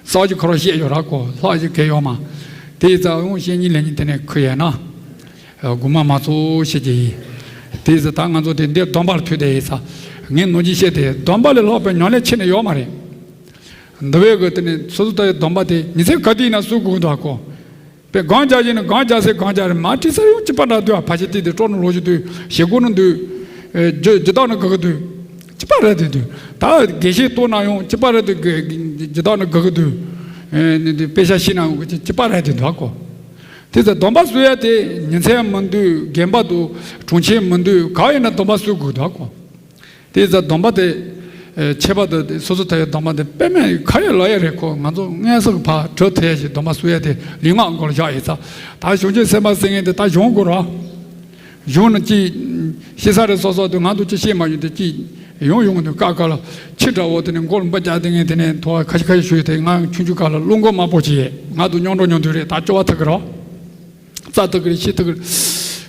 གསར་བ་ཅིག་ཁོ་རང་བཤད་ཡོད་ར་གོ། ལྷག་ཅིག་གལ་ཡོད་མ། དེ་ཡི་རྩ་འོང་བཤེས་གཉེན་ལེགས་སྙིང་དེ་ནས་ཁུར་ཡོད་ན། དགོངས་པ་མ་ཚོམ་བྱེད་ཀྱི་ཡིན། དེ་ཡི་རྩ་ད་ང་ཚོ་དེ་འདིར་སྡོམ་པར་ཐུག་དེ་ཡི་རྩ། ངས་ནོར་གྱིས་བཤད་དེ་སྡོམ་པ་ལས་ལྷག་པའི་ཉམས་ལེན་ཆེ་ནས་ཡོད་མ་རེད། འདི་བས་གི་དེ་ནས་སོ་སོ་ལྟ་བའི་སྡོམ་པ་དེ་ཉིན་མཚན་ག་དུས་ཡིན་ན་སྲུང་དགོས་འདུག་གོ། པས་སྒང་རྒྱག་བཞིན་ནས་སྒང་རྒྱག་སའི་སྒང་རྒྱག་རེད། མ་བྲིས་ས་ཡང་གཅིག་པ་འདྲ་འདུག། ཨ། ཕལ་ཆེར་དེ་དེ་སྤྲོ་ནས་ལོག་རྒྱུ་འདུག། ཞེ་དགུ་ནས་འདུག། ཨེ། རྒྱུ་རྒྱུ་དག་ནས་དགོས་ཀྱི་འདུག། གཅིག་པ་རེད་དེ་འདུག། ད་དགེ་བཤེས་གཏོང་ན་ཡང་གཅིག་པ་རེད་དེ། དགེ་རྒྱུ་དག་ནས་དགོས་ཀྱི་འདུག། ཨེ། དཔེ་ཆ་ཤེས་ན་ཡང་གཅིག་པ་རེད་དེ་འདུག་གོ། དེ་ཚོ་སྡོམ་པ་སྲུང་ཡ་དེ་ཉིན་མཚན་མི་འདུག། དགོན་པ་འདུག། གྲོང་ཁྱེར་མི་འདུག། གང་ཡིན་ན་སྡོམ་པ་སྲུང་དགོས་འདུག་གོ། དེ་ཚོ་སྡོམ་པ་དེ། ཨེ། ཁྱད་པར་དུ་སོ་སོ་ལྟ་བའི་སྡོམ་པ་དེ་དཔེ་མེད་ག་ཡོད་ལ་ཡོད་རེད་གོ། ང་ཚོ་དངོས་སུ་གི་ཕར་གྲུབ་ཐུབ་ཡ་ཞིག་སྡོམ་པ་སྲུང་ཡ་དེ་ལུས་ངག་མགོ་ལ་བཞག་ཡོད་ཙང་། ད་བྱང་ཆུབ་སེམས་དཔའ་ཟེར་མཁན་དེ་ད་གཞུང་དགོས་ར། གཞུང་ནི་ཅིག་ཤེས་ས་རེད། སོ་སོ་དེ་ང་ཚོ་ཅིག་ཤེས་མ་ཡོང་དེ་ཅིག་ཡོང་ཡོང་དུས་ཀ་ཀ་ལ་ཁྱི་འདྲ་བོ་དེ་ནས་མགོ་ལ་འབུ་རྒྱག་དེ་ངས་དེ་ནས་ཐོ་བ་ཁ་ཤས་ཁ་ཤས་ཞུས་ཏེ། ང་ཆུང་ཆུང་སྐབས་ལ་བློ་འགོག་མང་པོ་བྱས། ང་དང་མཉམ་འགྲོགས་མཉམ་འདུག་རེད། ད་སྐྱོ་བ་ཐུག་གི་རོ། རྩ་ཐུག་གི་རེད། ཤི་ཐུག་གི་རེད།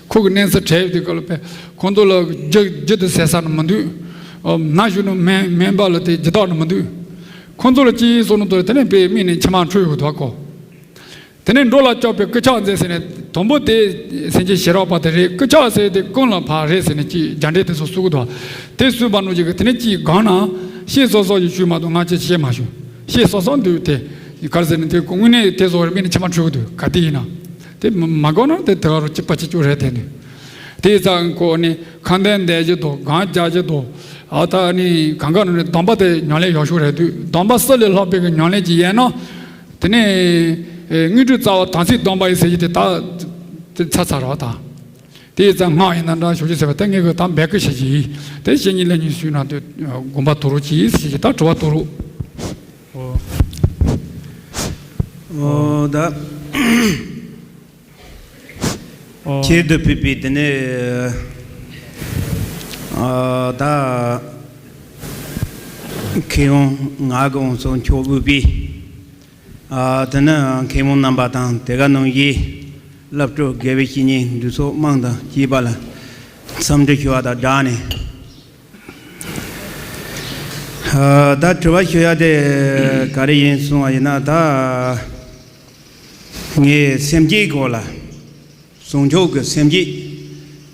ཁོ་གི་གནས་ཚུལ་དྲན་ཡོད་དུས་སྐབས་ལ་དཔེ་ཁོང་ཚོ་ལ་རྒྱུ་རྒྱུ་དེ་ཟེར་ས་ནི་མི་འདུག། ན་ཞུ་ནི་སྨན་སྨན་པ་ལ་དེ་རྒྱུ་དག་ནི་མི་འདུག། ཁོང་ཚོ་ལ་ཅི་སོང་ནི་དོ་དེ་ནས་དཔེ་མིག་ནས་མཆི་མ་འཁྲུ་ཡོད་དོ་གོ། དེ་ནས་འགྲོ་ལ་སྐྱོབ་པའི་སྐུ་ཕྱག་མཛད་ཟེར་ནས། དང་པོ་དེ་སེམས་ཅན་ཞི་རགས་པ་དེ་རེད། སྐུ་ཕྱག་ཟེར་དེ་ཀུན་ལ་ཕར་རེད་ཟེར་ནས་ཅིག་རྒྱ་འགྲེལ་དེ་ཚོ་གསུང་གི་འདུག། དེ་གསུངས་པ་ནང་བཞིན་གྱི་དེ་ནས་ཅིག་སྒང་ན་ཤེས་སོ་སོ་ཡི་ཞུས་མ་གཏོགས་ང་ཅི་ཤེས་མ་བྱུང་། ཤེས་སོ་སོ་འདུག་དེ། ག་རེ་ཟེར་ན་དེ་དངོས་གནས་དེ་ཚོ་རེད། མིག་ནས་མཆི་མ་འཁྲུ་གི་འདུག། ག་དེ་ཡིན་ན། དེ་མ་མ་དགོས་ན་དེ་དེ་ག་རུ་གཅིག་པ་གཅིག་གྱུར་རེད་དེ་ནི། དེ་ཙང་ཁོ་ནི་ཁ་འདོན་འདོན་གྱི་འདུག། གང་རྒྱག་གི་འདུག། ཨ། ད་ནི་གང་ག་ནི་སྡོམ་པ་དེ་ཉམས་ལེན་ཡག་ཤོས་རེད་འདུག། སྡོམ་པ་སྲོལ་ལས་ལྷག་པའི་གི་ཉམས་ལེན་ཅིག་ཡིན་ན། དེ་ནས་དངོས་གྲུབ་རྩ་བ་དམ་ཚིག་སྡོམ་པ་ཡི་ཟེར་གྱི་དེ་ད་དེ་ཚར་ཚར་རོ་ད། དེ་ཙམ་སྔགས་ཡིན་ན་འདྲ་ཞོགས་ཀྱི་ཟེར་བ་ད་ངས་གི་ད་འབད་གི་བྱེད་ཀྱི་ཡིན། དེ་བཤེས་གཉེན་ལས་ཉིན་ཞུས་ན་དེ་དགོངས་པ་དོར་རོགས་གྱིས་ཟེར་གྱི་ད་དྲི་བ་དོར་རོགས། ཨོ། ཨོ་ད། ཨོ། ཁྱེད་དུ་ཕུལ་བའི་དེ་ནས་ཨ་ད་མཁས་དབང་ངག་གི་དབང་ཕྱུག་མཆོག་དབུས་པའི། ཨ་དེ་ནི་མཁས་དབང་རྣམ་པ་དང་དེ་ག་ནང་བཞིན་བླ་སྤྲུལ་དགེ་བའི་བཤེས་གཉེན་འདུས་ཚོགས་དམངས་དང་བཅས་པ་ལ་འཚམས་འདྲི་ཞུ་བ་དང་སྦྲགས་ནས། ཨ་ད་དྲི་བ་ཞུ་ཡ་དེ་ག་རེ་ཡིན་གསུང་བ་ཡིན་ན། ད་ངས་སེམས་བསྐྱེད་སྐོར་ལ། བྱང་ཆུབ་ཀྱི་སེམས་བསྐྱེད་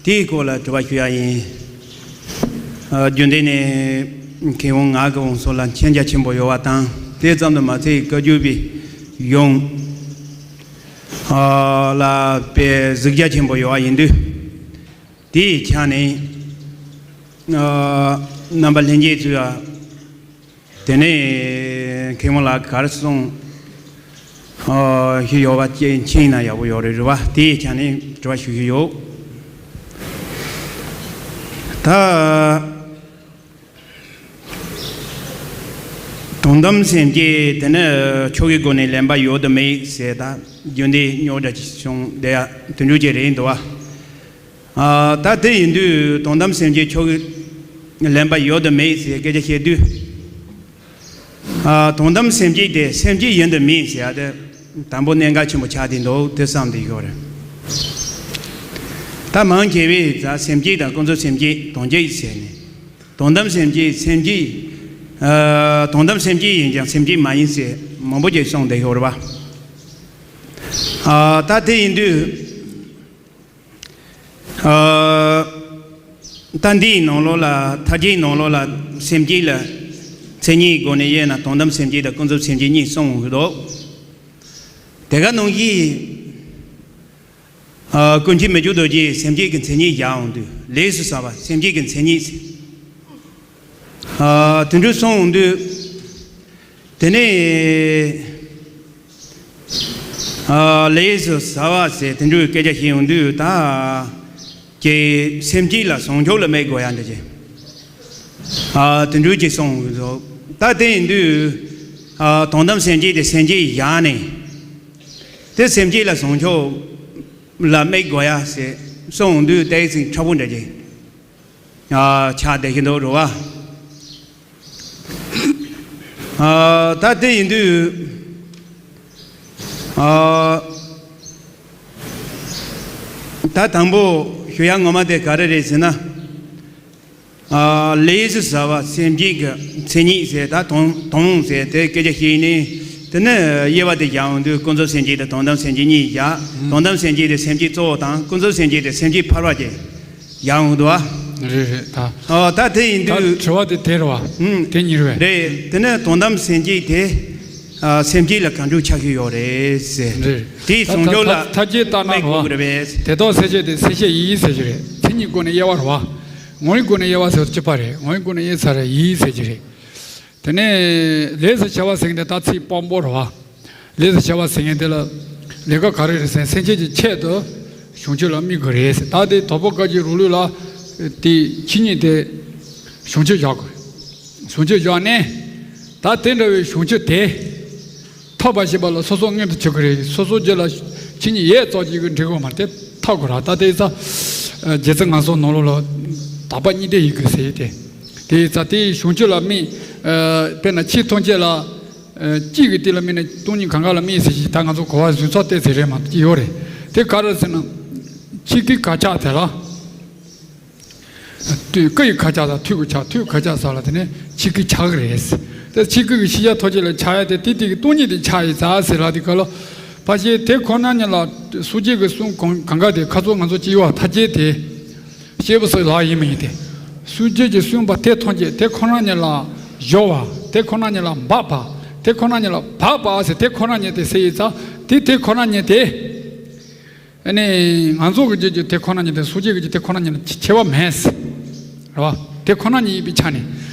དེའི་སྐོར་ལ་དྲི་བ་ཞུ་ཡ་ཡིན། ཨ་རྒྱུ་འབྲས་ནི་མཁས་དབང་ངག་གི་དབང་ཕྱུག་ལ་མཁྱེན་རྒྱ་ཆེན་པོ་ཡོད་པ་དང་། དེ་ཙམ་དུ་མ་ཚད་བཀའ་བརྒྱུད་པའི་གཞུང་ཨ་ལ་དཔེ་གཟིགས་རྒྱ་ཆེན་པོ་ཡོད་པ་ཡིན་དུས། དེའི་ཆ་ནས་ཨ་རྣམ་པ་ལྷན་རྒྱས་ཚོས་ཨ་དེ་ནས་མཁས་དབང་ལགས་ག་རེ་གསུངས། ཨ་ཞུ་ཡོད་པ་ཅིག་མཁྱེན་ན་ཡག་པོ་ཡོད་རེད། རེད་བ། དེའི་ཆ་ནས་དྲི་བ་ཞུ་ཞུ་ཡོད། ད་དོན་དམ་སེམས་བསྐྱེད་དེ་ནི་ཆོ་གའི་སྒོ་ནས་ལེན་པ་ཡོད་དམ་མེད་ཟེར། ད་རྒྱུ་འབྲས་རྙོག་དྲ་ཅིག་བྱུང་བསྡད་ཡ་དེ་འདྲ་ཅིག་རེད་འདུག་བ། ཨ་ད་དེ་ཡིན་དུས་དོན་དམ་སེམས་བསྐྱེད་ཆོ་ག་ལེན་པ་ཡོད་དམ་མེད་ཟེར་སྐད་ཆ་བཤད་དུས། ཨ་དོན་དམ་སེམས་བསྐྱེད་དེ་སེམས་བསྐྱེད་ཡིན་དམ་མིན་ཟེར་ཡ་དེ་དང་པོ་གནད་འགག་ཆེན་པོ་ཆགས་བསྡད་འདུག་དེ་བསམ་བསྡད་ཡོད་རེད། ད་མང་ཆེ་བས་ད་སེམས་བསྐྱེད་དང་ཀུན་རྫོབ་སེམས་བསྐྱེད་དོན་གཅིག་ཟེར་ནས། དོན་དམ་སེམས་བསྐྱེད་སེམས་བསྐྱེད། ཨ་དོན་དམ་སེམས་བསྐྱེད་ཡིན་ཀྱང་སེམས་བསྐྱེད་མ་ཡིན་ཟེར་མང་པོ་ཅིག་གསུངས་བསྡད་ཡོད་རེད་བ། ཨ་ད་དེ་ཡིན་དུས། ཨ་ད་འདིའི་ནང་ལོགས་ལ་མཐར་གྱིས་ནང་ལོགས་ལ་སེམས་བསྐྱེད་ལ་མཚན་ཉིད་སྒོ་ནས་དབྱེ་ན་དོན་དམ་སེམས་བསྐྱེད་དང་ཀུན་རྫོབ་སེམས་བསྐྱེད་གཉིས་གསུངས་ཡོད་དོ། དེ་ག་ནང་བཞིན་ཨ་ཀུན་མཁྱེན་མི་བསྐྱོད་རྡོ་རྗེས་སེམས་བསྐྱེད་ཀྱི་མཚན་ཉིད་བཞག་འོང་དུས་ལས་སུ་བྱ་བ་སེམས་བསྐྱེད་ཀྱི་མཚན་ཉིད་ཟེར། ཨ་དེ་འདྲ་གསུངས་འོང་དུས། དེ་ནས་ཨ་ལས་སུ་བྱ་བ་ཟེར་དེ་འདྲའི་སྐད་ཆ་བཤད་ཡོང་དུས། ད་ཀྱི་སེམས་བསྐྱེད་ལ་བྱང་ཆུབ་ལ་དམིགས་དགོས་ཡ་འདྲ་ཅིག་ཨ་དེ་འདྲའི་ཅིག་གསུངས་ཡོང་དུས། ད་དེ་ཡིན་དུས་ཨ་དོན་དམ་སེམས་བསྐྱེད་དེ་སེམས་བསྐྱེད་བཞག་ནས་དེ་སེམས་བསྐྱེད་ལ་བྱང་ཆུབ་ལ་དམིགས་དགོས་ཡ་ཟེར་གསུངས་ཡོང་དུས། ཏོག་ཙམ་ཕྲ་བོ་འདྲ་ཅིག་ཨ་ཆགས་བསྡད་ཀྱི་འདུག་རེད་བ། ཨ་ད་དེ་ཡིན་དུས། ཨ་ད་དང་པོ་ཞུ་ཡ་ངོ་མ་དེ་ག་རེ་རེད་ཟེར་ན། ཨ་ལས་སུ་བྱ་བ་སེམས་བསྐྱེད་ཀྱི་མཚན་ཉིད་ཟེར། ད་དོན་དོན་ཟེར་དེ་སྐད་ཆ་བཤད་ནས། དེ་ནས་དབྱེ་བ་དེ་བཞག་ཡོང་དུས་ཀུན་རྫོབ་སེམས་བསྐྱེད་དང་དོན་དམ་སེམས་བསྐྱེད་གཉིས་བཞག་དོན་དམ་སེམས་བསྐྱེད་དེ་སེམས་བསྐྱེད་གཙོ་བོ་དང་ཀུན་རྫོབ་སེམས་བསྐྱེད་དེ་སེམས་བསྐྱེད་ཕལ་པ་ཅིག་ཡང་འོང་དུ་བ། རེད་རེད་ད། ཨོ་ད་དེ་ཡིན་ད་དུས། དྲི་བ་དེ་དེ་རེད་བ། ཨུམ། དེ་གཉིས་རེད་བས། རེད། དེ་ནས་དོན་དམ་སེམས་བསྐྱེད་དེ། ཨ་སེམས་བསྐྱེད་ལ་གང་འདྲ་ཆགས་ཀྱི་ཡོད་རེད་ཟེར། རེད། དེའི་ད་བྱང་ཆུབ་ལ་ད་ད་ཐ་ཇེ་ལྟ་ན་དམིགས་དགོས་ཀྱི་རེད་བས། དེ་དག་སེལ་བྱེད་དེ་སེལ་བྱེད་ཡིད་ཟེར་གྱི་རེད། མཚན་ཉིད་སྒོ་ནས་དབྱེ་བ་རེད་བ། ངོ་བོའི་སྒོ་ནས་དབྱེ་བ་ཟེར་གཅིག་པ་རེད། ངོ་བོའི་སྒོ་ནས་དབྱེ་ཚར་རེད་ཡིད་ཟེར་གྱི་རེད། དེ་ནས་ལས་སུ་བྱ་བ་ཟེར་མཁན་དེ་ད་ཚིག་དཔང་པོ་རེད་བ། ལས་སུ་བྱ་བ་ཟེར་མཁན་དེ་ལ་ལས་ཀ་ག་རེ་རེད་ཟེར་ན་སེམས་ཅན་གྱི་ཆེད་དུ་བྱང་ཆུབ་ལ་དམིགས་དགོས་རེད་ཟེར། ད་དེ་དོལ་པོ་བཀའ་བརྒྱུད་རོ་ལུགས་ལ་དེ་ཆོས་ཉིད་དེ་བྱང་ཆུབ་བཞག་དགོས་རེད། བྱང་ཆུབ་བཞག་ནས་ད་དེ་འདྲ་བའི་བྱང་ཆུབ་དེ་ཐོབ་པར་བྱེད་པ་ལ་སོ་སོ་མངོན་དུ་བྱེད་དགོས་རེད། སོ་སོ་རྒྱུད་ལ་ཆོས་ཉིད་ཡོད་ཙང་གཅིག་གི་འབྲི་དགོས་མ་རེད། དེ་ཐོབ་དགོས་རེད། ད་དེ་ས་རྗེ་བཙུན་ངག་གསུམ་ནང་ལོགས་ལ་དག་པ་གཉིས་ལྡན་ཡིན་དགོས་ཟེར་ཏེ། དེ་ས་དེ་བྱང་ཆུབ་ལ་དམིགས། དཔེར་ན་ཆོས་ཐམས་ཅད་ལ། ཨ་གཅིག་གི་དེ་ལ་དམིགས་ནས་སྟོང་ཉིད་གང་ག་ལ་དམིགས་ཟེར་གྱི་ད་ང་ཚོ་གོ་བ་བཟོས་ཚོགས་བལྟས་ཟེར་རེད་མ་གཏོགས་ཡོད་རེད། དེ་ག་རེ་ཟེར་ན། ཆོས་སྐུའི་གར་ཆགས་དེ་ལ། ཐུགས་སྐུ་ཡི་གར་ཆགས་དང་ཐུགས་ཀྱི་ཆགས་ཐུགས་གར་ཆགས་ས་ལ་དེ་ནས་ཆོས་སྐུའི་ཆགས་ཀྱི་རེད། དེ་ཆོས་སྐུ་གི་ཤེས་བྱ་ཐམས་ཅད་ལ་ཆགས་ཡ་དེ་དེ་དེ་གི་སྟོང་ཉིད་དེ་ཆགས་ཡི་ཙང་ཟེར་ལ་དེ་ག་ལ། ཕལ་ཆེར་དེ་ཁོ་ན་ཉིད་ལ་སངས་རྒྱས་ཀྱི་གསུང་གང་གང་ག་དེ་ཁ་ཚོ་ང་ཚོ་སྐྱེ་བ་ཐ་ཆད་དེ། སྐྱེས་བུ་སོགས་ལག་ཡིན་མི་ཡིན་ཏེ། སངས་རྒྱས་ཀྱིས་གསུངས་པ་དེ་ཐམས་ཅད་དེ་ཁོ་ན་ཉིད་ལ་སྦྱོར་བ། དེ་ཁོ་ན་ཉིད་ལ་འབབ་པ། དེ་ཁོ་ན་ཉིད་ལ་འབབ་པ་ཟེར་དེ་ཁོ་ན་ཉིད་དེ་ཟེར་ཡི་ཙང་དེ་དེ་ཁོ་ན་ཉིད་དེ། ཨ་ནི་ང་ཚོ་གི་རྒྱུད་ཀྱི་དེ་ཁོ་ན་ཉིད་དེ་སངས་རྒྱས་ཀྱི་རྒྱུད་དེ་ཁོ་ན་ཉིད་ལ་ཁྱད་པར་མེད། རེད་བ། དེ་ཁོ་ན་ཉིད་ཡིན་པའི་ཆ་ནས།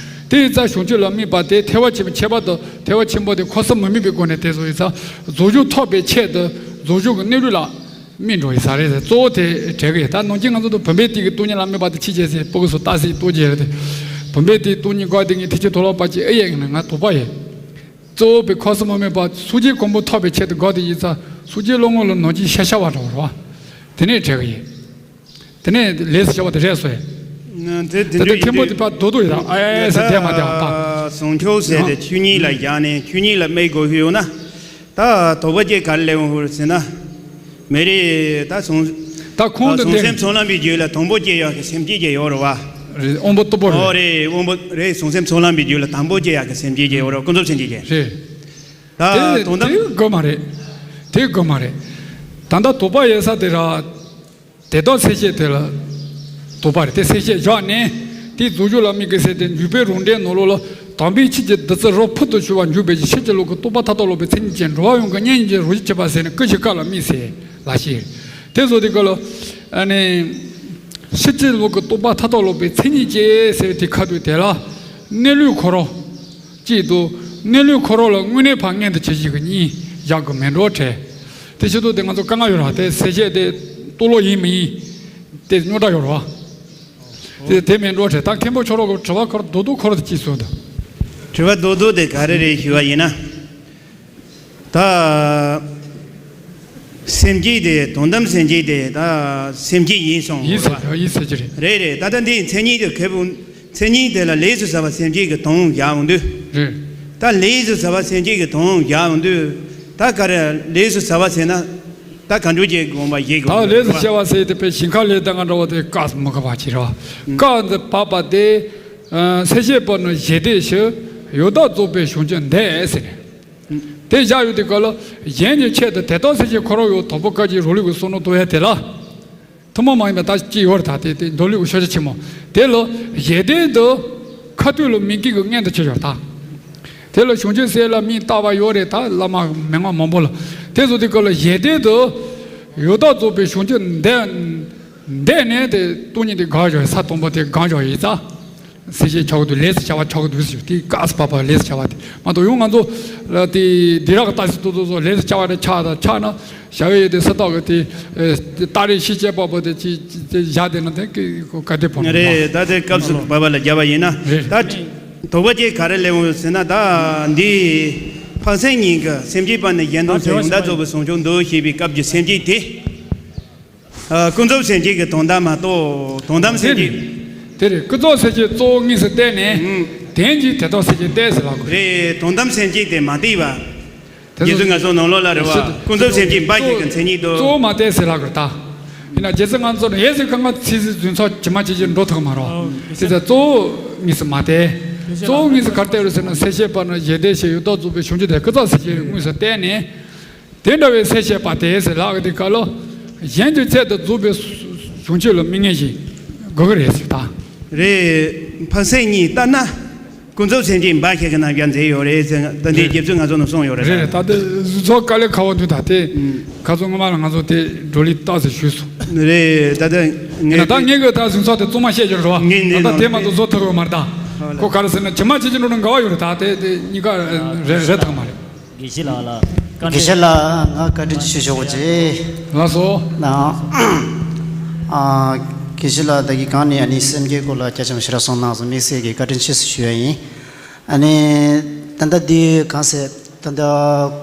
དེ་ཡི་ཙང་བྱང་ཆུབ་ལ་དམིགས་པ་དེ་ཐེག་པ་ཆེན་པོ་ཁྱད་པར་དུ་ཐེག་པ་ཆེན་པོ་དེ་འཁོར་གསུམ་མི་དམིགས་པའི་སྒོ་ནས་དེ་བཟོ་ཡི་ཙང་རྫོགས་བྱང་ཐོབ་པའི་ཆེད་དུ་རྫོགས་བྱང་གི་གནས་ལུགས་ལ། སྨིན་འགྲོ་ཡི་ས་རེད་ཟེར། གཙོ་བོ་དེ་བྲལ་གི་ཡོད། ད་ནང་ཆེན་ང་ཚོ་དུ་བུམ་པའི་སྟེང་གི་སྟོང་ཉིད་ལ་དམིགས་པ་དེ་ཕྱི་རྒྱལ་ཟེར། ཕྲུ་གུ་ཚོ་ལྟ་སའི་སྟོང་ཉིད་རེད་དེ། བུམ་པའི་སྟེང་སྟོང་ཉིད་བཀག་སྟེ་ངས་ཐེག་ཆེན་མཐོང་ལམ་པ་ཅིག་ཨེ་ཡེ་ཡིན་ན་ང་དོགས་པ་ཡོད། གཙོ་བོ་པའི་ཁ་གསོ་མ་དམིགས་པ་སངས་རྒྱས་གོ་འཕང་ཐོབ་པའི་ཆེད་དུ་དགོས་དེ་ཡིན་ཙང་སངས་རྒྱས་བློ་ངོར་ལ་ནང་ཆེན་ཤ་ཤ་བ་འདྲ་བོ་རེད་བ། དེ་ནས་བྲལ་གི་ཡོད། དེ་ནས་ལས་སུ་བྱ་བ་དེ་རེད་སོ་ཡ། དེ་དེ་དེ་མཁན་པོ་དེ་ཕར་རྡོ་རྡོ་ཡོད་ད། ཨ་ཨེ་ཟེར་བསྡད་མ་བསྡད་པ་ཕར། བཟང་ཕྱོགས་ཟེར་ཏེ་ཆོས་ཉིད་ལ་བཞག་ནས་ཆོས་ཉིད་ལ་དམིགས་དགོས་ཤེས་ཡོད་ན། ད་དོགས་པ་ཅིག་ག་རེ་སླེབས་འོང་ཟེར་ན། མི་རེད་ད་བཟང་། ད་ཁོང་དུ་བཟང་སེམས་ཚོགས་ལམ་པའི་རྒྱུད་ལ་དང་པོ་སྐྱེ་ཡག་གི་སེམས་བསྐྱེད་ཅིག་ཡོད་རེད་བ། རེད། དབང་པོ་སྟུག་པོ་རེད། ཨོ་རེད། དབང་པོ་རེད། བཟང་སེམས་ཚོགས་ལམ་པའི་རྒྱུད་ལ་དང་པོ་སྐྱེ་ཡག་གི་སེམས་བསྐྱེད་ཅིག་ཡོད་རེད། ཀུན་རྫོབ་སེམས་བསྐྱེད་ཅིག་རེད། ད་དེ་དོན་དམ་དེ་དགོས་མ་རེད། དེ་དགོས་མ་རེད། ད་ལྟ་དོགས་པ་ཡོད་ས་དེ་ར། དེ་དག་སེམས་བསྐྱེད་དེ་ལ་དོགས་པ་རེད། དེ་སེམས་བསྐྱེད་བཞག་ནས་དེའི་རྫོགས་བྱང་ལ་དམིགས་དགོས་ཟེར་ཏེ། འཇུག་པའི་རང་འགྲེལ་ནང་ལོགས་ལ། དམ་པའི་ཆོས་ཀྱི་བདུད་རྩི་རབ་ཕུལ་དུ་ཞུགས་པ། འཇུག་པའི་ཕྱིར་ཕྱིན་ལུགས་ཀྱི་རྟོགས་པ་མཐར་ཐུག་ལོག་པའི་མཚན་ཉིད་ཀྱིས། འགྲོ་བ་ཡོངས་ཀྱི་སྙིང་རྗེའི་རང་བཞིན་བྱེད་པ་ཟེར་ནས་ཀུན་གཞི་བཀའ་ལ་དམིགས་ཟེར་ལ་ཞེས། དེ་བཟོ་དེ་ཀ་ལ་ཨ་ནི་ཕྱིན་ཅི་ལོག་གི་རྟོགས་པ་མཐར་ཐུག་ལོག་པའི་མཚན་ཉིད་ཅེས་ཟེར་བའི་དེ་ཁ་ཐུག་དེ་ལ་གནས་ལུགས་ཁོ་རང་གཅིག་ཏུ། གནས་ལུགས་ཁོ་རང་ལ་དངོས་གནས་ཕར་མངོན་དུ་བྱེད་བཞིན་གྱི་གཉིས་བཞག་གི་མེད་འགྲོ་བྲལ། དེ་ཕྱི་དོན་དེ་ང་ཚོ་དཀའ་ངལ་ཡོད་ར། དེ་སེམས་བསྐྱེད་དེ་རྟོགས་ལོག་ཡིན་མི་ཡིན་དེ་རྙོག་དྲ་ཡོད་ར་བ། དེ་དེ་མེད་འགྲོ་བྲལ། ད་མཁན་པོ་ཁྱོད་རང་གི་དྲི་བ་ཁོ་ར་རྡོག་རྡོག་ཁོ་ར་དེ་ཅིག་གསུངས་འདུག་དྲི་བ་རྡོག་རྡོག་དེ་ག་རེ་རེད་ཞུ་བ་ཡིན་ན། ད་སེམས་བསྐྱེད་དེ་དོན་དམ་སེམས་བསྐྱེད་དེ་ད་སེམས་བསྐྱེད་ཡིན་གསུངས། ཡིན་ཟེར་ཡིན་ཟེར་གྱི་རེད། རེད་རེད། ད་ལྟ་འདི་མཚན་ཉིད་དེ་གལ་པོ། མཚན་ཉིད་དེ་ལ་ལས་སུ་བྱ་བ་སེམས་བསྐྱེད་ཀྱི་དོན་བཞག་འོང་དུས། རེད། ད་ལས་སུ་བྱ་བ་སེམས་བསྐྱེད་ཀྱི་དོན་བཞག་འོང་དུས། ད་ག་རེ་ལས་སུ་བྱ་བ་ཟེར་ན། ད་ག་འདྲ་ཅིག་དགོངས་པ་བཞེས་དགོས། ད་ལས་སུ་བྱ་བ་ཟེར་དེ་དཔེ་ཞིང་ཁ་ལས་ད་ང་འདྲ་བ་དེ་བཀག་མི་དགོས་པ་ཅིག་རེད་བ། བཀག་འདི་བབས་པ་དེ། ཨ་སེམས་བསྐྱེད་པ་ནི་བཞེད་དེ་ཞུ། ཡང་དག་རྫོགས་པའི་བྱང་ཆུབ་འདི་ཟེར། དེ་བཞག་ཡོད་དེ་ག་ལ་གཞན་གྱི་ཆེད་དུ་དེ་དག་སེམས་བསྐྱེད་ཁོ་རང་ཡང་དང་པོ་བཀའ་བརྒྱད་རང་ལུགས་ཀྱི་བསམ་བློ་གཏོང་ཡ་དེ་ལ། ཐུན་མོང་མ་ཡིན་པའི་ད་ཅི་ཡོད་རེད། ད་དེ་དེ་མདོ་ལུགས་ཀྱི་ཤོ་ཆ་ཆེན་མོ་དེ་ལ་གཞན་དོན་དུ་ཁ་ཐུག་ལ་མི་དགེ་གི་མངོན་དུ་བྱས་ཡོད་རེད། ད་དེ་ལ་བྱང་ཆུབ་སེམས་ལ་མིང་བཏགས་པ་ཡོད་རེད། ད་བླ་མ་མི་མང་མང་པོ་ལ་དེ་ཚོ་དེ་ག་ལ་གཞན་དོན་དུ་ཡང་དག་རྫོགས་པའི་བྱང་ཆུབ་འདི་འདི་ནས་དེ་སྟོང་ཉིད་དེ་གང་བྱུང་ས་དང་པོ་དེ་གང་བྱུང་ཡིན་ཙང་། སེམས་བསྐྱེད་ཆགས་ཀྱི་འདུག་ལས་སུ་བྱ་བ་ཆགས་ཀྱི་འདུག་ཟེར། དེ་བཀག་སུ་བབས་པ་ལས་སུ་བྱ་བ་དེ་མ་གཏོགས་ཡང་ང་ཚོ་ལ་དེ་འདི་རག་ལྟ་སི་ཏོ་ཏོ་ཚོ་ལས་སུ་བྱ་བ་དེ་ཆགས་དང་ཆགས་ན་བྱ་བའི་ཡུལ་དེ་སུ་དག་གི་དེ་ལྟ་རེ་ཤི་བྱེད་པ་པོ་དེ་ཅི་ཅི་བཞག་དེ་ན་དེ་གི་ག་དེ་ཕོ་རེད། ད་དེ་སྐབས་སུ་བབས་པ་ལ་རྒྱབ་པ་ཡིན་ན། རེད། ད་དོགས་པ་ཅིག་ག་རེ་སླེབས་འོང་ཟེར་ན། ད་འདི་འཕགས་སེང་གཉིས་ཀྱི་སེམས་བསྐྱེད་པ་ནི་གཞན་དོན་ཟེར་ཡང་དག་རྫོགས་པའི་བྱང་ཆུབ་འདོད་ཞེས་པའི་སྐབས་ཀྱི་སེམས་བསྐྱེད་དེ། ཨ་ཀུན་རྫོབ་སེམས་བསྐྱེད་ཀྱི་དོན་དག་མ་གཏོགས་དོན་དམ་སེམས་བསྐྱེད། དེ་རེད། ཀུན་རྫོབ་སེམས་བསྐྱེད་གཙོ་བོ་དངོས་སུ་བསྟན་ནས། ཨུམ། དོན་གྱི་དེ་དག་སེམས་བསྐྱེད་བསྟན་ཟེར་ལབ་དགོས། རེད། དོན་དམ་སེམས་བསྐྱེད་དེ་མ་བསྟན་པ། དེ་རྗེ་ཚོ་བཙུན་ང་ཚོ་ནང་ལོགས་ལ་རེད་བ། ཀུན་རྫོབ་སེམས་བསྐྱེད་འབའ་ཞིག་གི་མཚན་ཉིད་དུ། གཙོ་བོ་མ་བསྟན་ཟེར་ལབ་དགོས་ད། ཡིན་ན་རྗེ་བཙུན་ང་ཚོ་ནི་ཡེ་ཟེར་གང་ག་ཚིག་ཟིག་རྫུན་ཚོགས་ཇི་མ་ཇི་བཞིན་འགྲོ་ཐུབ་མ་རེད་བ། དེ་ཚོ་གཙོ་བོ་དངོས་སུ་མ་བསྟན། གཙོ་བོ་དངོས་སུ་ག་རེ་བསྟན་རེད་ཟེར་ན། སེམས་བསྐྱེད་པ་ནི་གཞན་དོན་ཞེས་ཡང་དག་རྫོགས་པའི་བྱང་ཆུབ་དེ་ཀུན་རྫོབ་སེམས་བསྐྱེད་དངོས་སུ་བསྟན་ནས། དེ་འདྲ་བའི་སེམས་བསྐྱེད་པ་དེ་ཟེར་ལབ་དེ་ག་ལ་གཞན་གྱི་ཆེད་དུ་རྫོགས་པའི་བྱང་ཆུབ་ལ་དམིགས་ངེས་ཤིག་དགོས་ཀྱི་རེད་ཟེར་ད། རེད། འཕགས་སེང་གཉིས་ལྟར་ན་ཀུན་རྫོབ་སེམས་བསྐྱེད་འབའ་ཞིག་གི་རྣམ་གཞག་མཛད་ཡོད་རེད་ཟེར། ད་འདི་རེད། རྗེ་བཙུན་ང་ཚོ་ནས་གསུངས་ཡོད་རེད། རེད་རེད། ད་དེ་གཟུགས་ཚོགས་དཀའ་ལས་ཁག་པོ་འདུག་ད་དེ་ཨུམ། ཁ་སང་སྔོན་མ་ལ་ང་ཚོ་དེ་བགྲོ་གླེང་ཏོག་ཙམ་ཞུས་སོང་། རེད། ད་ལྟ་ངས་ད་ངས་གི་ད་གཟུགས་ཚོགས་དེ་གཙང་མ་བཤད་རྒྱུ་རེད་བ། ངས་ནས་ད་ལྟ་ནང་དེ་མ་གཏོགས་བཟོ་ཐུབ་ཡོད་མ་རེད་ད། ཧོ་ལ། ཁོ་ག་རེ་ཟེར་ན་ཇི་མ་ཇི་བཞིན་འགྲོ་ན་འགལ་བ་ཡོད་རེད་ད། དེ་དེ་གཉིས་ཀ་རེད་རེད་ཐག་མ་རེད། དགེ་བཤེས་ལགས་ལ་བཀའ་དགེ་བཤེས་ལགས་ང་བཀའ་དྲིན་ཆེ་ཞུ་ཞུ་བ་བྱེད། ལགས་སོ། ན། ཨ། དགེ་བཤེས་ལགས་ད་གི་གང་ནས་ཨ་ནི་སེམས་བསྐྱེད་སྐོར་ལ་རྒྱ་ཆེན་པོ་ཞེ་དྲག་གསུངས་གནང་སོང་། དམིགས་བསལ་གྱི་བཀའ་དྲིན་ཆེ་ཞུ་ཡ་ཡིན། ཨ་ནི་ད་ལྟ་འདི་གང་ཟེར། ད་ལྟ་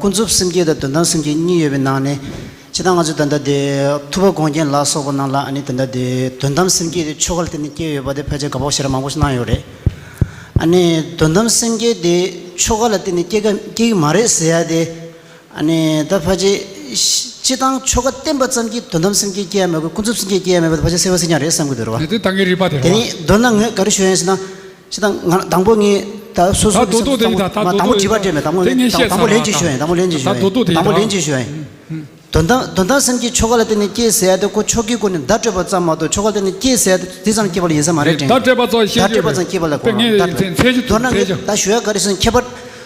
ཀུན་རྫོབ་སེམས་བསྐྱེད་དང་དོན་དམ་སེམས་བསྐྱེད་གཉིས་ཡོད་པའི་ནང་ནས། སྤྱིར་བཏང་ང་ཚོས་ད་ལྟ་དེ་ཐུབ་པ་དགོངས་རྒྱན་ལ་སོགས་པ་ནང་ལ་ཨ་ནི་ད་ལྟ་དེ་དོན་དམ་སེམས་བསྐྱེད་དེ་ཆོ་ག་ལ་བརྟེན་ནས་སྐྱེ་ཡོད་པ་དེ་ཕལ་ཆེར་དགག་པ་ཞེ་དྲག་མང་པོ་ཞིག་གནང་ཡོད་རེད། ཨ་ནི་དོན་དམ་སེམས་བསྐྱེད་དེ་ཆོ་ག་ལ་བརྟེན་ནས་སྐྱེ་ག་སྐྱེ་གི་མ་རེད་ཟེར་ཡ་དེ། ཨ་ནི་ད་ཕལ་ཆེར་སྤྱིར་བཏང་ཆོ་ག་བསྟེན་པ་ཙམ་གྱིས་དོན་དམ་སེམས་བསྐྱེད་སྐྱེ་ཡ་མེད་པ། ཀུན་རྫོབ་སེམས་བསྐྱེད་སྐྱེ་ཡ་མེད་པ་དེ་ཕལ་ཆེར་གསལ་བ་གསལ་རྐྱང་རེད་བསམ་གྱི་འདུག་རེད་བ། དེ་ད་ངའི་རིག་པ་དེ་རེད་བ། དེ་ནི་མདོར་ན་ངས་ག་རེ་ཞུ་ཡ་ཡིན་ཟེར་ན། ཅི་དང་ང་དང་པོ་ངས་ད་སོ་སོ་ད་གི་རྡོག་རྡོག་དེ་ཡིན་ད། ད་དང་པོ་རྡོག་རྡོག་དྲི་བ་དྲིས་མེད། དང་པོ་དེ་ངས་བཤད་དང་པོ་ཚར་ལན་བ་ཅིག་ད། ཞུ་ཡིན། དང་པོ་ལན་ཅིག་ཞུ་ཡིན། ད་རྡོག་རྡོག་དེ་ཡིན་ད། དང་པོ་ལན་ཅིག་ཞུ་ཡིན། དོན་དམ་དོན་དམ་སེམས་ཀྱི་ཆོ་ག་ལ་བརྟེན་ནས་སྐྱེས་ཟེར་ཡ་དེ་ཁོ་ཆོ་གའི་སྒོ་ནས་བརྡ་སྤྲོད་པ་ཙམ་མ་གཏོགས་ཆོ་ག་ལ་བརྟེན་ནས་སྐྱེས་ཟེར་ཡ་དེ་དེ་ཙམ་སྐྱེས་པ་ལ་ཡིན་ས་མ་རེད་དྲན། བརྡ་སྤྲད་པ་ཙམ་ཤེས་རྒྱུ་བརྡ་སྤྲད་པ་ཙམ་སྐྱེས་པ་ལ་གོ། དཔེ་ངས་ད་ཚེ་ཚེ་མདོར་ན་ངས་ད་ཞུ་ཡ་ག་རེ་ཟེར་ན་ཁྱད་པར་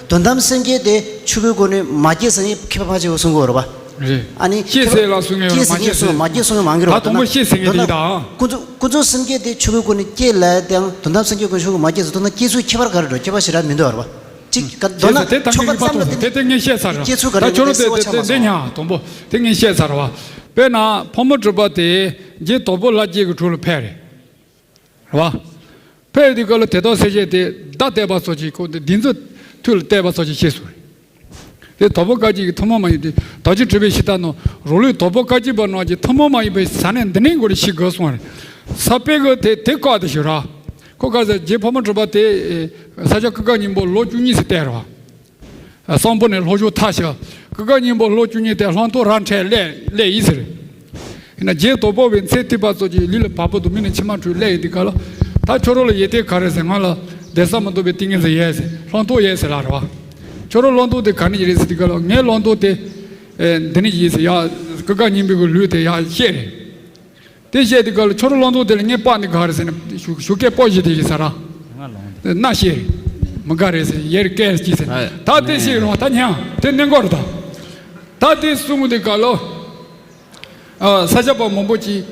དོན་དམ་སེམས་ཀྱི་དེ་ཆོ་གའི་སྒོ་ནས་མ་སྐྱེས་ཟེར་ནས་ཁྱད་པར་ཕལ་ཆེར་གསུང་གི་ཡོད་རེད་བ། རེད། ཨ་ནི་སྐྱེས་ཟེར་ལ་གསུང་ངེས་ཡོད་རེད། མ་སྐྱེས་ཟེར་མ་སྐྱེས་གསུང་ངེས་མང་གི་རེད་བ། ད་དང་པོ་སྐྱེས་ཟེར་ངེས་དེ་ད། ཀུན་རྫོབ་ཀུན་རྫོབ་སེམས་བསྐྱེད་དེ་ཆོ་གའི་སྒོ་ནས་སྐྱེས་ལབ་ཡ་དེའང་དོན་དམ་སེམས་བསྐྱེད་སྒོ་ནས་ཆོ་ག་མ་སྐྱེས་ཟེར་དོན་དམ་སྐྱེས་ཚུལ་ཁྱད་པར་ག་རེ་འགྲོ། ཁྱད་པར་ཞེ་དྲག་མི་འདུག་རེད་བ། གཅིག་ག་དོན་དེ་ད་ཆོ་ག་ངས་ཙམ་ལ་དེ་དེ་ངས་བཤད་ཚར་རེད་བ། སྐྱེས་ཚུལ་ག་རེ་ད་ཁྱོད་རང་དེ་གསལ་བོ་དེ་ཆགས་མ་དེ་སོང་། འདི་ཉག་དང་པོ་དེ་ངས་བཤད་ཚར་རེད་བ། དཔེར་ན་ཕག་མོ་གྲུ་པ་དེ་རྗེ་དྭགས་པོ་ལྷ་རྗེ་གི་དྲུང་ལ་ཕེབས་རེད། རེད་བ། ཕེབས་དུས་སྐབས་ལ་དེ་དག་སེལ་བྱེད་དེ་བརྡ་གཏད་པ་སོགས་ཀྱིས་ཁོ་འདི་འདི་ཚོ་ཐུགས་ལ་གཏད་པ་སོགས་ཀྱིས་ཤེས་སོང་རེད། དེ་དྭགས་པོ་བཀའ་བརྒྱུད་ཀྱི་ཐུན་མོང་མ་ཡིན་ཏེ་དག་བཅུ་དྲུག་པའི་ཞུས་དག་ནང་རང་ལུགས་དྭགས་པོ་བཀའ་བརྒྱུད་པ་རྣམས་ཀྱི་ཐུན་མོང་མ་ཡིན་པའི་ས་གནས་འདི་ནས་འགོ་ནས་ཤེས་དགོས་གསུངས་རེད། ས་པཎ་གྱིས་དེ་དེ་བཀག་དེ་ཞུ་ར། ཁོ་ག་ཟེར་རྗེ་ཕག་མོ་གྲུ་པ་དེ་ས་སྐྱ་ཀུན་དགའ་སྙིང་པོ་ལོ་བཅུ་གཉིས་སུ་བསྟེན་ར། གསང་ཕུ་ནས་ལྷོ་ཕྱོགས་མཐའ་བཞག་ཀུན་དགའ་སྙིང་པོ་ལོ་བཅུ་གཉིས་དེ་ལྷག་མཐོང་རང་འཕྲད་སླེབས་སླེབས་ཡིན་ཟེར། ཡིན་ན་རྗེ་དྭགས་པོ་བའི་མཚན་ཐོས་པ་ཚོ་གྱི་ལུས་ལ་བ་སྤུ་དང་མིག་ནས་མཆི་མ་འཁྲུགས་སླེབས་ཡོད་དུས་སྐབས་ལ། ད་ཁྱོད་རང་ལ་ཡོན་ཏན་ག་རེ་ཟེར། ང་ལ་གདན་ས་མི་འདུག་པའི་ཏིང་ངེ་འཛིན་ཡོད་ཟེར། ལྷག་མཐོང་ཡོད་ཟེར་ལབ་ར་བ། ཁྱོད་རང་ལྷག་མཐོང་དེ་ག་ནས་ཡིན་རེད་ཟེར་དུས་སྐབས་ལ། ངའི་ལྷག་མཐོང་དེ་འདི་ནས་ཡིན་ཟེར། ཡ་ཀུན་དགའ་སྙིང་པོའི་གི་ལུས་དེ་ཡ་བཤད་རེད། དེ་བཤད་དུས་སྐབས་ལ་ཁྱོད་རང་ལྷག་མཐོང་དེ་ལ་ངའི་པགས་ནི་ག་རེ་ཟེར་ནས་ཞུ་ཞུ་སྐད་པོ་བཞི་དེ་ཡིན་ས་ར། སྣ་ཤེས་མི་དགའ་རེད་ཟེར། ཡར་སྐད་ཅིག་ཟེར། ད་དེ་ཤེས་རུང་ད་ཉན་དེ་གནད་འགག་རེད་ད། ད་དེ་གསུང་དུས་སྐབས་ལ། ས་སྐྱ་པ་མང་པོ་ཅིག་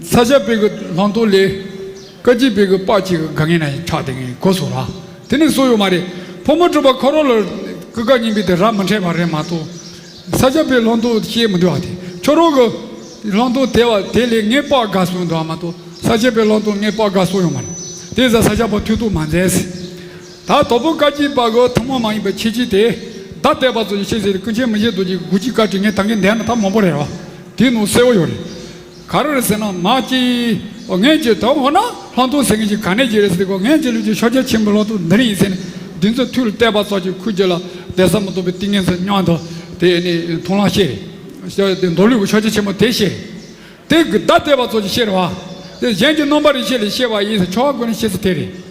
ས་སྐྱ་པའི་གི་ལྷག་མཐོང་ལས་བཀའ་བརྒྱུད་པའི་གི་པགས་ཅིག་གི་དཀའ་ངལ་ན་ཆགས་དེ་ངས་གོ་སོང་ར། དེ་ནས་སུ་ཡོད་མ་རེད། ཕག་མོ་གྲུ་པ་ཁོ་རང་ལ་ཀུན་དགའ་སྙིང་པོ་དེ་ར་མི་འཕྲད་པ་རེད་མ་གཏོགས། ས་སྐྱ་པའི་ལྷག་མཐོང་ཤེས་མི་འདུག་ཨ། དེ་ཁྱོད་རང་གི་ལྷག་མཐོང་དེ་བ་དེ་ལས་ངའི་པགས་དགའ་སོང་འདུག་ཨ་མ་གཏོགས་ས་སྐྱ་པའི་ལྷག་མཐོང་ངའི་པགས་དགའ་སོང་ཡོད་མ་རེད། དེ་ཟ་ས་སྐྱ་པ་ཐུགས་གཏུགས་མ་མཛད་ཟེར། ད་དྭགས་པོ་བཀའ་བརྒྱུད་པ་གི་ཐུན་མོང་མ་ཡིན་པའི་ཁྱད་ཆོས་དེ་བརྡ་གཏད་པ་ཚོ་ཡི་ཤེས་ཟེར་ཏེ་ཀུན་མཁྱེན་མི་བཞེད་རྡོ་རྗེ་དགུ་བཅུའི་བཀའ་དྲིན་ངས་ད་གིན་འདས་ན་ད་མང་པོ་རེད་རོ། དེའི་ནང་གསལ་བོ་ཡོད་རེད། ག་རེ་རེད་ཟེར་ན་མ་གཅིག་ངས་ཀྱི་དོན་འོ་ན་ལྷག་མཐོང་ཟེར་མཁན་ཅིག་ག་ནས་ཀྱི་རེད་ཟེར་གོ། ངས་ཀྱི་ལུས་ཀྱི་ཕྱག་རྒྱ་ཆེན་པོའི་ལྷག་མཐོང་འདི་རེད་ཡིན་ཟེར་ནས་འདི་ཚོ་ཐུགས་ལ་གཏད་པ་སོགས་ཀྱི་ཁུར་གྱི་ལ་གདན་ས་མི་འདུག་པའི་ཏིང་ངེ་འཛིན་མཉམ་དུ་དེ་ནས་མཐོང་ལམ་ཤེས་རེད། དེ་མདོ་ལུགས་ཀྱི་ཕྱག་རྒྱ་ཆེན་པོ་དེ་ཤེས་རེད། དེ་གི་བརྡ་གཏད་པ་ཚོ་ཀྱི་ཤེས་རེད་བ། དེ་གཞན་གྱི་རྣམ་པ་རིག་བྱེད་ལས་ཤེས་པ་ཡིན་ཟེར་ཆོ་ག་ཀུན་ནས་ཤེས་ཚུལ་དེ་རེད།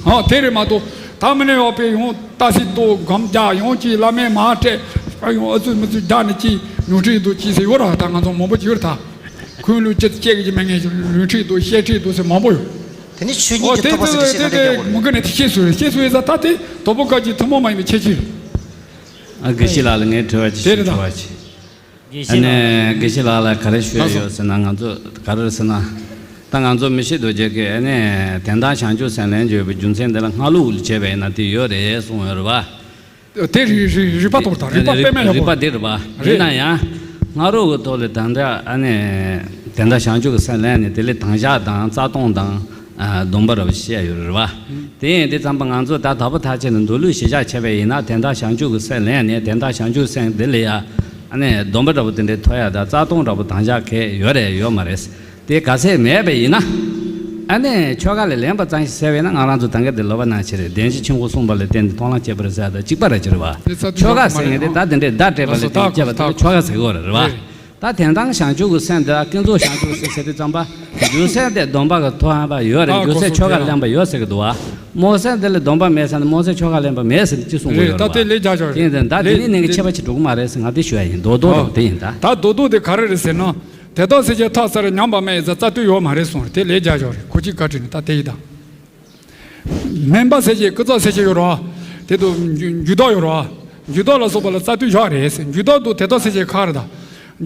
ཨོ་དེ་རེད་མ་གཏོགས་ད་མི་ནས་ཡོད་པའི་ཡང་ཏ་སི་ཏོ་སྒམ་རྒྱག་ཡང་གཅིག་བླ་མའི་མ་སྤྲད་ཡང་ཨ་ཙུ་མི་ཙུ་རྒྱག་ནས་གཅིག་ཉུང་ཁྲིད་འདུག་གཅིག་ཟེར་ཡོད་ར། ད་ང་ཚོ་མང་པོ་ཅིག་ཡོད་ར། ད་ཁུན་ལུས་ཅི་སྐྱེ་གི་མེད་ངེས་ལུས་ཁྲིད་འདུག་བཤད་ཁྲིད་འདུག་ཟེར་མང་པོ་ཡོད། དེ་ནི་ཆོས་ཉིད་ཨོ་ཀྱི་དེ་ཐོབ་པ་ཟེར་དེ་ཤེས་དེ་ན་དེ་ག་ཡོད་རེད། མུ་གེ་ནས་དེ་ཤེས་སུ་རེད། ཤེས་སུ་ཡོད་ས་ད་དེ་དོ་པོ་བཀའ་བརྒྱུད་ཐུན་མོང་མ་ཡིན་པའི་ཁྱད་ཆོས་རེད། ཨ་དགེ་བཤེས་ལགས་ལ་ངས་དྲི་བ་ཅིག་དེ་རེད་ཞུ་ད། དྲི་བ་ཅིག་དགེ་ཨ་བཤེས་ནས་ལགས། དགེ་བཤེས་ལགས་ལ་ག་རེ་ཞུ་ཡ་ལགས་སོ། ཡོད་ཟེར་ན་ང་ཚོ་ག་རེ་ཟེར་ན། ད་ང་ཚོ་མི་ཤེས་རྡོ་རྗེ་གིས་ཨ་ནི་དོན་དམ་བྱང་ཆུབ་སེམས་ལེན་བརྗོད་པའི་རྒྱུ་མཚན་འདི་ལ་སྔགས་ལུགས་ལ་བྱས་པ་ཡིན་ན་དེ་ཡོད་རེད་གསུངས་ཡོད་རེད་བ། དེ་རིག་རིག་རིག་པ་རྟོགས་དང་རིག་པ་དཔེ་མེད་ཡག་རིག་པོ་པ་དེ་རེད་བ། རེད། ཡིན་ན་ཡང་སྔགས་ལུགས་ཀྱི་ཐོག་ལ་ད་ལྟ་ཨ་ནི་དོན་དམ་བྱང་ཆུབ་ཀྱི་སེམས་ལེན་ནས་དེ་ལས་དམ་བཞག་དང་རྩ་ལྟུང་དང་སྡོམ་པ་ར་བ་བཤད་ཡོད་རེད་བ། དེ་ཡིན་དུས་ཙམ་པ་ང་ཚོ་ད་དྭགས་པོ་ཐམས་ཅད་ནི་མདོ་ལུགས་གཞིར་བཞག་བྱས་པ་ཡིན་ན་དོན་དམ་བྱང་ཆུབ་ཀྱི་སེམས་ལེན་ནས་དོན་དམ་བྱང་ཆུབ་སེམས་དེ་ལ་ཡ། ཨ་ནི་སྡོམ་པ་འདྲ་པོ་དེ་འདྲའི་ཐོབ་ཡ་དང་རྩ་ལྟུང་འདྲ་པོ་དམ་བཞག་གས་ཡོད་རེད་ཡོད་མ་རེད། དེ་ག་ཚད་མེད་པ་ཡིན་ན། ཨ་ནི་ཆོ་ག་ལས་ལེན་པ་ཙམ་ཞིག་ཟེར་བས་ན་ང་རང་ཚོ་ད་ག་དེ་ལོ་པ་ནང་ཆེ་རེད། བདེན་བཞི་ཆོས་འཁོར་གསུངས་པ་ལ་བརྟེན་ཏེ་མཐོང་ལམ་སྐྱེས་པ་རེད་ཟེར་ཡ་དང་གཅིག་པ་རེད་ཅེ་རེད་བ། དེ་རྩ་དུས་ཆོ་ག་ཟེར་མཁན་དེ་ད་དེ་འདྲའི་བརྡ་སྤྲད་པ་ལ་དེ་སྐྱེས་པ་དེ་ཆོ་ག་ཟེར་གི་ཡོད་རེད་བ། ད་དོན་དམ་བྱང་ཆུབ་ཀྱི་སེམས་དེ་ལ་ཀུན་རྫོབ་བྱང་ཆུབ་སེམས་ཟེར་དུས་ཙམ་པ། རྒྱུ་མཚན་དེ་སྡོམ་པ་གི་ཐོབ་པ་ཡོད་རེད། རྒྱུ་མཚན་ཆོ་ག་ལེན་པ་ཡོད་ཟེར་གི་འདུག་བ། སྨོན་སེམས་དེ་ལ་སྡོམ་པ་མེད་ཟེར་ན་སྨོན་སེམས་ཆོ་ག་ལེན་པ་མེད་ཟེར་ནས་ཅི་གསུང་གི་ཡོད་རེད་བ། ད་དེ་ལས་རྒྱ་ཆེ་བ་རེད། དེ་ཡིན་ད་དེ་ནི་ནང་གི་ཁྱད་པར་ཅིག་འགྲོ་གི་མ་རེད་ཟེར་ང་དེ་ཞུ་ཡ་ཡིན། རྡོག་རྡོག་རེད་བ། དེ་ཡིན་ད། ད་རྡོག་རྡོག་དེ་ག་རེ་རེད་ཟེར་ན། དེ་དག་སེལ་བྱེད་ཐག་ཚར་ཉམས་པ་མེད་ཟེར་རྩ་དུས་ཡོད་མ་རེད་གསུངས་རེད། དེ་ལས་རྒྱ་ཆེ་བ་རེད། ཁོ་གཅིག་བཀའ་དྲིན་ནི་ད་དེ་ཡིན་ད། སྨན་པ་སེལ་བྱེད་ཀུན་རྫོབ་སེལ་བྱེད་ཡོད་རེད་བ། དེ་དུ་འཇུ་འཇུ་ལྡོག་ཡོད་རེད་བ། འཇུ་ལྡོག་ལ་སོགས་པ་ལ་རྩ་དུས་བཞག་རེད་ཟེར། འཇུ་ལྡོག་དང་དེ་དག་སེལ་བྱེད་ཁ་རེད་ད།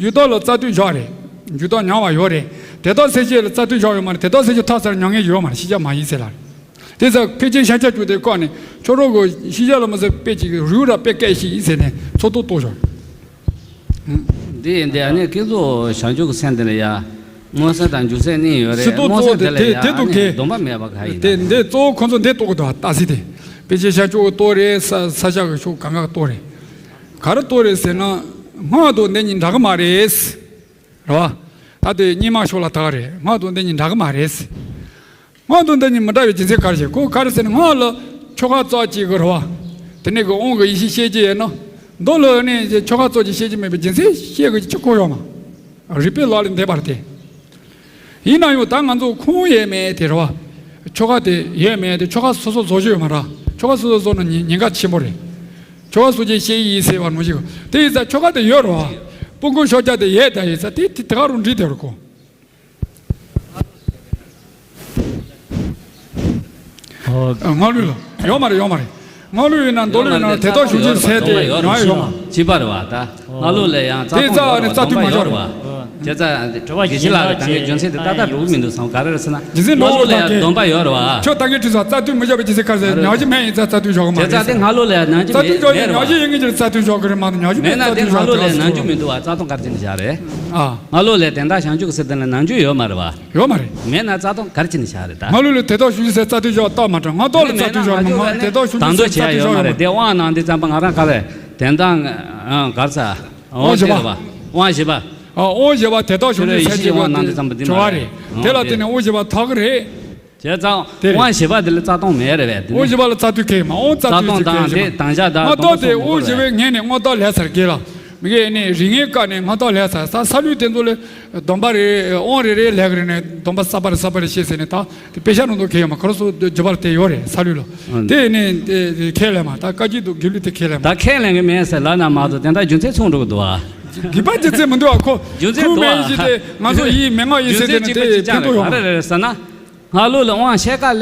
འཇུ་ལྡོག་ལ་རྩ་དུས་བཞག་རེད། འཇུ་ལྡོག་ཉམས་པ་ཡོད་རེད། དེ་དག་སེལ་བྱེད་ལ་རྩ་དུས་བཞག་ཡོད་མ་རེད། དེ་དག་སེལ་བྱེད་ཐག་ཚར་ཉམས་མཁན་ཡོད་མ་རེད། ཤེས་བྱ་མ་ཡིན་ཟེར་ལ། དེ་ཚ་ཕལ་ཆེར་ཤ་ཆ་བཅུག་དེ་བཀག་ནས་ཁྱོད་རང་གི་ཤེས་བྱ་ལ་མ་ཟད་དཔེ་ཅིག་རུས་ར་དཔེ་སྐད་ཞིག་ཡིན་ཟེར་ནས་ཚོགས་གཏོགས་གཏོགས་བཞག་འདི་ཡིན་དེ་ཨ་ནི་ཀུན་རྫོབ་བྱང་ཆུབ་ཀྱི་སེམས་དེ་ལ་ཡ། སྨོན་སེམས་དང་འཇུག་སེམས་གཉིས་ཡོད་རེད། སྤྱི་ཚོགས་སྨོན་སེམས་གཙོ་དེ་ལ་དེ་ཡ་དེ་ཨ་དུ་ནི་གས་སྡོམ་པ་མེད་པ་ག་ཡིན་དེ་ན། འདི་གཙོ་བོ་ཁོ་ཚོ་འདི་གཏོགས་གི་འདུག་ཏ་སི་དེ། དཔེ་ཆའི་ཤ་ཆོག་གི་གཏོགས་རེད། ས་ས་ཆ་གི་ཤོག་གང་ག་གཏོགས་རེད། ག་རེ་གཏོགས་རེད་ཟེར་ན། སྔགས་དང་འདི་གཉིས་འདྲ་གི་མ་རེད། རེད་བ། ད་དེ་གཉིས་མ་ཤོག་ལ་ད་ག་རེད། སྔགས་དང་འདི་གཉིས་འདྲ་གི་མ་རེད། སྔགས་དང་འདི་གཉིས་མི་འདྲ་བའི་རྒྱུ་མཚན་ག་རེ་བྱས། ཁོ་ག་རེ་ཟེར་ན་སྔགས་ལ་ཆོ་ག་རྩ་གཅིག་གི་རེད་བ། དེ་ནས་གི་དབང་གི་ཡེ་ཤེས་བཤད་ཀྱི་ཡོད་ན། མདོ་ལ་ནི་ཆོ་ག་རྩ་གཅིག་བཤད་ཀྱི་མེད་པའི་རྒྱུ་མཚན་བཤད་གི་ཅི་གོ་ཡོད་མ། རིགས་པའི་ལག་ལེན་འདེབས་པར་དེ། ཡིན་ན་ཡང་ད་ང་ཚོ་ཁུངས་ཡོད་མེད་དེ་རེད་བ། ཆོ་ག་དེ་ཡོད་མེད་དེ་ཆོ་ག་སོ་སོ་བཟོ་རྒྱུ་ཡོད་མ་རེད། ཆོ་ག་སོ་སོ་བཟོ་ན་ཉེན་ཉེན་ཁ་ཆེན་པོ་རེད། ཆོ་ག་སོ་སོའི་བཤད་ཡིན་ཟེར་བ་ནང་བཞིན་དེ་ཡིན་ཙང་ཆོ་ག་དེ་ཡོད་རེད་བ། སྤུ་གུ་ཤོ་རྒྱག་དེ་ཡོད་ད་ཡིན་ཙང་དེ་དེ་དེ་ག་རུ་འགྲིག་དེ་རུ་གོ། ཨོ། སྔགས་ལུགས་ལ་ཡོད་མ་རེད། ཡོད་མ་རེད། སྔགས་ལུགས་ཡིན་ན་མདོ་ལུགས་ཡིན་ན་དེ་དག་ཞུགས་ཅིག་ཟེར་ཏེ་ཡོད་ཡོད་མ་རེད། བྱིས་པ་རེད་བ་ད། སྔགས་ལུགས་ལ་ཡང་རྩ་དེ་ལྟུང་ཡོད་རེད་བ། རྩ་དུས་མ་སྡོམ་པ་ཡོད་རེད་བ། བྱས་ཙང་དྲི་བ་དགེ་བཤེས་ལགས་ལ་ད་ངས་རྒྱུ་མཚན་དེ་ཏག་ཏག་འགྲོ་གི་མི་འདུག་བསམ། ག་རེ་རེད་ཟེར་ན། རྒྱུ་མཚན་སྔ་ལོ་ལ་ཡང་སྡོམ་པ་ཡོད་རེད་བ། ཁྱོད་ད་ངས་དྲིས་སོང་། རྩ་དོན་མི་བཞག་པའི་རྒྱུ་མཚན་ག་རེ་ཟེར། ཉག་གཅིག་མེད་ཡིན་ཙང་རྩ་དོན་འཇོག་གི་མ་རེད། བྱས་ཙང་དེ་སྔ་ལོ་ལ་ཡང་ནང་རྒྱུ་རྩ་དོན་འཇོག་གི་མེད་རེད་བ། ཉག་གཅིག་ཡིན་གྱི་རྩ་དོན་འཇོག་གི་རེད་མ་གཏོགས་ཉག་གཅིག་མེད་ན་དེ་སྔ་ལོ་ལ་ཡང་ནང་རྒྱུ་མི་འདུག་བ། རྩ་དོན་ག་རེ་བྱས་ནས་བཞག་རེད། ཨ། སྔ་ལོ་ལ་དེ་འདྲ་བྱང་ཆུབ་ཟེར་དེ་ལ་ནང་རྒྱུ་ཡོད་མ་རེད་བ། ཡོད་མ་རེད། མེད་ན་རྩ་དོན་ག་རེ་བྱས་ནས་བཞག་རེད་ད། སྔ་ལོ་ལ་དེ་དག་ཞུ་རྒྱུ་ཟེར་རྩ་དོན་འཇོག་རྟགས་མ་གྲངས་སྔ་ཐོག་ལ་རྩ་དོན་འཇོག་རེད་མ། དེ་དག་ཞུ་རྒྱུ་ཟེར་རྩ་དོན་འཇོག་མ་རེད། དེ་དབང་གནང་དུས་ཙམ་པ་ང་རང་ག་རེ། དེ་འདང་ག་རེ་ཟེར། དབང་ཞེས་པ། དབང་ཞེས་པ། ཨ། དབང་ཞེས་པ་དེ་དག་བྱུང་ཆོས་ཟེར་གྱི་ཡོད་དྲི་བ་རེད། དེ་ལ་བརྟེན་ནས་དབང་ཞེས་པ་ཐོགས་ཀྱི་རེད། བྱས་ཙང་དབང་ཞེས་པ་དེ་ལ་རྩ་ལྟུང་མེད་རེད་པས། དེ་ནི་དབང་ཞེས་པ་ལ་རྩ་ལྟུང་གང་ཡང་མ། དབང་རྩ་ལྟུང་དང་དེ་དང་བཞག་དང་སྔ་ཐོག་དེ་དབང་ཞེས་པའི་ངོས་ནས་སྔ་ཐོག་ལས་ཚར་གྱི་ལ། མི་དགེ་ནི་རིགས་ངན་བཀག་ནས་སྔ་ཐོག་ལས་ཚར་ས། ས་ལུགས་དེ་ཚོ་ལ་སྡོམ་པ་རེད། དབང་རེ་རེ་ལས་ཀྱི་རེད་ནས་སྡོམ་པ་གསར་པ་རེད་གསར་པ་རེད་བཤད་ཟེར་ནས་ད་དེ་དཔེ་ཆ་ནང་དུ་གང་ཡང་མ། ཁོ་རང་ཚོ་བརྒྱུད་པ་ལ་དེ་ཡོད་རེད་ས་ལུགས་ལ། དེ་ནི་དེ་ཁས་ལེན་མ། ད་བཀའ་བརྒྱུད་དུ་དགེ་ལུགས་དེ་ཁས་ལེན་མ། ད་ཁས་ལེན་གྱི་མེད་ཟེར་ལབ་ན་མ་གཏོགས་དེ་འདྲ་རྒྱུ་མཚན་མཚུངས་འགྲོ་གི་འདུག་ཨ། དགེ་བ་རྒྱུ་མཚན་མི་འདུག་ཨ། ཁོ་རྒྱུ་མཚན་འདུག་ཨ། མེད་ཞིག་དེ་ང་ཚོ་ཡིན་མི་ང་ཡིན་ཟེར་དེ་ནི་དེ་ཕན་ཐོགས་ཡོད་མ་རེད། ཟེར་ན། སྔ་ལོ་ལ་དབང་ཕྱེད་ཀ་ལས་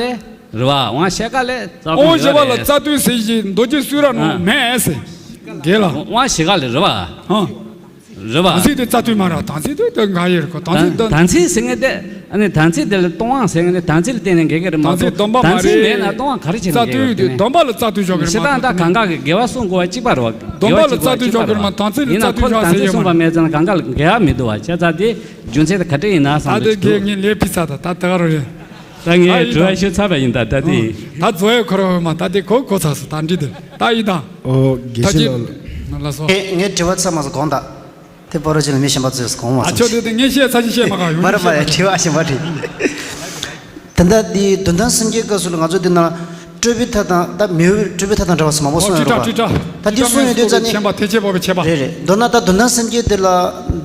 རེད་བ། དབང་ཕྱེད་ཀ་ལས་རྩ་དོན་དབང་ཞེས་པ་ལ་རྩ་དོན་ཟེར་གྱི་མདོ་རྒྱུད་སུ་ར་ནང་མེད་ཟེར། དགེ་ལ། དབང་ཕྱེད་ཀ་ལས་རེད་བ། ཧང་། རེད་བ། དམ་ཚིག་དེ་རྩ་དོན་མ་རེད། དམ་ཚིག་དེ་དེ་འགལ་ཡོད་རེད་ཁོ། དམ་ཚིག་དེ། དམ་ཚིག་ཟེར་མཁན་དེ། ཨ་ནི་དམ་ཚིག་དེ་ལ་ལྟུང་བ་ཟེར་མཁན་དེ་དམ་ཚིག་ལ་བརྟེན་ནས་འགལ་གྱི་རེད་མ་གཏོགས། དམ་ཚིག་སྡོམ་པ་མ་རེད། དམ་ཚིག་མེད་ན་ལྟུང་བ་ག་རེ་བྱས་ནས་འགལ་གྱི་རེད། དེ་ནི་སྡོམ་པ་ལ་རྩ་དོན་འཇོག་གི་རེད་མ་གཏོགས། ཞེ་སྡང་དང་གང་ག་གི་དགེ་བ་སྲུང་དགོས་པ་གཅིག་པ་རེད་བ། སྡོམ་པ་ལ་རྩ་དོན་འཇོག་གི་རེད་མ། དམ་ཚིག་ལ་རྩ་དོན་འཇོག་ཟེར་ཡོད་མ་རེད། ཡིན་ན་ཁོ་དམ་ཚིག་སྲུང་བ་མེད་ཙང་གང་ག་ལ་འགལ་བ་མི་འདུག་བ། བྱས་ཙང་དེ་རྒྱུ་མཚན་དེ་ག་འདྲ་ཡིན་ན་བསམ་ད་དེ་གས་ངས་ལས་ཕི་ཚ་ད་ད་དེ་ག་རོ་རེད། ད་ངས་དྲི་བ་ཞུ་ཚར་བ་ཡིན། ད་ད་དེ་ད་རྫོགས་ཡོད་ཁོ་རོ་མ། ད་དེ་གོ་གོ་ཚ་སོ་ད་འདྲི་དེ་ད་ཡིན་ད། ཨོ་དགེ་བཤེས་ལགས། ལགས་སོ། ངས་ངས་དྲི་བ་ཚར་མ་སོང་དགོངས་དག་དེ་སྤོ་རོ་ཅི་ལ་མི་གཞན་པ་ཚོས་དགོངས་མ་ཨ་ཚོམས་ཆོག་དེ་དེ་ངས་བཤད་ཚར་ཅི་བཤད་མ་ག་ཡོང་མ་རེད་མ་རེད། དྲི་བ་གཞན་པ་དྲིས། ད་ལྟ་འདི་དོན་དམ་སེམས་བསྐྱེད་སྐབས་སུ་ལ་ང་ཚོ་འདི་ན་སྤྲོས་པའི་མཐའ་དང་ད་མི་འོས་པའི་སྤྲོས་པའི་མཐའ་དང་འདྲ་བ་སུ་མང་པོ་གསུངས་ཡོད་རེད་བ། ད་འདི་གསུངས་ཡོད་དུས་ཙ་ནི་ཆེན་པ་ཐེག་ཆེན་པོ་པའི་ཆེ་བ། རེད་རེད། མདོར་ན་ད་དོན་དམ་སེམས་བསྐྱེད་འདི་ལ་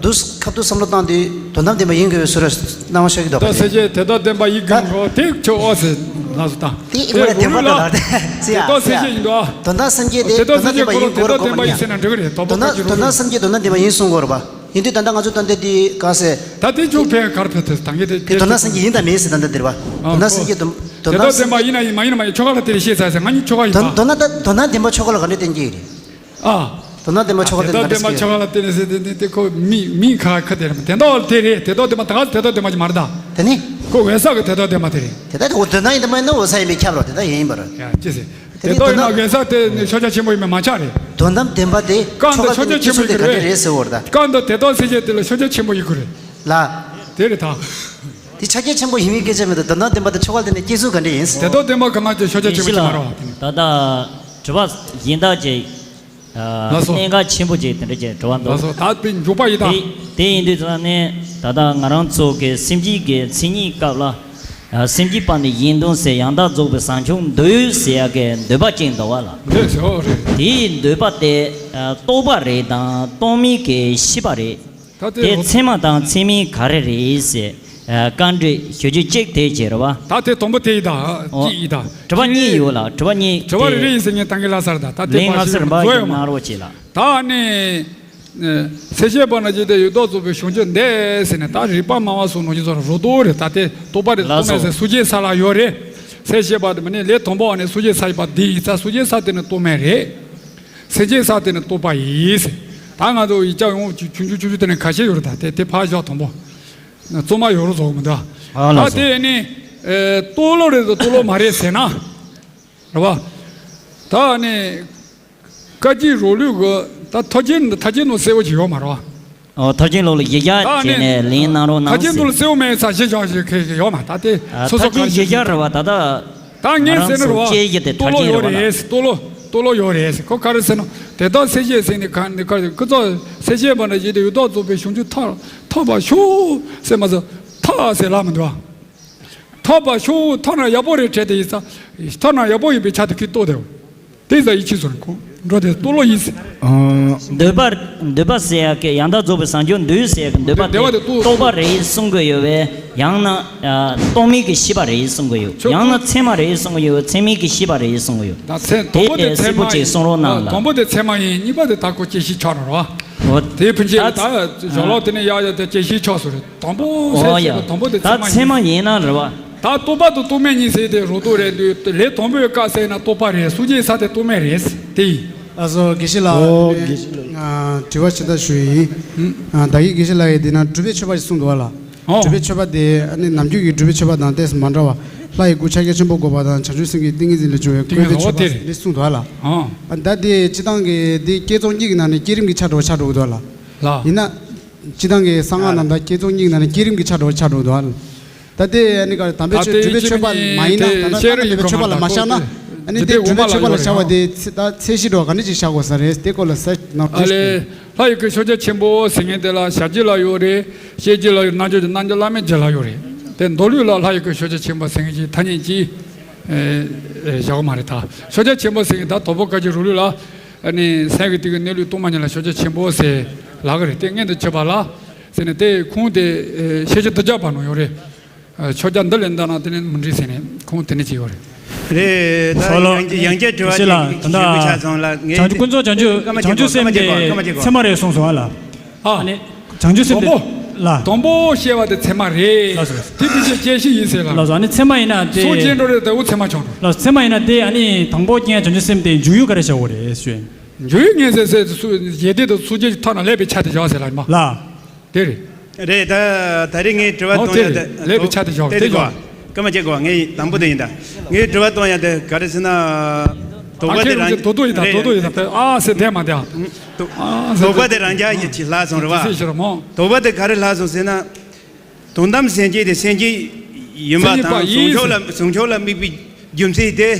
འདུག་ཁ་ཐུག་བསམ་བློ་བཏང་དུས་དོན་དམ་བདེན་པ་ཡིན་དགོས་པའི་བཟོ་འདྲ་སྣང་བ་ཤར་གྱི་འདུག་ག་དེ་སེམས་བསྐྱེད་དེ་ལྟར་བདེན་པ་ཡིན་དགོས་རོ་དེ་ཆོག་ཨོ་ཟེར་ལ་སུ་དང་དེ་ཨི་གོ་ལ་བདེན་པ་ལ་ལ་དེ་ལྟར་སེམས་བསྐྱེད་ཡིན་འདུག་ཨ། དོན་དམ་སེམས་བསྐྱེད་དེ་དོན་དམ་བདེན་པ་ཡིན་དགོས་རེད་མ་གཏོགས་ཁོ་རང་དེ་ལྟར་བདེན་པ་ཡིན་ཟེར་ན་འགྲིག་གི་རེད། དོན་དམ་དོན་དམ་སེམས་བསྐྱེད་དོན་དམ་བདེན་པ་ཡིན་གསུང་དགོས་རེད་པ། ཡིན་དུས་ད་ལྟ་ང་ཚོ་ད་ལྟ་དེ་ག་ཟེར། ད་དེ་ཆུ་ཕན་གར་ཕན་ཐོགས་དང་གི་དེ་དེ་དོན་དམ་སེམས་བསྐྱེད་ཡིན་དང་མིན་ཟེར་ད་ལྟ་འདིར་བ། དོན་དམ་སེམས་བསྐྱེད་དོན་དོན་དམ་དམ་སེམས་བསྐྱེད་ཡིན་ན་ཡིན་མ་ཡིན་ན་མ་ཡིན་ཆོ་ག་ལ་དེ་རེ་ཤེས་ཚར་ཟེར་ང་གཉིས་ཆོ་ག་ཡིན་དོན་པ། དོན་དམ་ད་དོན་དམ་བདེན་པ་ཆོ་ག་ལ་ག་འདྲས་བསྟན་གྱི་ཡོད་རེད། ཨ། དོན་དམ་བདེན་པ་ཆོ་ག་དེ་ག་འདྲས་བསྟན་གྱི་ཡོད་རེད། ཆོ་ག་ལ་བསྟན་ནས་ཟེར་དེ་དེ་དེ་ཁོ་མི་མི་ཁ་ཁ་དེ་རེད་དེ་འདྲ་དེ་རེད། དེ་དོན་དམ་ད་ག་དེ་དོན་དམ་ཅི་མ་རེད་ད། དེ་ནི། ཁོ་འོད་གསལ་གྱི་དེ་དོན་དམ་དེ་རེད། དེ་ད་ཁོ་དོན་དམ་ཡིན་དམ་ཡིན་ན་འོད་གསལ་ཡིན་པས་ཁྱབ་རོགས་དེ་ད་ཡིན་ཡིན་པ་རེད། ཡ་ཅི་ཟེར། དེ་ནི་དོན་དམ་འོད་གསལ་དེ་ནི་ཤོག་ཆ་ཆེན་པོ་ཡིན་པས་མ་ཆགས་རེད། དོན་དམ་བདེན་པ་དེ་ཆོ་ག་དེ་ནི་སྐྱེ་ཚུལ་དེ་ག་འདྲ་རེད་ཟེར་བར་ད། བཀའ་འདི་དེ་དག་སེམས་བསྐྱེད་དེ་ལ་ཤོག་ཆ་ཆེན་པོ་ཡིན་དགོས་རེད། ལ། དེ་རེད་ད། དེ་ཆ་རྐྱེན་ཆེན་པོ་ཡིན་པའི་སྐད་ཆ་མེད་དོ། དོན་དམ་བདེན་པ་དེ་ཆོ་ག་དེ་ནི་སྐྱེ་ཚུལ་ག་འདྲ་ཡིན། དེ་དག་བདེན་པ་གང་ལ་ཅིག་ཤོག་ཆ་ཆེན་པོ་ཅིག་མ་རེད་བ། དེ་ནི། ད་ལྟ་དྲི་བ་གཞན་དག་ཅིག་ལགས་སོ། གནད་འགག་ཆེན་པོ་ཅིག་དེ་འདྲ་ཅིག་དྲི་བ་འདུག་ལགས་སོ། ད་དཔེ་མགྱོགས་པ་ཡིན་ད། དེ་དེ་ཡིན་དུས་ཙང་ནས་ད་ལྟ་ང་རང་ཚོ་གི་སེམས་བསྐྱེད་ཀྱི་མཚན་ཉིད་སྐབས་ལ། སེམས་བསྐྱེད་པ་ནི་གཞན་དོན་ཟེར། ཡང་དག་རྫོགས་པའི་བྱང་ཆུབ་འདོད་ཟེར་ཡ་གི་འདོད་པ་ཅིག་འདུག་བ་ལ། འདོད་ཟེར་ཨོ་རེད། དེའི་འདོད་པ་དེ་རྟོག་པ་རེད་དང་རྟོག་མེད་ཀྱི་ཤེས་པ་རེད། ད་དེ་དེ་ཚད་མ་དང་ཚད་མིན་ག་རེ་རེད་ཟེར། བཀའ་འདྲི་ཞུ་རྒྱུ་གཅིག་དེ་བྱས་རེད་བ། ད་དེ་དང་པོ་དེ་ཡིན་ད། ཨོ། གཅིག་ཡིན་ད། དྲི་བ་གཉིས་ཡོད་ལ་དྲི་བ་གཉིས་དྲི་བ་རེ་རེ་ཡིན་ཟེར་ངས་ད་གིན་ལབ་ཚར་ད། ད་དེ་ལན་ལྔ་ཟེར་མ་ཡོད་གནང་རོགས་བྱེད་ལ། ད་ནི། སེམས་བསྐྱེད་པ་ན་ཇི་སྟེ་ཡང་དག་རྫོགས་པའི་བྱང་ཆུབ་འདོད་ཟེར་ནས་ད་རིག་པ་སྨྲ་བ་སོགས་ནང་བཞིན་ཚོར་རོ་ཏོ་རེད། ད་དེ་རྟོག་པ་རེད། ལགས་སོ། རྟོག་མེད་ཟེར་སོ་སྐྱེའི་ས་ལ་ཡོད་རེད། སེམས་བསྐྱེད་པ་དེ་མ་ནི་ལས་དང་པོ་བ་ནས་སོ་སྐྱེའི་ས་ཡིན་པ་འདི་ཡིན་ཙང་སོ་སྐྱེའི་ས་དེ་ནི་རྟོག་མེད་རེད། སེམས་བསྐྱེད་ས་དེ་ནི་རྟོག་པ་ཡིན་ཟེར། ད་ང་ཚོ་ཡིག་ཆ་ཡོང་ཆུང་ཆུང་ཆུང་ཆུང་དེ་ནི་ཁ་ཤས་ཡོད་རེད། ད་དེ་དེ་ཕར་བཞག་དང་པོ། རྩོམ་པ་ཡོད་རུ་བཟོ་མི་འདུག་ཨ་ལགས་ད་སོ། དེ་ནི། རྟོག་ལོ་རེད་ཟེར་རྟོག་ལོ་མ་རེད་ཟེར་ན། རེད་བ། ད་ནི། བཀའ་བརྒྱུད་རོ་ལུགས་ཀྱི་ད་མཐར་ཕྱིན་མཐར་ཕྱིན་ནང་གསལ་བོ་ཅིག་ཡོད་མ་རེད་བ། ཨོ་མཐར་ཕྱིན་ལུགས་ལ་གཞི་བཞག་བྱས་ནས་ལན་གནང་རོགས་གནང་ཟེར། མཐར་ཕྱིན་ལུགས་ལ་གསལ་བོ་མེད་ས་ཞེས་བྱ་ཞིག་གི་ཡོད་མ་ད་དེ་སོ་སོ་ག་རེ་ཟེར། མཐར་ཕྱིན་གཞི་བཞག་རེད་བ་ད་ལྟ། ད་ངས་ཟེར་ན་རེད་བ། རྟོག་ལོ་ཡོད་རེད། རྟོག་ལོ་ཡོད་རེད། ཁོ་ག་རེ་ཟེར་ན་དེ་དག་སེམས་བསྐྱེད་ཟེར་ནས་ག་ནས་ག་རེ་ཁོ་ཚོ་སེམས་བསྐྱེད་པ་ན་ཡིད་དུ་ཡང་དག་རྫོགས་པའི་བྱང་ཆུབ་ཐོབ་ཐོབ་པར་ཤོག་ཟེར་མ་ཟེར་ཐོབ་ཟེར་ལབ་མི་འདུག་བ། ཐོབ་པར་ཤོག་ཐོབ་ན་ཡག་པོ་རེད་དྲན་དེ་ཡིན་ཙང་། ཐོབ་ན་ཡག་པོ་ཡིན་པའི་ཆ་དེ་ཁྱེད་རྟོགས་དེ། དེ་ཡིན་ཙང་ཡིད་ཆེས་སོང་ཁོ་འགྲོ་དེ་རྟོག་ལོ་ཡིན་ཟེར། འདོད་པ་འདོད་པ་ཟེར་ཡག་གི་ཡང་དག་རྫོགས་པའི་བྱང་ཆུབ་འདོད་ཟེར་ཡག་གི་འདོད་པ་དེ་རྟོག་པ་རེད་གསུང་གི་ཡོད་པས་ཡང་ན་རྟོག་མེད་ཀྱི་ཤེས་པ་རེད་གསུང་གི་ཡོད། ཡང་ན་ཚད་མ་རེད་གསུང་གི་ཡོད་པས་ཚད་མིན་གྱི་ཤེས་པ་རེད་གསུང་གི་ཡོད། ད་ཚད་དང་པོ་དེ་ཚད་མ་ཡིན། གསལ་པོ་ཅིག་གསུང་རོགས་གནང་ལ། དང་པོ་དེ་ཚད་མ་ཡིན། གཉིས་པ་དེ་ད་ཁོ་སྐྱེ་ཤི་ཆགས་རོགས། དེ་ཕན་ཆད་ད་ཞོག་ལོག་དེ་ནས་ཡག་ཡག་དེ་སྐྱེ་ཤི་ཆགས་སོ་རེད། དང་པོ་ཨོ་ཟེར་ཡ། བྱས་པ་དང་པོ་དེ་ད་ཚད་མ་ཚད་མ་ཡིན་ན་རེད་བ། ད་རྟོག་པ་དང་རྟོག་མེད་གཉིས་ཟེར་དེ་རོ་ཏོ་རེད་འདུག་ལས་དང་པོའི་བཀའ་ཟེར་ན་རྟོག་པ་རེད། སོ་སྐྱེའི་ས་དེ་རྟོག་མེད་རེད། དེ་ཡིན། ལགས་སོ། དགེ་བཤེས་ལགས། ཨོ། དེ་ནས་དགེ་བཤེས་ལགས། ཨ། དྲི་བ་ཞུ་ད་ཞུ་ཡིན། ཨ། ད་གིན་དགེ་བཤེས་ལགས་ཀྱིས་འདི་ན་སྒྲུབ་པའི་མཆོད་པ་ཞིག་གསུངས་འདུག་བ་ལ། ཨོ། སྒྲུབ་པའི་མཆོད་པ་དེ་ཨ་ནི་ནམ་རྒྱུན་གྱི་སྒྲུབ་པའི་མཆོད་པ་དང་ཏོག་ཙམ་མ་འདྲ་བ། ལྷ་ཡི་སྐུ་ཕྱག་རྒྱ་ཆེན་པོ་བསྐོར་བ་དང་བྱང་ཆུབ་སེམས་ཀྱི་ཏིང་ངེ་འཛིན་ལ་སྦྱོར་བའི་ཏིང་ངེ་འཛིན། བསྐུལ་བའི་མཆོད་པ་ཟེར་ནས་གསུངས་འདུག་བ་ལ། ཨོ། ཨ། ད་དེ་སྤྱིར་བཏང་གི་དེ་བསྐྱེད་རྫོགས་གཉིས་ཀྱི་ནང་ནས་བསྐྱེད་རིམ་གྱི་ཆ་འདྲ་བོ་ཆགས་འགྲོ་གི་འདུག་བ་ལ། ལ། ཡིན་ན། སྤྱིར་བཏང་གི་གསང་སྔགས་རྣམ་དག་བསྐྱེད་རྫོགས་གཉིས་ཀྱི་ནང་ནས་བསྐྱེད་རིམ་གྱི་ཆ་འདྲ་བོ་ཆགས་འགྲོ་གི་འདུག་བ་ལ། ད་དེ་ཨ་ནི་ག་དམ་པའི་ཆོས་སྒྲུབ་པའི་མཆོད་པ་མ་ཡིན་ན། ད་ལྟ་བསྟན་པའི་མཆོད་པ་ལ་མ་བཞག་ན། ཨ་ནི་དེ་སྒྲུབ་པའི་མཆོད་པ་ལ་བཞག་པ་དེ་ཚེ་ད་ཚད་གཞི་འདྲ་བ་ག་འདྲ་ཅིག་བཞག་དགོས་ས་རེད། དེ་སྐོར་ལ་གསལ་ནོར་ཨ་ལས། ལྷ་ཡི་སྐུའི་ཕྱག་རྒྱ་ཆེན་པོ་ཟེར་མཁན་དེ་ལ་ཞབས་རྗེས་ལ་ཡོད་རེད། བཤད་རྗེས་ལ་ཡོད། རྣལ་འབྱོར་གྱི་རྣལ་འབྱོར་བླ་མའི་རྗེས་ལ་ཡོད་རེད། དེ་མདོ་ལུགས་ལ་ལྷ་ཡི་སྐུའི་ཕྱག་རྒྱ་ཆེན་པོ་ཟེར་མཁན་གྱི་ཐ་སྙད་ཅིག་ཨེ་ཨེ་བཞག་གི་མ་རེད། ད་ཕྱག་རྒྱ་ཆེན་པོ་ཟེར་མཁན་ད་དོལ་པོ་བཀའ་བརྒྱུད་རོ་ལུགས་ལ། ཨ་ནི་སེམས་ཀྱི་སྟེང་གི་གནས་ལུགས་སྟོང་པ་ཉིད་ལ་ཕྱག་རྒྱ་ཆེན་པོ་ཟེར་ལབ་ཀྱི་རེད། དེ་མངོན་དུ་གྱུར་པ་ལ་ཟེར་ནས། དེ་ཁུངས་དེ་ཨེ་ཤེས་བྱ་གདུལ་བྱ་བར་ན་ཡོད་རེད། ཨ། ཕྱོགས་རྒྱ་འདི་ལས་འདའ་ན་དེ་ནི་མི་འགྲིག་ཟེར་ནས་ཁུངས་དེ་ནས་ཅིག་ཡོད་རེད། རེད། ད་ལྷོ་ལོ། ཡང་ཡང་བསྐྱར་དྲི་བ་ཞིག་ཞུ་ཆ་སོང་ལ། ངས་བྱང་ཆུབ་ཀུན་རྫོབ་བྱང་ཆུབ་བྱང་ཆུབ་སེམས་དེ་ཚད་མ་རེད་གསུངས་སོང་བ་ལ། ཨ། ཨ་ནི་བྱང་ཆུབ་སེམས་དེ། དང་པོ། ལ། དང་པོ་བཤད་པ་དེ་ཚད་མ་རེད། ལགས་སོ། དེ་དུས་ཚོད་སྐྱེ་ཤི་ཡིན་ཟེར་ལ། ལགས་སོ། ཨ་ནི་ཚད་མ་ཡིན་ན་དེ། སོ་སྐྱེ་འགྲོ་རེད། ད་འུ་ཚད་མ་ཆགས་འགྲོ། ལགས་སོ། ཚད་མ་ཡིན་ན་དེ་ཨ་ནི་དང་པོ་སྐྱེ་བྱང་ཆུབ་སེམས་དེ་འཇུག་ཡུལ་ག་རེ་བྱ་དགོས་རེད་ཞུ། འཇུག་ཡུལ་ངེས་ཟེར་ཟེར་སུ་ཡེ་དེ་དང་སུ་སྐྱེ་ཐ་ན་ལས་པའི་ཆ་དེ་བཞག་ཟེར་ལ་ཡིན་པ། ལ། དེ་རེད། རེད། ད་ད་རེས་ངས་དྲི་བ་ཨོ་གཏོང་ཡ་དེ་དེ། ལས་པའི་ཆ་དེ་བཞག་དེ་དེ་དེ་གོ། གོ། སྐར་མ་བྱེད་གོ། ངས་དང་པོ་དེ་ཡིན་ད། ངས་དྲི་བ་གཏོང་ཡ་དེ་ག་རེ་ཟེར་ན། དོགས་པ་དེ་རང་དོ་དོ་ཡིན་ད། རེད། དོ་དོ་ཡིན་ད། ཨ་ཟེར་དེ་མ་དེ། ཨ། དོགས་པ་དེ་རང་རྒྱ་ཡིན་གྱི་ལྷག་སོང་རེད་བ། དོགས་པ་དེ་ག་རེ་ལྷག་སོང་ཟེར་ན། དོན་དམ་སེམས་བསྐྱེད་དེ་སེམས་བསྐྱེད་ཡིན་པ་དང་། མཚན་ཉིད་པ་ཡིན། གཟུགས་ཕྱོགས་ལ་གཟུགས་ཕྱོགས་ལ་དམིགས་པའི་རྒྱུ་མཚན་དེ་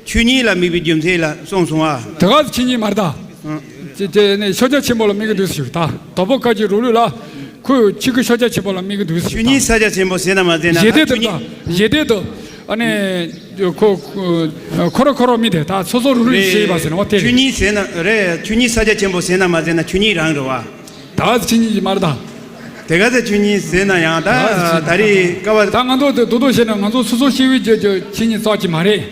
ཆོས་ཉིད་ལ་དམིགས་པའི་རྒྱུ་མཚན་ལ་གསུངས་སོང་ཨ། དེ་ག་ཆོས་ཉིད་མ་རེད་ད། ཨང་། དེ་དེ་ནས་ཕྱག་རྒྱ་ཆེན་པོ་ལ་དམིགས་ཀྱི་འདུག་ཟེར་ད། དོལ་པོ་བཀའ་བརྒྱུད་རོ་ལུགས་ལ་ཁོས་ཆོས་སྐུ་ཕྱག་རྒྱ་ཆེན་པོ་ལ་དམིགས་ཀྱི་འདུག་ཟེར་ད། ཆོས་ཉིད་ཕྱག་རྒྱ་ཆེན་པོ་ཟེར་ན་མ་ཟེར་ན། ཞེ་དེ་དུ་ད། ཞེ་དེ་དུ། ཨ་ནི་ཁོ་ཁོ་ར་ཁོ་ར་མི་དེ་ད་སོ་སོ་རུ་རུ་ཞེས་པ་ཟེར་ན་བ་དེ་རེད། ཆོས་ཉིད་ཟེར་ན་རེད། ཆོས་ཉིད་ཕྱག་རྒྱ་ཆེན་པོ་ཟེར་ན་མ་ཟེར་ན་ཆོས་ཉིད་རང་རེད་བ། ད་ཆོས་ཉིད་ཀྱི་མ་རེད་ད། དེ་ག་ཚད་ཆོས་ཉིད་ཟེར་ན་ཡང་ད་ད་རེས་ཀ་བ། ད་ང་ཚོ་དེ་དོ་དོ་བྱས་ན་ང་ཚོ་སོ་སོ་སྐྱེ་བོའི་རྒྱུད་ཀྱི་ཆོས་ཉིད་རྩ་གཅིག་མ་རེད།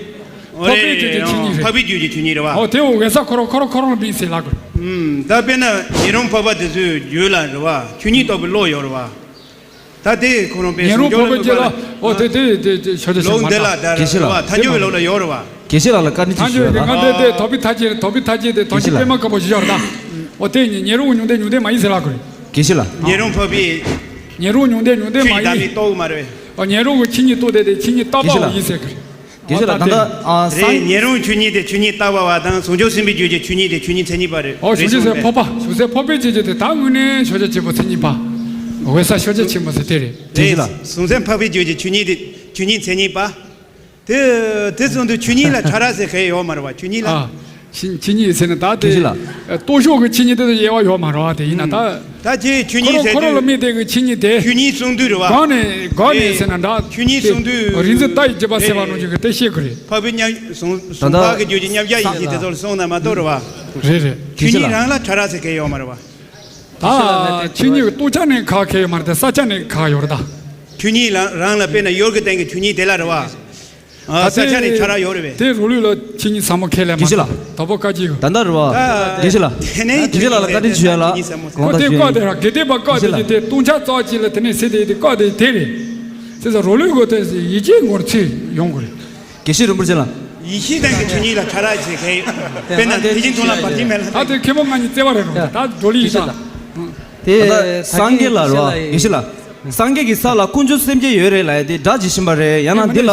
འཕགས་པའི་རྒྱུད་ཀྱི་ཆོས་ཉིད་རེད། འཕགས་པའི་རྒྱུད་ཀྱི་ཆོས་ཉིད་རེད་བ། ཨོ་དེ་འོ་འོད་གསལ་ཁོ་རང་ཁོ་རང་ཁོ་རང་ལ་དམིགས་ཟེར་ལབ་དགོས། ཨུམ། ད་དཔེར་ན་ཉན་རང་འཕགས་པ་དེ་ཚོའི་རྒྱུད་ལ་རེད་བ། ཆོས་ཉིད་རྟོགས་པའི་བློ་ཡོད་རེད་བ། ད་དེ་ཁོ་རང་དཔེ་ཉན་རང་འཕགས་པའི་རྒྱུད་ལ། ཨོ་དེ་དེ་དེ་དེ་ཆོས་རྒྱ་ཆེན་པོ་མ་རེད། ལོག་འདི་ལ་ད་རེད་བ། ཐལ་འགྱུར་བའི་ལུགས་ལ་ཡོད་རེད་བ། དགེ་བཤེས་ལགས་ལ་བཀའ་འདྲི་ཞུ་ཡ་ལ། ང་དེ་དེ་དོལ་པོའི་ཐ་སྙད་རེད། དོལ་པོའི་ཐ་སྙད་དེ་དོན་གྱི་དཔེ་མ་དཀར་པོ་ཞུ་ཡ་རེད་ད། ཨོ་དེ་ཉན་རང་ཉོན་ལྡན་ཉོན་ལྡན་མ་ཡིན་ཟེར་ལབ་དགོས་རེད། དགེ་བཤེས་ལགས། ཉན་རང་འཕགས་པའི། ཉན་རང་ཉོན་ལྡན་ཉོན་ལྡན་མ་ཡིན། ཆོས་ཉིད་རྟོགས་མ་རེད། ཨོ་ཉན་རང་གི་ཆོས་ཉིད་རྟོགས་དེ་དེ་ཆོས་ཉིད་རྟག་པའོ་ཡིན་ཟེར་གི་རེད། དགེ་བཤེས་ལགས། ད་ལྟ་ཨ་སངས། རེད། ཉན་རང་ཆོས་ཉིད་དེ་ཆོས་ཉིད་རྟག་པ་བ་དང་བྱང་ཆུབ་སེམས་དཔའི་རྒྱུད་ཀྱི་ཆོས་ཉིད་དེ་ཆོས་ཉིད་མཚན་ཉིད་པ་རེད། ཨོ་རེད་བྱང་ཆུབ་སེམས་འཕགས་པ། བྱང་ཆུབ་སེམས་འཕགས་པའི་རྒྱུད་ཀྱི་དེ་ད་དངོས་གནས་ཕྱག་རྒྱ་ཆེན་པོ་མཚན་ཉིད་པ། འོད་གསལ་ཕྱག་རྒྱ་ཆེན་པོ་ཟེར་དེ་རེད། དགེ་བཤེས་ལགས། བྱང་སེམས་འཕགས་པའི་རྒྱུད་ཀྱི་ཆོས་ཉིད་དེ་ཆོས་ཉིད་མཚན་ཉིད་པ། དེ་དེ་ཙམ་དུ་ཆོས་ཉིད་ལ་ཕྲ་རགས་ཟེར་མཁན་ཡོད་མ་རེད་བ། ཆོས་ཉིད་ལ། ཨ། ཆོས་ཆོས་ཉིད་ཟེར་ན་ད་དེ། དགེ་བཤེས་ལགས། ལྟོ་ཤོག་གི་ཆོས་ཉིད་དེ་དང་དབྱེ་བ་ཡོད་མ་རེད་བ། དེ་ཡིན་ན་ད། ད་ཁྱེད་ཆོས་ཉིད་ཟེར་དུས། ཁོ་རང་ལ་དམིགས་དེ་གི་ཆོས་ཉིད་དེ། ཆོས་ཉིད་གསུང་དུས་རེད་བ། གང་ནས་གང་ནས་ཟེར་ན་འདྲ། ཆོས་ཉིད་གསུང་དུས། རིག་འཛིན་ལྟ་བའི་བརྒྱུད་པ་ཟེར་བ་ནང་བཞིན་གི་དེ་བཤད་གི་རེད། འཕགས་པའི་མཉམ་གཟུང་གཟུང་འཕགས་ཀྱི་རྒྱུད་ཀྱི་མཉམ་གཞག་ཡིན་གྱི་དེ་ཚོ་ལ་གསུངས་ན་མ་གཏོགས་རེད་བ། རེད་རེད། ཆོས་ཉིད་རང་ལ་ཕྲ་རགས་ཟེར་མཁན་ཡོད་མ་རེད་བ། ད་ཆོས་ཉིད་ཀྱི་རྟོགས་བྱ་ནས་ཁ་ཁེལ་ཡོད་མ་རེད་དེ་ས་ཆ་ནས་ཁ་ཡོད་རེད་ད། ཆོས་ཉིད་ལ་རང་ལ་དཔེར་ན་ཡུལ་གྱི་སྟེང་གི་ཆོས་ཉིད་དེ་ལ་རེད་བ། ཨ། ས་ཆ་ནས་ཁྱད་ར་ཡོད་རེད་པས། དེ་རོ་ལུགས་ལ་ཆོས་ཉིད་ཟབ་མོ་ཁས་ལེན་མ། དགེ་བཤེས་ལགས། དོལ་པོ་བཀའ་བརྒྱུད། ད་ལྟ་རེད་བ། དགེ་བཤེས་ལགས། དེ་ནས་དགེ་བཤེས་ལགས་ལ་བཀའ་དྲིན་ཞུ་ཡ་ལ། ཁོ་དེ་བཀའ་དེ་ར་དགེ་ལྡན་པ་བཀའ་དེ་ཅི་དེ་ལྟུང་བྱ་རྩ་གཅིག་ལ་དེ་ནས་ཟེར་དེ་དེ་བཀའ་དེ་དེ་རེད། ཟེར་ས་རོ་ལུགས་གོ་དེ་ཡིད་ཆེས་ངོར་ཚུད་ཡོང་དགོས་རེད། དགེ་བཤེས་རིན་པོ་ཆེ་ལགས། ཡེ་ཤེས་དང་གི་ཆོས་ཉིད་ལ་ཕྲ་རགས་ཅིག་གས་ཡོད། དཔེར་ན་དེ་བཞིན་མཐོང་ལ་བར་ཆད་མེད་ལ། ད་དེ་མཁས་པ་ང་གཉིས་བརྩེ་བ་རེད་རོ། ད་འགྲོ་ལི་ཡིན་ད། དེ་ད་སངས་རྒྱས་ལ་རོ། དགེ་བཤེས་ལགས། སངས་རྒྱས་ཀྱི་ས་ལ་དཀོན་མཆོག་སེམས་ཅན་ཡོད་རེད་ལབ་ཡ་དེ་སྒྲ་ཇི་བཞིན་པ་རེད། ཡང་ན་འདི་ལ་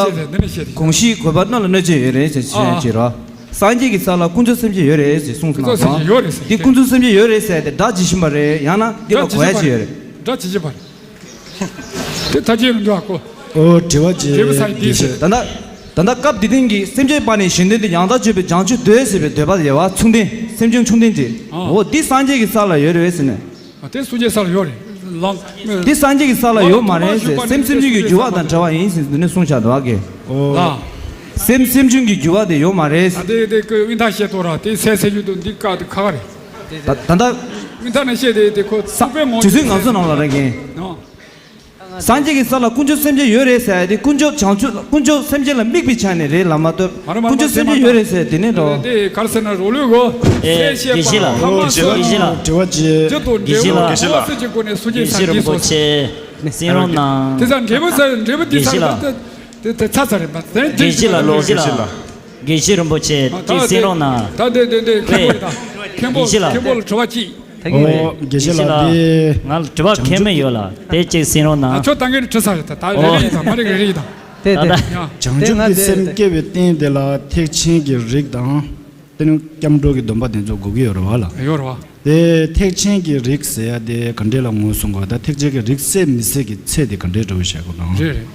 གོང་བཞིན་གོས་དཀར་སྣ་ལ་གནོད་བྱེད་ཡོད་རེད་ཅེས་བྱས་ཅེས་རོ། སངས་རྒྱས་ཀྱི་ས་ལ་དཀོན་མཆོག་སེམས་ཅན་ཡོད་རེད་ཅེས་གསུངས་སོང་ན། ཡོད་རེད་ཟེར། འདི་དཀོན་མཆོག་སེམས་ཅན་ཡོད་རེད་ཟེར་ཡ་དེ་སྒྲ་ཇི་བཞིན་པ་རེད། ཡང་ན་འདི་ལ་གོ་ཡ་ཅི་ཡོད་རེད། སྒྲ་ཇི་བཞིན་པ་རེད། དེ་ཐ་ཆད་མི་འདུག་ཨ་ཁོ། ཨོ་དྲི་བ་ཅི། འབྲས་བུ་ས་ཡི་དེ་ཟེར། ད་ལྟ་ད་ལྟ་སྐབས་འདི་སྟེང་གི་སེམས་ཅན་པ་ནི་གཞན་དོན་དུ་ཡང་དག་སྤྱོད་པའི་བྱང་ཆུབ་འདོད་ཟེར་བའི་འདོད་པ་ཡལ་བ་མཚུངས་ལྡན་སེམས་བྱུང་མཚུངས་ལྡན་ཅིག་ཨོ་འདི་སངས་རྒྱས་ཀྱི་ས་ལ་ཡོད་རེད་ཟེར་ནས། ཨ་དེ་སངས་རྒྱས་ས་ལ་ཡོད་རེད། ལགས། འདི་སངས་རྒྱས་ཀྱི་ས་ལ་ཡོད་མ་རེད་ཟེར། སེམས་སེམས་བྱུང་གི་འགྱུར་བ་དང་བྲལ་བ་ཡིན་ཟེར་འདི་ནས་གསུངས་བཞག་འདུག་ཨ་ཀེ། ཨོ། ལགས། སེམས་སེམས་བྱུང་གི་འགྱུར་བ་དེ་ཡོད་མ་རེད། ཨ་དེ་དེ་ཀོ་ཨིན་ཐ་བཤད་ཐོ་ར་དེ་སེ་སེ་ཡུལ་དུ་འདི་ཀ་དེ་ཁ་ཁ་རེད། ད་ད་ད། ཨིན་ཐ་ནས་བཤད་དེ་དེ་ཁོ་ས་ཚུགས་པའི་ངོ་དུས་ཚོད་ང་ཚོ་ནང་ལ་རེད་ཀེ། ཨོ། སངས་རྒྱས་ཀྱི་ས་ལ་དཀོན་མཆོག་སེམས་ཅན་ཡོད་རེད་ཟེར་ཡ་དེ་དཀོན་མཆོག་བྱང་ཆུབ་དཀོན་མཆོག་སེམས་ཅན་ལ་དམིགས་པའི་ཆ་ནས་རེད་ལབ་མ་གཏོགས། མ་རེད་མ་རེད། དཀོན་མཆོག་སེམས་ཅན་ཡོད་རེད་ཟེར་དེ་ནས་འགྲོ། དེ་ག་རེ་ཟེར་ན་རོ་ལུགས་གོ། ཨེ། སེམས་ཤེས་དགེ་བཤེས་ལགས། ལྷག་མ་སོགས། དགེ་བཤེས་ལགས། རྒྱུད་དང་འབྲས་བུ་དགེ་བཤེས་ལགས། སོགས་ཀྱི་སྒོ་ནས་སུ་སྐྱེ་ས་འདི་སོགས། དགེ་བཤེས་རིན་པོ་ཆེ། སེམས་རོགས་གནང་། དེ་ཚ་འབྲས་བུ་ས་འབྲས་བུ་དེ་ཚ་དགེ་བཤེས་ལགས། དེ་དེ་ཚ་ཚ་རེད་པ། དེ་དགེ་བཤེས་ལགས། དགེ་བཤེས་ལགས། དགེ་བཤེས་རིན་པོ་ཆེ་ད་གཅིག་གསན་རོགས་གནང་། ད་དེ་དེ་དེ་མཁན་པོ་ཡིན་ད། མཁན་པོ་དགེ་བཤེས་ལགས། མཁན་པོ་ལ་དྲི་བ་གཅིག་ད་གིན་ཨོ་དགེ་བཤེས་ལགས་དེ་ང་ལ་དྲི་བ་གང་ཡང་མེད་ཡོད་ལ་དེ་གཅིག་གསན་རོགས་གནང་། ཨ་ཁྱོད་ད་གིན་དྲི་ས་རེད་ད། ད་རེ་ཨོ་རེ་ཡིན་ད། མ་རེ་རེ་རེ་ཡིན་ད། དེ་དེ་ཡ། བྱང་ཆུབ་ཀྱི་སེམས་སྐྱེ་བའི་རྟེན་དེ་ལ་ཐེག་ཆེན་གྱི་རིགས་དང་། དེ་ནི་སྐྱབས་འགྲོ་གི་སྡོམ་པ་དེ་ཚོ་དགོས་ཀྱི་ཡོད་རེད་བ་ལ། ཡོད་རེད་བ། དེ་ཐེག་ཆེན་གྱི་རིགས་ཟེར་ཡ་དེ་ག་འདྲས་ལ་ངོས་བཟུང་དགོས། ད་ཐེག་ཆེན་གྱི་རིགས་སད་མི་སད་ཀྱི་ཚད་དེ་ག་འདྲས་འདྲ་བོ་བཤད་དགོས་དང་། རེད་རེད།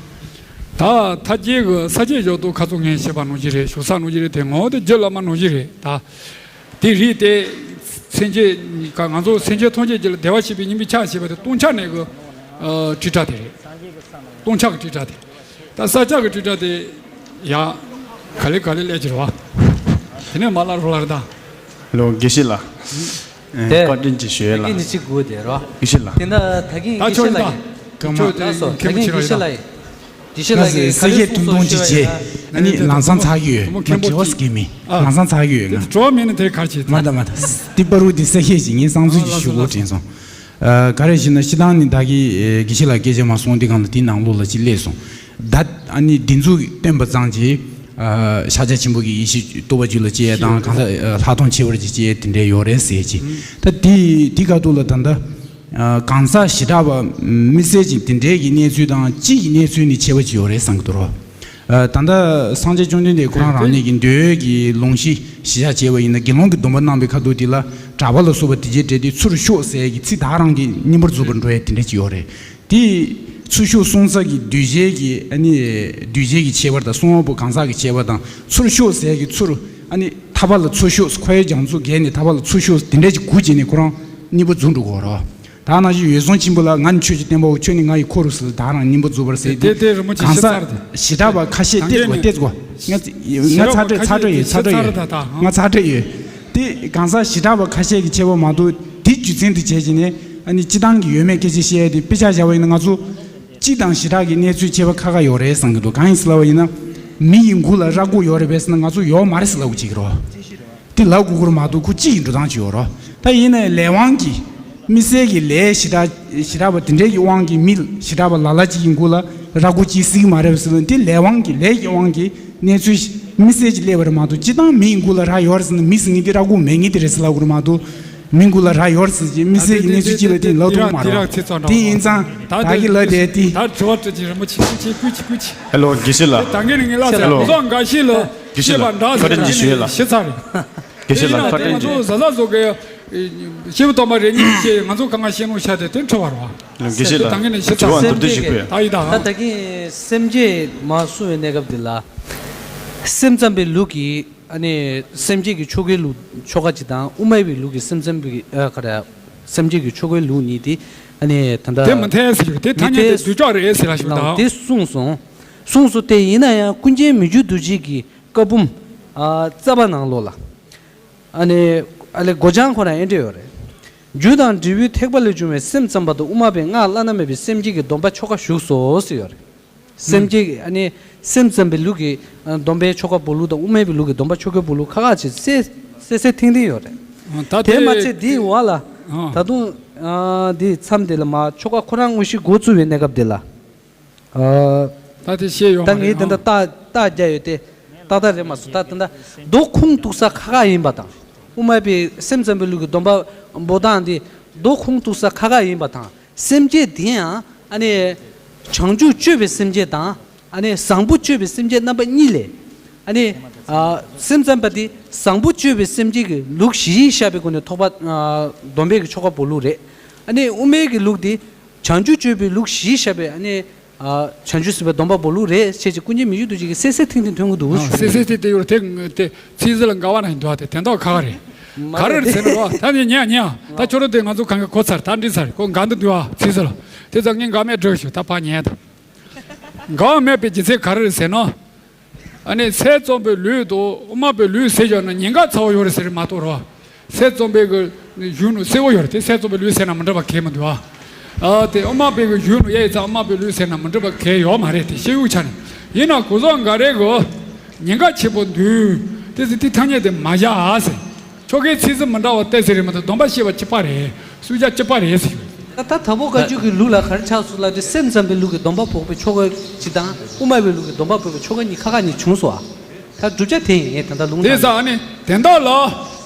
ད་ཐ་སྐྱེ་གི་ས་སྐྱེ་འཇོག་ཏུ་ཁ་ཚུགས་ངས་བཤད་པ་ནང་བཞིན་རེད། བཞུགས་ས་ནང་བཞིན་རེད། དེ་ངོ་བོ་དེ་རྒྱུད་བླ་མ་ནང་བཞིན་རེད་ད། དེ་རིགས་དེ་སེམས་བསྐྱེད་ང་ཚོ་སེམས་ཅན་ཐམས་ཅད་རྒྱུད་ལ་བདེ་བར་གཤེགས་པའི་སྙིང་པོའི་ཕྱག་བྱས་པ་དེ་སྟོང་ཆ་ནས་གི་ཨ་ཊཱིཀ་ཊ་དེ་རེད། སྟོང་ཆ་གི་ཊཱིཀ་ཊ་དེ། ད་ས་སྐྱ་གི་ཊཱིཀ་ཊ་དེ་ཡ། ག་ལེ་ག་ལེ་ལས་ཀྱི་རེད་བ། དེ་ནས་མ་ལ་རུ་ལར་ད། ལོ་དགེ་བཤེས་ལགས། ཨེ། བཀའ་དྲིན་ཅིག་ཞུ་ཡས་ལགས། ཀྱི་ནི་གཅིག་དགོས་དེ་རོ། དགེ་བཤེས་ལགས། དེ་འདྲ་ད་གིན་ད་དགེ་བཤེས་ཁྱོད་ལགས་ད། ཀྱི། ཁྱོད་ད་སོ་ད་གིན་དགེ་བཤེས་ལགས་ཡིན། དགེ་བཤེས་ལགས་ཀྱི་ང་ཚོས་ས་སྐྱ་ཐུང་ཐུང་ཅིག་བྱས། ཨ་ནི་ལམ་སང་ཚར་གི་ཡོད། ང་དྲི་བ་ཟེར་གི་མིན། ཨ། ལམ་སང་ཚར་གི་ཡོད་ང་། དྲི་བ་མེད་ན་དེ་གར་བྱེད། མ་ད་མ་ད། དེ་པ་རུ་དེ་ས་སྐྱ་ཞིག་ངས་གསང་ཚུལ་ཅིག་ཞུ་དགོས་དྲན་སོང་། ཨ་ག་རེ་ཞེ་ན་སྤྱིར་བཏང་ནི་ད་གིན་དགེ་བཤེས་ལགས་སྐད་ཆ་མ་གསུང་དེ་གང་ལ་དེ་ནང་ལོགས་ལ་ཅིག་སླེབས་སོང་། ད་ཨ་ནི་འདི་ཚོ་བསྟན་པ་ཙམ་གྱིས་ཨ་ཤཱཀྱ་ཆེན་པོ་གི་ཡེ་ཤེས་རྟོགས་པ་རྒྱུད་ལ་སྐྱེ་ཡས་དང་གང་ཟག་ཨ་ལྷག་མཐོང་ཆེ་བར་གྱི་སྐྱེ་ཡས་དེ་འདྲས་ཡོད་རེད་ཟེར་གྱི། ད་དེ་དེ་ག་ཐོག་ལ་ད་ལྟ་ཨ་གང་ཟག་བྱེ་བྲག་པ་དམིགས་བསལ་གྱི་དེ་འདྲས་ཀྱི་གནས་ཚུལ་དང་སྤྱི་ཡི་གནས་ཚུལ་ནི་ཁྱད་པར་ཅིག་ཡོད་རེད་བསམ་གྱི་འདུག་རོ། ཨ་ད་ལྟ་སངས་རྒྱས་བཅོམ་ལྡན་འདས་ཁོ་རང་རང་ཉིད་ཀྱི་འདོད་ཀྱི་ལུང་གཞི་གཞི་བཞག་བྱས་པ་ཡིན་ན་དགེ་སློང་གི་སྡོམ་པ་གནང་བའི་ཁ་ཐུག་དེ་ལ་གྲགས་པ་ལ་སོགས་པ་དེ་རྗེས་འབྲེལ་ཏེ་ཚུར་ཤོག་ཟེར་གྱི་ཚིག་ད་རང་གི་སྙིང་པོར་འཛུགས་པར་འགྲོ་ཡ་དེ་འདྲས་ཅིག་ཡོད་རེད། དེ་ཚུར་ཤོག་གསུང་ས་གི་གདུལ་བྱའི་གི་ཨ་ནི་གདུལ་བྱའི་གི་ཁྱད་པར་དང་གསུང་བ་པོ་གང་ཟག་གི་ཁྱད་པར་དང་ཚུར་ཤོག་ཟེར་གྱི་ཚུར་ཨ་ནི་ཐར་པ་ལ་ཚུར་ཤོག་ཁོ་ཡི་རྒྱ་མཚོ་བརྒལ་ནས་ཐར་པ་ལ་ཚུར་ཤོག་དེ་འདྲས་ཅིག་གུ་བྱས་ནས་ཁོ་རང་སྙིང་པོ་འཛུགས་འགྲོ་དགོས་རོ། ད་ནང་བཞིན་འོད་སྲུང་ཆེན་པོ་ལ་ང་ནི་ཆོས་ཀྱི་བསྟན་པའོ། ཁྱོད་ནི་ང་ཡི་འཁོར་རོ་ཟེར་ད་རང་སྙིང་པོ་རྫོགས་པར་ཟེར་དེ་དེ་དེ་རི་མོ་ཅིག་གང་ཤེས་ཚར་དེ། ཟེར་ང་ཚ་བྱེ་བྲག་པ་ཁ་ཤས་གཏད་དགོས་གཏད་དགོས། ང་ཚ་ང་ཚ་དྲོད་ཚ་དྲོད་ཡོད་ཚ་དྲོད་ཡོད། ང་ཚ་དྲོད་ཡོད། དེ་གང་ཟག་བྱེ་བྲག་པ་ཁ་ཤས་ཀྱི་ཆེ་བ་མ་གཏོགས་དེ་རྒྱུ་མཚན་དུ་བྱས་ཀྱི་ནས་ཨ་ནི་སྤྱི་བཏང་གི་ཡོད་མེད་སྐད་ཆ་བཤད་ཡ་དེ་དཔེ་ཆ་བཞག་པ་ཡིན་ན་ང་ཚོ་སྤྱི་དང་བྱེ་བྲག་གི་གནས་ཚུལ་ཁྱད་པར་ཁ་ཁ་ཡོད་རེད་བསམ་གྱི་འདུག་གང་ཡིན་ཟེར་ལབ་པ་ཡིན་ན་མི་ཡི་མགུ་ལ་ར་མགོ་ཡོད་རེད་པས་ཟེར་ན་ང་ཚོ་ཡོད་མ་རེད་ཟེར་ལབ་དགོས་ཀྱི་རེད། དེ་ལབ་དགོས་ཀྱི་རེད་མ་གཏོགས་ཁོ་གཅིག་གི་འགྲོ་སྟངས་ཅིག་ཡོད་རོ། ད་ཡིན་ནའི་ལས་དབང་གིས་དམིགས་བསལ་གྱི་ལས་ཞེ་དྲག་ཞེ་དྲག་པ་དེ་འདྲའི་གི་དབང་གིས་མི་ཞེ་དྲག་པ་ལ་ལ་གཅིག་གི་མགོ་ལ་ར་མགོ་གཅིག་སྲིད་ཀྱི་མ་རེད་པས་ཟེར་ན་དེ་ལས་དབང་གིས་ལས་ཀྱི་དབང་གིས་གནས་ཚུལ་དམིགས་བསལ་གྱི་སླེབས་པ་རེད་མ་གཏོགས་སྤྱིར་བཏང་མི་ཡི་མགོ་ལ་ར་ཡོད་རེད་ཟེར་ན་མི་ཟེར་མཁན་དེ་ར་མགོ་མེད་མཁན་དེ་རེད་ཟེར་ལབ་དགོས་རེད་མ་གཏོགས་མི་མགོ་ལ་ར་ཡོད་རེད་ཟེར་གྱི་དམིགས་བསལ་གྱི་གནས་ཚུལ་གཅིག་ལ་དེ་ལབ་ཐུབ་མ་རེད། དེ་ཡིན་ཙང་ད་གི་ལབ་བསྡད་དེ། ད་དྲི་བ་དྲི་ཅིག་རིན་པོ་ཆེ་ཆེ་ཀུ་ཅི་ཀུ་ཅི། ཧེ་ལོ་དགེ་བཤེས་ལགས། ད་གིན་ནི་ངས་ལབ་ཚར། ཧེ་ལོ། བཟོ་འགའ་ཞིག་ལ་ཤེས་པ་འདྲ་ཟེར་བཀའ་དྲིན་ཆེ་ཞུ་ཡས་ལགས། ཤེས་ཚར་རེད། དགེ་བཤེས་ལགས་བཀའ་དྲིན་ཆེ། ང་ཚོ་བཟའ་ཚང་ཚོ་གི་ཤེས་པ་དོ་མ་རེ་གཉིས་ཤེས་ང་ཚོ་གང་ག་ཤེས་ནོ་ཤ་དེ་དེ་འཕྲོ་བར་བ། དགེ་བཤེས་ལགས། ད་གིན་ནི་ཤེས་ཚར། དྲི་བ་མདོར་བསྡུས་ཤིག་བཀོད། ད་ཡི་ད། ད་ད་གིན་སེམས་བསྐྱེད་མ་གསུང་བའི་གནས་སྐབས་འདི་ལ། སེམས་ཙམ་པའི་ལུགས་ཀྱི་ཨ་ནི་སེམས་བསྐྱེད་ཀྱི་ཆོ་གའི་ལུགས་ཆོ་ག་ཅིག་དང་དབུ་མ་པའི་ལུགས་ཀྱི་སེམས་ཙམ་པའི་ཨ་ག་རེ། སེམས་བསྐྱེད་ཀྱི་ཆོ་གའི་ལུགས་གཉིས་དེ་ཨ་ནི་ད་ལྟ་དེ་མི་འཐད་ཟེར་གྱི་རེད། དེ་ཐ་སྙད་དེ་འདོད་ཆགས་རེད་ཟེར་ལ་ཞིག་དང་། དེ་གསུངས་སོང་། གསུངས་སོ། དེ་ཡིན་ན་ཡང་ཀུན་མཁྱེན་མི་འགྱུར་རྡོ་རྗེ་གི་བཀའ་འབུམ་ཨ་རྩ་བ་ནང་ལོགས་ལ་ཨ་ནི་ཨ་ལེ་སྒོ་བྱང་ཁོ་ན་ཨེ་འདྲ་ཡོད་རེད། རྒྱུ་དང་འབྲས་བུའི་ཐེག་པ་ལས་བྱུང་བའི་སེམས་ཙམ་པ་དང་དབུ་མ་པའི་སྔགས་བླ་ན་མེད་པའི་སེམས་བསྐྱེད་ཀྱི་སྡོམ་པ་ཆོ་ག་བཞུགས་སོ་ཟེར་ཡོད་རེད། སེམས་བསྐྱེད་ཀྱི་ཨ་ནི་སེམས་ཙམ་པའི་ལུགས་ཀྱི་ཨ་སྡོམ་པའི་ཆོ་ག་འབུལ་ལུགས་དང་དབུ་མའི་ལུགས་ཀྱི་སྡོམ་པ་ཆོ་གའི་འབུལ་ལུགས་ཁ་ཁ་ཅིག་གསལ་གསལ་གསལ་ཐིང་ཐིང་ཡོད་རེད། ད་དེ་མ་ཚད་འདིའི་འོག་ལ་ད་དུང་ཨ་འདིའི་མཚམས་དེ་ལ་མ་ཆོ་ག་ཁོ་རང་དངོས་གཞི་འགོ་བཙུགས་པའི་གནས་སྐབས་དེ་ལ། ཨ། ད་དེ་ཤེས་ཡོད་མ་རེད། ད་ངས་དེ་འདྲ་རྟགས་རྟགས་རྒྱག་ཡོད་དེ། ཏག་ཏག་རེད་མ་སོང་། ད་དེ་འདྲ་རྡོ་ཁུངས་གཏུགས་ས་ཁ་ཁ་ཡིན་པ་དང་། དབུ་མ་པའི་སེམས་ཙམ་པའི་ལུགས་ཀྱི་སྡོམ་པ་འབོ་སྟངས་དེ་རྡོ་ཁུངས་གཏུགས་ས་ཁ་ཁ་ཡིན་པ་དང་། སེམས་བསྐྱེད་དེ་ཡང་ཨ་ནི་བྱང་ཆུབ་སྤྱོད་པའི་སེམས་བསྐྱེད་དང་ཨ་ནི་བཟང་པོ་སྤྱོད་པའི་སེམས་བསྐྱེད་རྣམ་པ་གཉིས་ལས། ཨ་ནི་ཨ་སེམས་ཙམ་པ་དེ་བཟང་པོ་སྤྱོད་པའི་སེམས་བསྐྱེད་ཀྱི་ལུགས་བཞི་བཞག་པའི་སྒོ་ནས་ཐོག་པ་ཨ་སྡོམ་པའི་གི་ཆོ་ག་འབུལ་ལུགས་རེད། ཨ་ནི་དབུ་མའི་གི་ལུགས་དེ། བྱང་ཆུབ་སྤྱོད་པའི་ལུགས་བཞི་བཞག་པའི་ཨ་ནི་ཨ་བྱང་ཆུབ་སེམས་དཔའི་སྡོམ་པ་འབོག་ལུགས་རེད་ཅེས་ཀྱི་ཀུན་མཁྱེན་མི་འགྱུར་རྡོ་རྗེ་གིས་གསལ་གསལ་ཐིང་ཐིང་ཐོན་གྱི་འདུག་ཨ། ཞུ་གསལ་གསལ་ཐིང་ཐིང་ཡོད་རེད་དེ། དེ་ཚིག་ཟིན་ལ་འགལ་བ་ནང་བཞིན་འདུག་ཨ། དེ་དོན་དག་ག་ག་རེད། མ་ག་རེ་རེད་ཟེར་ན་རོ། ད་ནི་ཉན་ཉན། ད་ཁྱོད་རང་དེ་ང་ཚོ་གང་ག་གོ་ཚར། ད་འགྲིག་ཚར་རེད། ཁོ་འགལ་འདུག་འདུག་ཨ། ཚིག་ཟིན་ལ། དེ་ཚོ་ངས་འགལ་མེད་འགྲོ་ཞུ། ད་ཕར་ཉན་ད། འགལ་བ་མེད་པའི་རྒྱུ་མཚན་ག་རེ་རེད་ཟེར་ན། ཨ་ནི་ཚད་བརྩམས་པའི་ལུགས་དང་དབུ་མ་པའི་ལུགས་ཟེར་བཞག་ན་ཉེན་ཁ་ཚ་བོ་ཡོད་རེད་ཟེར་མ་གཏོགས་རོ། ཚད་བརྩམས་པའི་གི་གཞུང་ནང་གསལ་བོ་ཡོད་རེད་དེ། ཚད་བརྩམས་པའི་ལུགས་ཟེར་ན་མི་འགྲིག་པ་གང་ཡང་མི་འདུག་ཨ། ཨ་དེ་དབུ་མ་པའི་གི་གཞུང་ནང་ཡ་ཡི་ཚ་དབུ་མ་པའི་ལུགས་ཟེར་ན་མི་འགྲིག་པ་གང་ཡང་ཡོད་མ་རེད་དེ། ཤེས་ཡོན་ཆ་ནས་ཡིན་ན་གོ་ས་འགའ་རེ་གི་ཉེན་ཁ་ཆེན་པོ་འདུག་དེ་ཚེ་དེ་ཐ་སྙད་དེ་མ་བཞག་ཨ་ཟེར། ཆོ་གའི་ཚིག་ཟིན་མི་འདྲ་བ་བལྟས་ཟེར་རེད་མ་གཏོགས་སྡོམ་པ་བཤད་པ་གཅིག་པ་རེད། བསྲུང་བྱ་གཅིག་པ་རེད་ཟེར། ད་ད་དྭགས་པོ་བཀའ་བརྒྱུད་ཀྱི་ལུགས་ལ་ག་རེ་ཆགས་སོང་ལབ་དུས་སེམས་ཙམ་པའི་ལུགས་ཀྱི་སྡོམ་པ་འབོག་པའི་ཆོ་ག་གཅིག་དང་དབུ་མ་པའི་ལུགས་ཀྱི་སྡོམ་པ་འབོག་པའི་ཆོ་ག་གཉིས་ཁ་ཁ་གཉིས་བྱུང་སོང་ཨ། ད་བསྒྲུབ་བྱ་དེ་ཡིན། ད་ལྟ་ལུང་དེ་དྲངས་ས་ནི་དེ་འདྲ་ལ་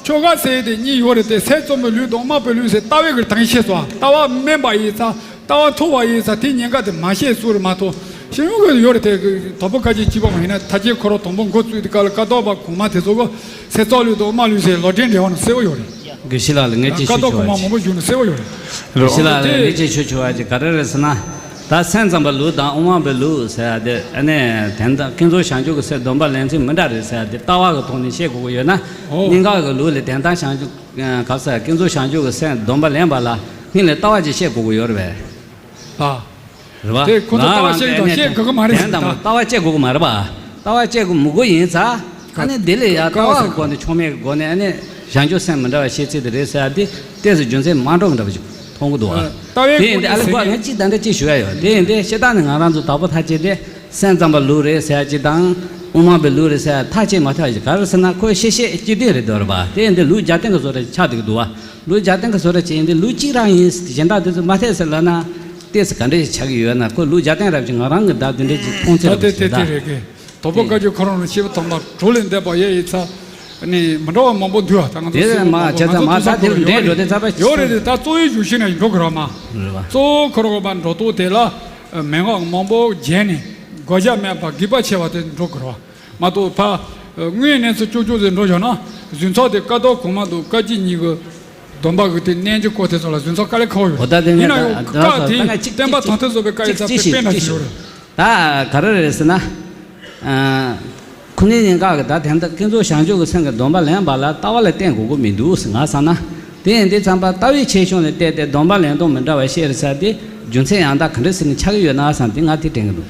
ཆོ་ག་ཟེར་དེ་གཉིས་ཡོད་རེད་དེ། སྲས་བཙུན་པའི་ལུས་དང་དམག་པའི་ལུས་ཟེར། ལྟ་བའི་གི་དང་ཤེས་སོ། ལྟ་བ་དམན་པ་ཡིན་ཙང་ལྟ་བ་མཐོ་བ་ཡིན་ཙང་དེ་ཉེན་ཁ་དེ་མ་ཤེས་ཚུལ་རེད་མ་གཏོགས། ཤེས་ཡོན་གི་ཡོད་རེད་དེ། དོལ་པོ་བཀའ་བརྒྱུད་སྤྱི་པ་མ་ཡིན་ན་མཐར་ཕྱིན་འཁོར་ལོ་དང་པོ་འགོ་བཙུགས་དེ་ག་ལ་ཀ་དོག་པ་གོང་མ་དེ་ཚོ་གི་སྲས་བཙུན་ལུས་དང་དམག་ལུས་ཟེར་ལོ་རྒྱུས་འབྲེལ་བ་ནི་གསལ་པོ་ཡོད་རེད། དགེ་བཤེས་ལགས་ལ་ངས་ཅིག་ཞུ་ཆོག་པ་ཅིག་དགེ་བཤེས་ལགས་ལ་ངས་ཅིག་ཞུ་ཆོག་པ་ཅིག་ག་རེ་རེད་ཟེར་ན། ད་སེམས་ཙམ་པ་ལུགས་དང་དབུ་མ་པའི་ལུགས་ཟེར་ཡ་དེ། ཨ་ནི་དེ་འདྲ་ཀུན་རྫོབ་བྱང་ཆུབ་ཀྱི་སེམས་སྡོམ་པ་ལེན་ཚུལ་མི་འདྲ་རེད་ཟེར་ཡ་དེ་ལྟ་བ་གི་ཐོག་ནས་བཤད་དགོས་ཀྱི་ཡོད་ན། ཨོ། སྙིང་ག་གི་ལུགས་ལ་དོན་དམ་བྱང་ཆུབ་ག་ཟེར་ཀུན་རྫོབ་བྱང་ཆུབ་ཀྱི་སེམས་སྡོམ་པ་ལེན་པ་ལ་སྔོན་ལ་ལྟ་བ་ཅིག་བཤད་དགོས་ཀྱི་ཡོད་རེད་པས། ཨ། རེད་པ། དེ་ཁོ་ཚོ་ལྟ་བ་བཤད་ཀྱི་དང་བཤད་དགོས་ཀྱི་མ་རེད་ཟེར། ད་ལྟ་བ་བཤད་དགོས་ཀྱི་མ་རེད་པ། ལྟ་བ་བཤད་དགོས་མི་དགོས་ཡིན་ཙང་། ཨ་ནི་དེ་ལས་ཡང་ལྟ་བ་གི་སྒོ་ནས་ཆོག་མེད་ཀྱི་སྒོ་ནས། ཨ་ནི་བྱང་ཆུབ་སེམས་མི་འདྲ་བ་བཤད་ཚུལ་དེ་རེད་ཟེར་ཡ་དེ་ཏོག་ཙམ་རྒྱུ་མཚན་མ་འགྲོ་གི་འདྲ་པོ་ཞིག་མཐོང་གི་འདུག་པ། ལྟ་བའི་དེ་ཡིན་དུས་ཨ་ལེ་ཀོ་ངས་གཅིག་ད་ལྟ་གཅིག་ཞུ་ཡ་ཡོད། དེ་ཡིན་དུས་བཤད་སྟངས་ནི་ང་རང་ཚོ་དྭགས་པོ་ཐ་ཆད་དེ་སེམས་ཙམ་པ་ལུགས་རེད་ཟེར་ཡ་གཅིག་དང་། དབུ་མ་པའི་ལུགས་རེད་ཟེར་ཡ་ཐ་ཆད་མ་ཐག་ཅིག་ག་རེ་ཟེར་ན། ཁོའི་བཤད་བཤད་སྤྱི་དོན་རེད་འདུག་རེད་པ། དེ་ཡིན་དུས་ལུགས་རྒྱབ་རྟེན་གྱི་བཟོ་འདྲ་ཆགས་བསྡད་ཀྱི་འདུག་པ། ལུགས་རྒྱབ་རྟེན་གྱི་བཟོ་འདྲ་ཅིག་ཡིན་དུས་ལུགས་གཅིག་རང་ཡིན། གཞན་དག་དེ་ཚོ་མ་འཐད་ཟེར་ལབ་ན། ཏོག་ཙམ་ག་འདྲ་ཞིག་ཆགས་ཀྱི་ཡོད་ན། ཁོ་ལུགས་རྒྱབ་རྟེན་རབ་ཅིག་ང་རང་གི་ད་དེ་འདྲ་ཅིག་མཐོང་ཚུལ་རེད་པ། ད་དེ་དེ་དེ་རེད་གི། དོལ་པོ་བཀའ་བརྒྱུད་ཁོ་རང་ལ་བཤད་པ་དང་པོ་གྲོགས་ལས་འདས་པ་ཡེ་ཡིན་ཙང་། ནི་མི་འདྲ་བ་མང་པོ་འདུག་པ། ད་ང་ཚོ་དེ་སེམས་མ་ང་བྱས་ཚོད་ཚང་མ་ད་དེ་འདྲ་འགྲོ་དེ་ཚ་པ་ཡོད་རེད་དེ། ད་གཙོ་བོའི་གཞུང་ཤིག་ན་འགྲོ་དགོས་ར་མ། རེད་པ། གཙོ་བོ་ཁོ་རང་པ་འགྲོ་ཐོག་དེ་ལ་མན་ངག་མང་པོ་བརྒྱབ་ནས་དགོས་ཆ་མེད་པ་སྒྲིབ་པ་ཆེ་བ་དེ་འགྲོ་དགོས་ར་མ་གཏོགས། ཕ་དངོས་གནས་ཚུལ་ཅོག་ཅོག་ཟེར་འགྲོ་བཞག་ན། གཟུངས་ཚོགས་དེ་ཀ་དོག་གོང་མ་དང་བཀའ་བརྒྱུད་གཉིས་ཀྱི་སྡོམ་པ་གི་དེ་རྣལ་འབྱོར་སྐོར་དེ་ཚོ་ལ་གཟུངས་ཚོགས་དཀའ་ལས་ཁག་པོ་ཡོད། འོ་ད་དེ་ཡིན་ན་ཡང་ད་བཀའ་དེ་ད་ང་གཅིག་བསྟན་པ་གཅིག་དམ་ཐོས་བཟོ་པའི་བཀའ་ཡིག་ཚང་དེ་དཔེ་དཔེ་ན་ཞིག་ཡོད་རེད། ད་ག་རེ་རེད་ཟེར་ན། ཨ། ཁོ་ནའི་ཉིན་ག་གི་ད་དེ་འདྲ་ཀུན་རྫོབ་བྱང་ཆུབ་ཀྱི་སེམས་ཀྱི་སྡོམ་པ་ལེན་པ་ལ་ལྟ་བ་ལ་བརྟེན་དགོས་ཀྱི་མི་འདུག་ཟེར་ང་བསམ་ན། དེ་ཡིན་དུས་ཙམ་པ་ལྟ་བའི་ཆེ་ཆུང་ལ་བལྟས་ཏེ་སྡོམ་པ་ལེན་སྟངས་མི་འདྲ་བ་བཤད་རེད་ཟེར་དེ། རྒྱུ་མཚན་ཡང་དག་ག་འདྲ་ཟེར་ནས་ཆགས་ཀྱི་ཡོད་ན་བསམ་དེ་ང་དེ་དྲན་གྱི་འདུག།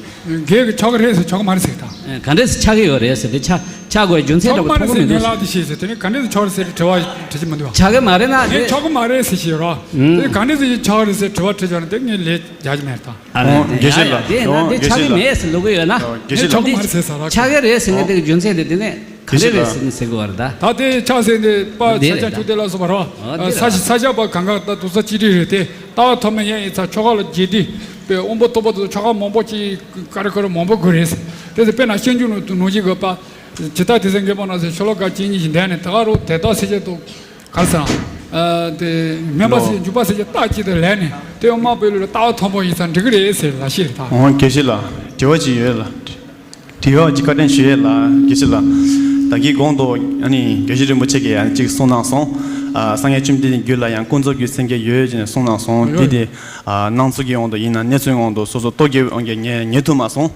སྒེར་གྱི་ཆགས་ཀྱི་རེད་ཟེར་ཆགས་ཀྱི་མ་རེད་ཟེར་ད། ག་འདྲ་ཟེར་ཆགས་ཀྱི་ཡོད་རེད་ཟེར་དེ། ཆགས་ཆགས་དགོས་རྒྱུ་མཚན་འདྲ་པོ་མཐོང་གི་མི་འདུག་ཟེར། དེ་ནི་ག་འདྲ་ཟེར་ཆགས་རེད་ཟེར་དྲི་བ་དྲི་གི་མི་འདུག་བ། ཆགས་ཀྱི་མ་རེད་ན་ངས་དེ་ཆགས་ཀྱི་མ་རེད་ཟེར་ཞིག་ཡོད་ར། དེ་ག་འདྲ་ཟེར་ཆགས་རེད་ཟེར་དྲི་བ་དྲི་བྱས་ན་དེ་ངས་ལན་རྒྱག་གི་མེད་ད། ཨ་རེད། ཨོ། དེ་དགེ་བཤེས་ཡ་ཡ་ལགས། དེ་ཡིན་ན་ཨོ། དེ་དགེ་ཆགས་བཤེས་ཀྱི་ལགས། མེད་ཟེར་ལབ་ཀྱི་ཡོད་ན། ཨོ། དགེ་བཤེས་ལགས། ཆགས་ཀྱི་མ་རེད་ཟེར་ས་ར། ཆགས་ཀྱི་རེད་ཟེར་ནས་དེ་གི་རྒྱུ་མཚན་དེ་དེ་ནས་ག་འདྲ་རེད་ཟེར་ནས་ཟེར་གི་བ་རེད་ད། ད་དེ་ཆགས་ཟེར་ནས་པ་དེ་ས་རེད་ཆ་ད། ཆུ་དེ་ལ་སོགས་པ་ར། ཨོ་དེ་ས་ལ། ས་ས་ཆ་པ་གང་ག་ད་དུ་ས་གཅིག་སྒྲིལ་རེད་དེ། ལྟ་བ་ཐོག་མ་ཡན་ཡིན་ཚ་ཆོ་ག་ལ་རྗེས་འདི་པའི་དབང་པོ་སྟོབས་པ་དུ་ཆོ་ག་མང་པོ་ཅིག་ཀ་རེ་ཀ་རེ་མང་པོ་དགོས་རེད་ཟེར། དེ་ཚོ་དཔེར་ན་སྤྱོད་འཇུག་ནང་དུ་ནང་བཞིན་དགོས་པ། ཇི་ལྟར་དེ་ཚེ་མཁས་པ་རྣམས་ཟེར་ཤོ་ལོ་ཀ་གཅིག་གཉིས་ཤིག་འདས་ནས་ད་ག་རུ་དེ་དག་སེལ་ཆེད་དུ། ག་ཟེར། ཨ། དེ་མེད་པ་ལོ། སེལ་འཇུག་པ་སེལ་ཆེད་རྟགས་གཅིག་ཏུ་ལས་ནས་དེ་དབུ་མ་པའི་ལུགས་ལ་ལྟ་བ་མཐོན་པོ་ཡིན་ཙང་འགྲིག་གི་རེད་ཟེར་ལ་ཤེས་རེད་ད། འོ་དགེ་བཤེས་ལགས། དྲི་བ་ཅིག་ཡོད་ལགས། དྲི་བ་ཅིག་བཀའ་དྲིན་ཞུ་ཡས་ལགས་དགེ་བཤེས་ལགས། ད་གིན་གོང་དུ་ཨ་ནི་དགེ་བཤེས་རིན་པོ་ཆེ་གིས་ཨ་ནི་ཅིག་གསུངས་གནང་སོང་། ཨ། སངས་རྒྱས་བཅོམ་ལྡན་འདས་རྒྱུད་ལ་ཡང་ཀུན་རྫོབ་ཀྱི་སེམས་བསྐྱེད་ཡོད་ཅེས་གསུངས་གནང་སོང་། ཡོད། དེ་དེ། ཨ། སྣང་ཚུལ་གྱི་དབང་དུ་ཡིན་ན་གནས་ཚུལ་དབང་དུ་སོ་སོ་རྟོག་གེ་དབང་གིས་ངས་ཉན་ཐུབ་མ་སོང་།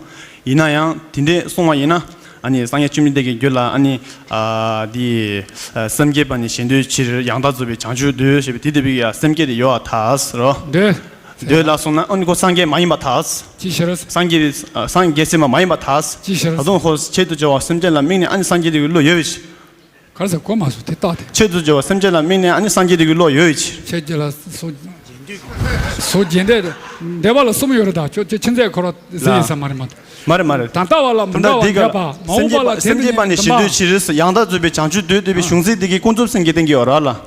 ཡིན་ན་ཡང་དེ་འདྲས་གསུངས་པ་ཡིན་ན། ཨ་ནི་སངས་རྒྱས་བཅོམ་ལྡན་འདས་ཀྱི་རྒྱུད་ལ་ཨ་ནི། ཨ། དེ། ཨ། སེམས་བསྐྱེད་པ་ནི་གཞན་དོན་ཕྱིར། ཡང་དག་རྫོགས་པའི་བྱང་ཆུབ་འདོད་ཞེས་པའི་དེ་ལྟ་བུའི་ཡ་སེམས་བསྐྱེད་དེ་ཡོད་པར་ཐལ་ཟེར་རོ། འདོད། འདོད་ལ་སོང་ན་ཨ་ནི་ཁོ་སངས་རྒྱས་མ་ཡིན་པར་ཐལ། ཅི་ཕྱིར། སངས་རྒྱས། ཨ། སངས་རྒྱས་ཟིན་པ་མ་ཡིན་པར་ཐལ། ཅི་ཕྱིར། ད་དུང་ཁོ་ཆེད་དུ་བྱ་བ་སེམས་ཅན་ལ་དམིགས་ནས་ཨ་ནི་སངས་རྒྱས་དེ་གི་བློ་ཡོད་པའི་ཕྱིར། ག་རེ་ཟེར་གོ་མ་སོང་དེ་བརྟག་སྟེ། ཆེད་དུ་བྱ་བ་སེམས་ཅན་ལ་དམིགས་ནས་ཨ་ནི་སངས་རྒྱས་དེ་གི་བློ་ཡོད་པའི་ཕྱིར། ཆེད་ཀྱི་ལ་སོ། སོ་རྒྱས་འདས། འདས་པ་ལ་གསུམ་ཡོད་རེད་ད། ཁྱོད་ཁྱོད་ཆི་ཟེར་ཁོ་ར་ཟེར་ཡིན་ས་མ་རེད་མ། མ་རེད་མ་རེད། ད་ལྟ་བ་ལ་མི་འདའ་བ་འདས་པ། མ་འོངས་པ་ལ་དེ་འདི་ཉིད་སེམས་བསྐྱེད་པ་ནི་གཞན་དོན་ཕྱིར། ཡང་དག་རྫོགས་པའི་བྱང་ཆུབ་འདོད་འདོད་པའི་གཞུང་ཚིག་འདི་གིས་ཀུན་རྫོབ་སེམས་བསྐྱེད་བསྟན་གྱི་ཡོད་ར་ལ། ལ།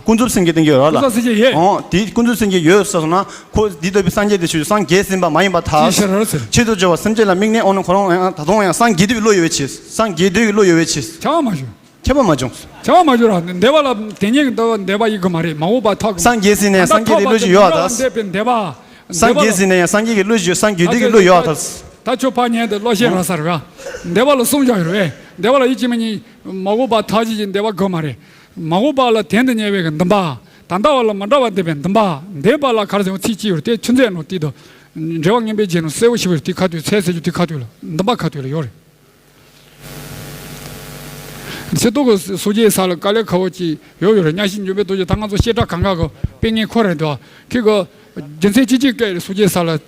ཀུན་རྫོབ་སེམས་བསྐྱེད་བསྟན་གྱི་ཡོད་ར་ལ། ཀུན་རྫོབ་སེམས་བསྐྱེད་ཡོད་ཟེར་སོང་ན་ཁོ་འདི་ལྟ་བུའི་སངས་རྒྱས་དེ་ཆོས་སངས་རྒྱས་ཟིན་པ་མ་ཡིན་པར་ཐལ། ཅི་ཕྱིར་ཟེར། ཆེད་དུ་བྱ་བ་སེམས་ཅན་ལ་དམིགས་ནས་ཨོ་ནི་ཁོ་རང་ཡང་ད་དུང་ཡང་སངས་རྒྱས་འདོད་པའི་བློ་ཡོད་པའི་ཕྱིར། སངས་རྒྱས་འདོད་ཀྱི་བློ་ཡོད་པའི་ཕྱིར། ཆགས་མ་བྱུང་། ཁྱད་པར་མ་བྱུང་། ཁྱད་པར་མ་བྱུང་ར། འདས་པ་ལ་དེ་ཉིད་ཀྱི་འདས་པ་འདས་པ་ཡིན་དགོས་མ་རེད། མ་འོངས་པ་ཐག་གི། སངས་རྒྱས་ཟིན་ནས་སངས་རྒྱས་ཀྱི་བློ་ཞིག་ཡོད་པར་ཐལ། འདས་པའི་འདས་པ། སངས་རྒྱས་ཟིན་ནས་ཡང་སངས་རྒྱས་ཀྱི་བློ་ཞིག་སངས་རྒྱས་འདོད་ཀྱི་བློ་ཡོད་པར་ཐལ། ད་ཁྱོད་ཕ་ཉན་དེ་བློ་ཤེས་ར་ས་རེད་བ། འདས་པ་ལ་གསུམ་བཞག་ཡོད་རེད། འདས་པ་ལ་ཡིད་ཀྱིས་མི་མཉེས། མ་འོངས་པ་ཐག་ཆོད་ཀྱི་འདས་པ་དགོས་མ་རེད། མ་འོངས་པ་ལ་དོན་དུ་གཉེར་བའི་འདུན་པ། ད་ལྟ་བ་ལ་མི་འདའ་བར་འདོད་པའི་འདུན་པ། འདས་པ་ལ་ག་རེ་ཟེར་ཚིག་གཅིག་ཡོད་རེད་དེ་ཆུ་ཚོད་ནང་བལྟས་དུས། འགྲེལ་པ་སྙིང་པོའི་རྗེས་ནང་གསལ་པོ་ཞིག་ཡོད་རེད། དེ་ཁ་ཐུག་ཚད་ཟེར་རྒྱུ་དེ་ཁ་ཐུག་ལ་འདུན་པ་ཁ་ཐུག་ལ་ཡོད་རེད། ཚེ་ཐོག་གི་སོ་སྐྱེའི་ས་ལ་དཀའ་ལས་ཁག་པོ་ཅིག་ཡོད་ཡོད་རེད། གཉའ་ཤིང་འཇུག་པའི་རྡོ་རྗེ་ད་ང་ཚོ་བཤད་གྲྭ་གང་ག་གི་དཔེ་རྙིང་ཁོ་རེད་འདུག་ཁྱེད་ཀྱི་རྒྱུ་མཚན་ཅི་ཅིག་སྐད་སོ་སྐྱེའི་ས་ལ་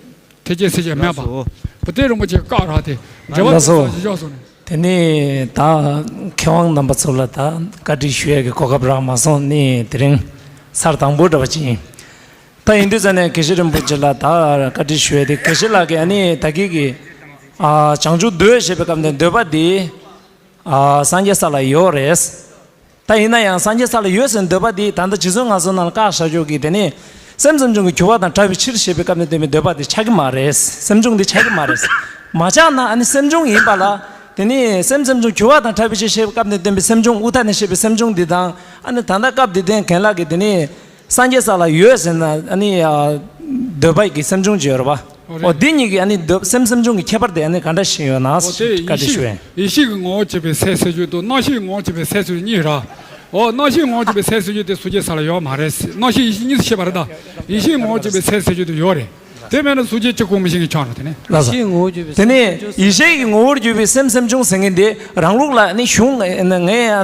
ཐེག་ཆེན་ཟེར་བྱས་མེད་པ། ལགས་སོ། བུ་སྟོན་རིན་པོ་ཆེ་བཀག་རག་དེ་འགྲེལ་པ་ལགས་སོ། དེ་ས་ཞིག་བཞག་སོང་ནས། དེ་ནས་ད་མཁས་དབང་རྣམ་པ་ཚོ་ལ་ད་བཀའ་འདྲི་ཞུ་ཡས་ཀྱི་གོ་སྐབས་རག་མ་སོང་ནས་དེ་རིང་ཚར་དང་པོ་འདྲ་བ་ཅིག་ཡིན། ད་ཡིན་དུས་ཙ་ནས་དགེ་བཤེས་རིན་པོ་ཆེ་ལ་ད་བཀའ་འདྲི་ཞུ་ཡས་དེ། དགེ་བཤེས་ལགས་ཀྱིས་ཨ་ནི་ད་གིན་གྱི་ཨ་བྱང་ཆུབ་འདོད་ཞེས་པའི་སྐབས་ནས་འདོད་པ་འདི་ཨ་སངས་རྒྱས་ས་ལ་ཡོད་རེད། ད་ཡིན་ན་ཡང་སངས་རྒྱས་ས་ལ་ཡོད་ཟེར་འདོད་པ་འདི་ད་ལྟ་རྗེ་བཙུན་ངག་གསུམ་ནང་ལ་བཀག་བཞག་ཆོག་གི། དེ་ནས་སེམས་སེམས་བྱུང་གི་གྱུར་པ་དང་བྲལ་བའི་ཕྱིར་ཞེས་པའི་སྐབས་ནས་འདོད་པའི་འདོད་པ་འདི་ཆགས་ཀྱི་མ་རེད། སེམས་བྱུང་འདི་ཆགས་ཀྱི་མ་རེད། མ་ཆགས་ན་ཨ་ནི་སེམས་བྱུང་ཡིན་པ་ལ་ དེ་ནས་སེམས་སེམས་བྱུང་གྱུར་པ་དང་འཕྲད་པའི་ཕྱིར་ཞེས་པའི་སྐབས་ནས་བསྟན་པའི་སེམས་བྱུང་དབུ་མཐའ་ནས་བཤད་པའི་སེམས་བྱུང་འདི་དང་། ཨ་ནི་ད་ལྟ་སྐབས་འདི་དོན་རྒན་ལགས་ཀྱིས་དེ་ནས་སངས་རྒྱས་ས་ལ་ཡོད་ཟེར་ན། ཨ་ནི་ཨ་འདོད་པ་ཡི་གི་སེམས་བྱུང་ཅིག་ཡོད་རེད་པ། འོ་རེད། འོ་འདི་གཉིས་ཀྱི་ཨ་ནི་འདོད་སེམས་སེམས་བྱུང་གི་ཁྱད་པར་དེ་ཨ་ནི་ག་འདྲ་ཞིག་ཡོད་ན། འོ་དེ་བཀའ་ཡེ་དྲིན་ཞུ་ཤེས་ཡིན། ཡེ་ཤེས་ཀྱི་ངོ་བོར་གྱུར་པའི་སའི་སེམས་བྱུང་དང་རྣམ་ཤེས་ཀྱི་ངོ་བོར་གྱུར་པའི་སའི་སེམས་བྱུང་གཉིས་རེད། འོ་རྣམ་ཤེས་ཀྱི་ངོ་བོར་གྱུར་པའི་སའི་སེམས་བྱུང་དེ་སངས་རྒྱས་ས་ལ་ཡོད་མ་རེད། རྣམ་ཤེས་ཡེ་ཤེས་གཉིས་སུ་ཕྱེ་བ་རེད་ད། ཡེ་ཤེས་ངོ་བོར་གྱུར་པའི་སའི་སེམས་བྱུང་དེ་ཡོད་རེད། དེ་མེད་ན་སངས་རྒྱས་གཅིག་པུ་མི་ཤེས་མཁན་ཆགས་འགྲོ། དེ་ནས། ལགས་སོ། ཡེ་ཤེས་ངོ་བོར་གྱུར་པའི་སེམས་བྱུང་ཅིག་ཡོད་རེད། དེ་ནས་ཡེ་ཤེས་ཀྱི་ངོ་བོར་གྱུར་པའི་སེམས་སེམས་བྱུང་ཟེར་མཁན་དེ་རང་ལུགས་ལ་ནི་གཞུང་ངས་ད་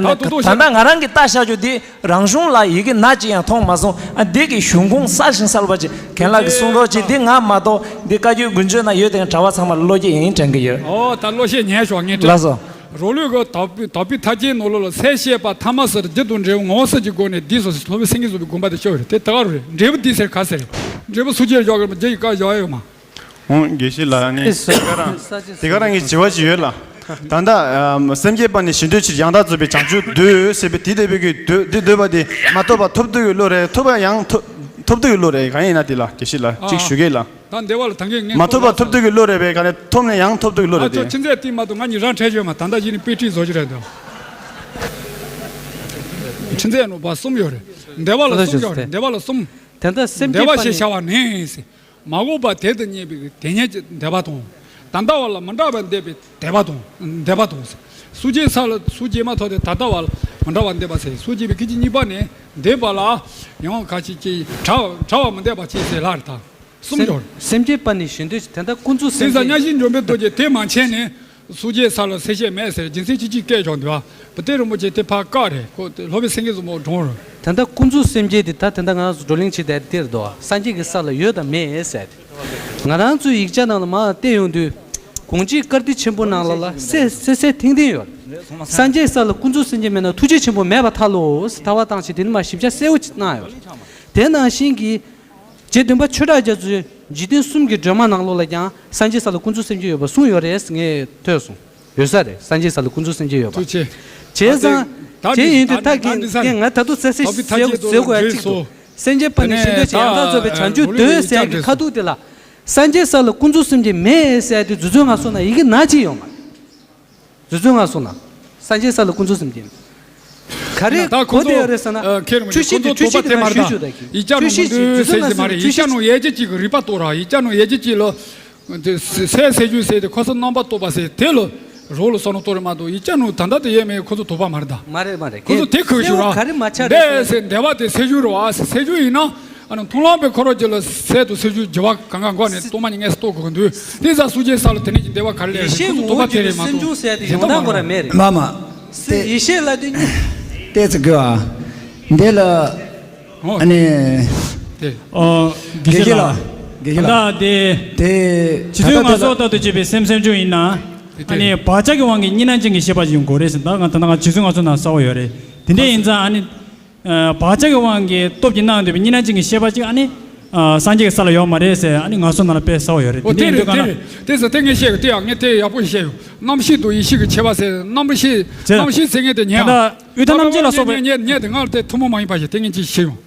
ལྟ་ང་རང་གིས་བལྟ་བཞག་རྒྱུ་དེ་རང་གཞུང་ལ་ཡི་གེ་སྣ་གཅིག་ཡང་མཐོང་མ་སོང་། ཨ་འདི་གི་གཞུང་ཁུངས་གསར་ཞིང་གསལ་བ་ཅིག་རྒན་ལགས་ཀྱིས་གསུང་རོགས་གྱིས། འདི་ང་མ་གཏོགས་འདི་བཀའ་བརྒྱུད་དགུན་ཆོས་ན་ཡོད་དེ་གྲྭ་པ་ཚང་མ་ལ་བློ་སྐྱེད་ཡིན་དྲན་གྱི་ཡོད། ཨོ་ད་བློ་ཤེས་ཉན་ཤོག་ངས་དྲན། ལགས་སོ། རང་ལུགས་ཀྱི་དག་པའི་དག་པའི་ཐབས་ཀྱི་ནང་ལོགས་ལ་སེམས་ཤེས་པ་ཐ་མ་སུ་རྒྱུ་དང་འབྲས་བུ་ངོ་བོ་གསུམ་གྱི་སྒོ་ནས་འདི་སོ་སོའི་སློབ་དཔོན་སེང་གེ་བཟང་པོའི་དགོངས་པ་དེ་ཤོད་རེད། དེ་ད་ག་རུ་རེད། འབྲས་བུ་འདི་ཟེར་ག་ཟེར་རེད། འབྲས་བུ་སུ་ཅིར་འཇོག་གི་རེད། རྒྱ་ཡི་བཀའ་བཞག་ཡོད་མ། འོང་དགེ་བཤེས་ལགས། ཨ་ནི་དེ་ག་རང་གི་དྲི་བ་ཞིག་ཡོད་ལ། ད་ལྟ་ཨམ་སེམས་བསྐྱེད་པ་ནི་གཞན་དོན་ཕྱིར། ཡང་དག་རྫོགས་པའི་བྱང་ཆུབ་འདོད་ཟེར་བའི་དེ་ལྟ་བུའི་གི་འདོད་འདི་འདོད་པ་དེ་མ་ཐོབ་པ་ཐོབ་འདོད་ཀྱི་བློ་རེད། ཐོབ་པ་ཡང་ཐོབ་ཐོབ་འདོད་ཀྱི་བློ་རེད། གང་ཡིན་ན་དེ་ལ་དགེ་བཤེས་ལགས་གཅིག་ཞུ་གེ་ལ། ད་འདི་བ་ལ་ད་གིན་ངས་མ་ཐོབ་པ་ཐོབ་འདོད་ཀྱི་བློ་རེད་པས། ག་ནས་ཐོབ་ནས་ཡང་ཐོབ་འདོད་ཀྱི་བློ་རེད། ཨ་ཅོ་དེ་ཁྱི་མཛད་དེ་མ་གཏོགས་ང་གཉིས་རང་འཕྲད་ཡོད་མ། ད་ལྟ་ཡིན་ནི་དཔེ་ཁྲིད་བཟོ་གི་རེད་འདུག་ཁྱི་མཛད་ནོ་བ་གསུམ་ཡོད་རེད། འདི་བ་ལ་གསུམ་ཡོད་རེད། འདི་བ་ལ་གསུམ། དེ་འདྲ་སེམས་བསྐྱེད་པ་ཞེས་བྱ་བ་ནི། མ་འོངས་པ་དེ་དང་ཉེ་བའི་དེ་ཉིད་ཀྱི་འདོད་པ་དང་། ད་ལྟ་བ་ལ་མི་འདྲ་བར་འདོད་པའི་འདོད་པ་དང་འདོད་པ་དང་། སངས་རྒྱས་ས་ལ་སངས་རྒྱས་མ་ཐོབ་སྟེ་ད་ལྟ་བ་ལ་མི་འདྲ་བར་འདོད་པ་ཟེར། སངས་རྒྱས་པའི་སྐད་ཅིག་གཉིས་པ་ནི་འདོད་པ་ལ་ཡང་ཁ་ཅིག་ཅིག་བྲལ་བྲལ་བར་མི་འདོད་པ་ཅིག་ཟེར་ལ་རེད་ད། གསུམ་ཡོད་རེད། སེམས་བསྐྱེད་པ་ནི་གཞན་དོན་ཕྱིར། དེ་ལྟར་ཀུན་རྫོབ་སེམས་བསྐྱེད་ཀྱི། དེ་ཡང་གཉའ་ཤིང་འགྲོ་མི་རྡོ་རྗེ་དེ་མ་བྱས་ནས། སངས་རྒྱས་ས་ལ་སེམས་བསྐྱེད་མེད་ཟེར་རྒྱུ་མཚན་ཅི་ཅིག་བཀལ་ཆོག་འདུག་བ། དེ་རིན་པོ་ཆེ་དེ་ཕར་བཀག་རེད། ཁོ་དེ་སློབ་དཔོན་སེང་གེ་བཟང་པོ་དྲངས་རེད། ད་ལྟ་ཀུན་རྫོབ་སེམས་བསྐྱེད་དེ་ད་ད་ལྟ་ང་རང་ཚོ་བགྲོ་གླེང་བྱེད་བསྡད་དེ་རེད་དོ། སངས་རྒྱས་ཀྱི་ས་ལ་ཡོད་དམ་མེད་ཟེར་དེ། ང་རང་ཚོའི་ཡིག་ཆ་ནང་ལ་མར་བལྟས་ཡོང་དུས། དགོངས་གཅིག་བཀའ་དྲིན་ཆེན་པོ་ནང་ལ་ལ་གསལ་གསལ་གསལ་ཐིང་ཐིང་ཡོད། སངས་རྒྱས་ས་ལ་ཀུན་རྫོབ་སེམས་བསྐྱེད་མེད་ན་ཐུགས་རྗེ་ཆེན་པོ་མེད་པར་ཐལ་ལོ་ཟེར་ཐལ་བ་བཏང་བྱས་དེ་ནི་མར་ཞིབ་ཆ་གསལ་བོ་ཅིག་གནང་ཡོད། དེ་ནང་བཞིན་གྱི། རྗེ་བདུན་པ་ཆོས་གྲགས་རྒྱ་མཚོའི་འཇིག་རྟེན་གསུམ་གྱི་སྒྲོན་མ་ནང་ལོགས་ལ་ཀྱང་སངས་རྒྱས་ས་ལ་ཀུན་རྫོབ་སེམས་བསྐྱེད་ཡོད་པ་གསུངས་ཡོད་རེད་ཟེར་ངས་ཐོས་སོང་། ཡོད་ས་རེད། སངས་རྒྱས་ས་ལ་ཀུན་རྫོབ་སེམས་བསྐྱེད་ཡོད་པ། ཐུགས་རྗེ་ཆེ། བྱས་ཙང་། ད་དེ་ཡིན་དུས་ད་གིན་ད་ད་ངས་ད་དུང་གསལ་གསལ་ཞིག་ཟེར་དགོས་ཡ་གཅིག་འདུག་སེམས་བསྐྱེད་པ་ནི་གཞན་དོན་ཕྱིར། ཡང་དག་རྫོགས་པའི་བྱང་ཆུབ་འདོད་ཟེར་ཡ་གི་ཁ་ཐུག་དེ་ལ། སངས་རྒྱས་ས་ལ་ཀུན་རྫོབ་སེམས་བསྐྱེད་མེད་ཟེར་ཡ་དེ་རྫུ་འཕྲུལ་ངག་གསུམ་ན་ཡི་གེ་ན་གཅིག་ཡོད་མ་རེད། རྫུ་འཕྲུལ་ངག་གསུམ་ན། སངས་རྒྱས་ས་ལ་ཀུན་རྫོབ་སེམས་བསྐྱེད། ག་རེ་ད་ཁོ་གོ་བསྡད་ཡོད་རེད་ཟེར་ན། ཁྱེད་རང་འཁྲུལ་ཞིག་གི་འཁྲུལ་ཞིག་གི་རྫུ་འཕྲུལ་ཞུ་ཞུ་དག་གི། ཡིག་ཆ་ནང་མི་འདུག་ཟེར་གྱི་མ་རེད། ཡིག་ཆ་ནང་ཡལ་གྱི་གཅིག་གི་རིག་པ་རྟོགས་ར། ཡིག་ཆ་ནང་ཡལ་གྱི་གཅིག་ལ། སའི་སེམས་བསྐྱེད་ཟེར་ཏེ་ཁོ་ཚོ་རྣམ་པར་རྟོག་པ་ཟེར་དེ་ལ་རོགས་ལ་བསམ་བློ་གཏོང་རེད་མ་གཏོགས་ཡིག་ཆ་ནང་ད་ལྟ་དེ་ཡོད་མེད་ཁོ་ཚོ་དོགས་པ་མ་རེད་ད། མ་རེད་མ་རེད། ཁོ་ཚོ་དེ་གོ་ཞུ་ར། ག་རེ་མ་ཆགས་རེད་ཟེར་ན། འདོད་པ་དེ་སེམས་བསྐྱེད་རེད་བ། སེམས་བསྐྱེད་ཡིན་ན། ཨ་ནི་མཐོང་ལམ་པའི་འཁོར་བ་ཅིག་ལ་སད་དུ་སེམས་བསྐྱེད་བགྱི་བ་གང་ག་འགོ་ནས་གཏོང་མ་ཉིད་ངེས་སུ་རྟོགས་དགོས་ཀྱི་འདུག་དེ་ཙང་སངས་རྒྱས་ས་ལ་དེ་ནས་ཀྱི་འདོད་པ་ག་རེ་ལས་ཡེ་ཤེས་ངོ་བོ་བརྒྱུད་དུ་སེམས་བྱུང་ཟེར་ཡ་དེ་ཡོང་སྟངས་ཁོ་ར་མེད་རེད། མ་མ། དེ་ཡེ་ཤེས་ལ་དེ་གཉིས། ཏོག་ཙམ་དགོས་ཨ། འདི་ལ། ཨ་ནི། དགེ་བཤེས་ལགས། དགེ་བཤེས་ལགས། ད་དེ། དེ། རྗེ་བཙུན་ད་ལྟ་ངལ་གསོ་ལྟར་དུ་བྱེད་པའི་སེམས་སེམས་བྱུང་ཡིན་ན། ཨ་ནི་བག་ཆགས་ཀྱི་དབང་གིས་གཉིས་སྣང་ཅན་གྱི་ཤེས་པ་ཅིག་ཡོང་དགོས་རེད་ཟེར། ད་ང་ད་ལྟ་ང་རྗེ་བཙུན་ངལ་གསོ་ནང་གསལ་བོ་ཡོད་རེད། དེ་འདྲ་ཡིན་ཙང་ཨ་ནི། བག་ཆགས་ཀྱི་དབང་གིས་སྟོབས་ཀྱིས་སྣང་འདོད་པའི་གཉིས་སྣང་ཅན་གྱི་ཤེས་པ་གཅིག་ཨ་ནི། སངས་རྒྱས་ཀྱི་ས་ལ་ཡོད་མ་རེད་ཟེར་ཨ་ནི་ངལ་གསོ་ནང་ལ་དཔེ་གསལ་བོ་ཡོད་རེད། འོ་དེ་འདྲ་ཡིན་དུས་ག་ལ། དེ་ཟེར་དེ་ངས་བཤད་གི་དེ་ཡང་ངས་དེ་ཡག་པོ་ཞིག་བཤད་ཡོད། རྣམ་ཤེས་དང་ཡེ་ཤེས་ཀྱི་ཁྱད་པར་ཟེར། རྣམ་ཤེས་རྣམ་ཤེས་ཟེར་མཁན་དེ་ཉན་ཨ། ད་ལྟ་དབུས་མཐའ་རྣམ་འབྱེད་ལ་སོགས་པའི། ཉན་ཉན་ཉན་དེ་ང་ལ་དེ་ཐུན་མོང་མ་ཡིན་པ་ཞིག་དེ་ངས་ཅིག་བཤད་ཡོང་།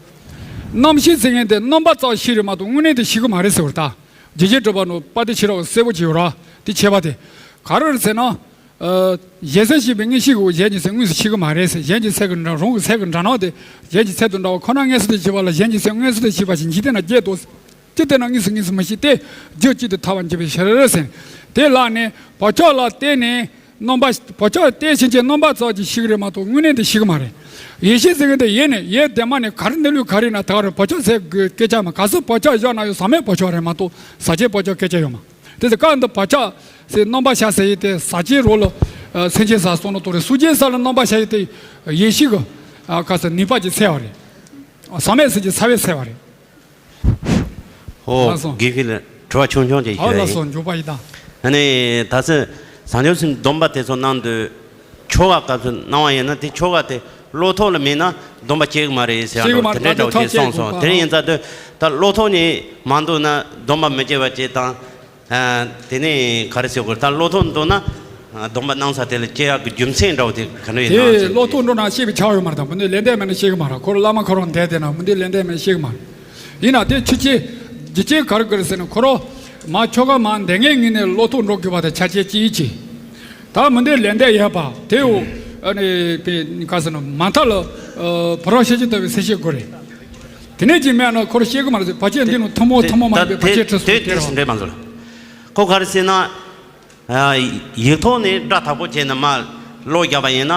རྣམ་ཤེས་ཟེར་མཁན་དེ་རྣམ་པ་ཙམ་ཤེས་རེད་མ་གཏོགས་དངོས་གནས་དེ་ཤེས་གི་མ་རེད་ཟེར་བ་རེད་ད། རྗེ་རྗེ་གྲགས་པ་ནོ་དཔལ་ལྡན་ཕྱི་རབས་གསལ་པོ་ཅིག་ཡོད་ར། དེ་ཁྱད་པར་དེ། ག་རེ་རེད་ཟེར་ན། གཞན་སེམས་ཤེས་པའི་མངོན་ཤེས་ཀྱིས་གཞན་གྱི་སེམས་དངོས་སུ་ཤེས་ཀྱི་མ་རེད་ཟེར། གཞན་གྱི་སེམས་ཀྱི་འདྲ་རང་གི་སེམས་ཀྱི་འདྲ་སྣང་དེ་གཞན་གྱི་ཚད་དུ་འདྲ་བ་ཁོ་ན་མངོན་སུམ་དུ་ཤེས་པ་ལ་གཞན་གྱི་སེམས་མངོན་སུམ་དུ་ཤེས་པ་ཞིག་འཇིག་རྟེན་ན་བརྒྱད་དོ། ཅི་སྟེ་ན་དངོས་སུ་དངོས་སུ་མི་ཤེས་ཏེ། རྒྱུ་གཅིག་ཏུ་ཐལ་བར་འགྱུར་བའི་ཕྱིར་ཟེར། དེ་ལ་ནི་བག་ཆགས་ལ་བརྟེན་ནས་རྣམ་པ་བག་ཆགས་བརྟེན་ཕྱིན་ཆད་རྣམ་པ་ཙམ་གྱིས་ཤེས་ཀྱི་རེད་མ་གཏོགས་དངོས་གནས་དེ་ཤེས་ཀྱི་མ་རེད། ཡེ་ཤེས་ཟེར་མཁན་དེ་ཡེ་ནས་ཡེ་དེ་མ་ནས་ག་རེ་གནས་ལུགས་ག་རེ་ན་ད་ག་རེ་བག་ཆགས་ཟེར་དགོས་སྐད་ཆ་མ་ག་ཚོད་བག་ཆགས་བཞག་ན་ཡང་ཟག་མེད་བག་ཆགས་རེད་མ་གཏོགས་ཟག་བཅས་བག་ཆགས་སྐད་ཆ་ཡོད་མ། དེ་ཚེ་བཀའ་འདི་བག་ཆགས་ཟེར་རྣམ་པར་ཤར་ཟེར་ཡི་དེ་ཟག་བཅས་རོ་ལ། སེམས་ཅན་ཟག་སོང་ན་ཏོ་རེ་སུ་ཅན་ཟག་ལ་རྣམ་པར་ཤར་ཡི་དེ་ཡེ་ཤེས་ཀྱི་ཁ་ཟེར་ནུས་པ་ཀྱི་ཚད་བ་རེད། ཟག་མེད་ཟེར་གྱི་ཚ་བའི་ཚད་བ་རེད། ཨོ། ལགས་སོ། དགེ་བཤེས་ལ་དྲི་བ་ཆུང་ཆུང་ཅིག་ཨོ་ཞུ་ལགས་ཡིན། སོ་འཇུག་པ་ཡི་དང་། ཨ་ནི་ད་ཚེ་བྱང་ཆུབ་སེམས་སྡོམ་པ་དེ་ཚོ་གནང་དུས། ཆོ་ག་སྐབས་སུ་གནང་བ་ཡིན་ན་དེ་ཆོ་ག་དེ་བློ་ཐོག་ལ་མེད་ན་སྡོམ་པ་སྐྱེ་གི་མ་རེད་ཟེར་ཡ་ལོ་དེ་འདྲའི་འདྲ་བོ་དེ་གསུངས་སོང་། དེ་ཡིན་ཙང་དུས་ད་བློ་ཐོག་ནས་མ་འདུག་ན་སྡོམ་པ་མི་སྐྱེ་བ་ཅིག་དང་། དེ་ནས་ག་རེ་ཟེར་དགོས་ད་བློ་ཐོག་འདུག་ན་སྡོམ་པ་གནང་ས་དེ་ལ་སྐྱེ་ཡག་གི་རྒྱུ་མཚན་འདྲ་བོ་དེ་ག་འདྲ་ཡིན་ན། དེ་བློ་ཐོག་འགྲོ་ན་ཤེས་པའི་ཆ་ཡོད་མ་རེད་ད། མི་འདུག་ལན་འདེབས་མེད་ན་ཤེས་གི་མ་རེད། ཁོ་རང་བླ་མ་ཁོ་རང་བསྡད་དེ་ན་མི་འདུག་ལན་འདེབས་མེད་ན་ཤེས་གི་མ་རེད། ཡིན་ན་དེ་ཆུ་ཆེ་རྒྱུ་ཆེ་ག་རེ་ག་རེ་ཟེར་ན་ཁོ་རང་མ་ཆོ་ག་མ་འདེབས་མཁན་ངོས་ནས་བློ་ཐོག་འགྲོ་དགོས་པ་དང་ཆ་ཆེ་ཅི་ཡིན་ཅི། ད་མི་འདི་ལན་འདེབས་ཡོད་པ་དེའོ། ཨ་ནི་པའི་ག་ཟེར་ན་མ་མཐའ་ལ་ཨ་ཕ་རོལ་ཤེས་བྱ་ལྟ་བུའི་སེམས་བསྐྱེད་དགོས་རེད། དེ་ནས་ཅིག་མེད་ན་ཁོར་ཤེས་གི་མ་རེད། བར་ཆད་འདི་ནི་ཐུན་མོང་ཐུན་མོང་མ་ཡིན་པའི་བར་ཆད་ཁྲི་ཟུར་དེ་དེ་རེད་བ། འདྲེས་མ་ཟོར། ཁོ་ག་རེ་ཟེར་ན། ཡིག་ཐོག་ནས་སྒྲ་དག་པོ་བྱས་ནས་མར་ཀློག་རྒྱབ་པ་ཡིན་ན།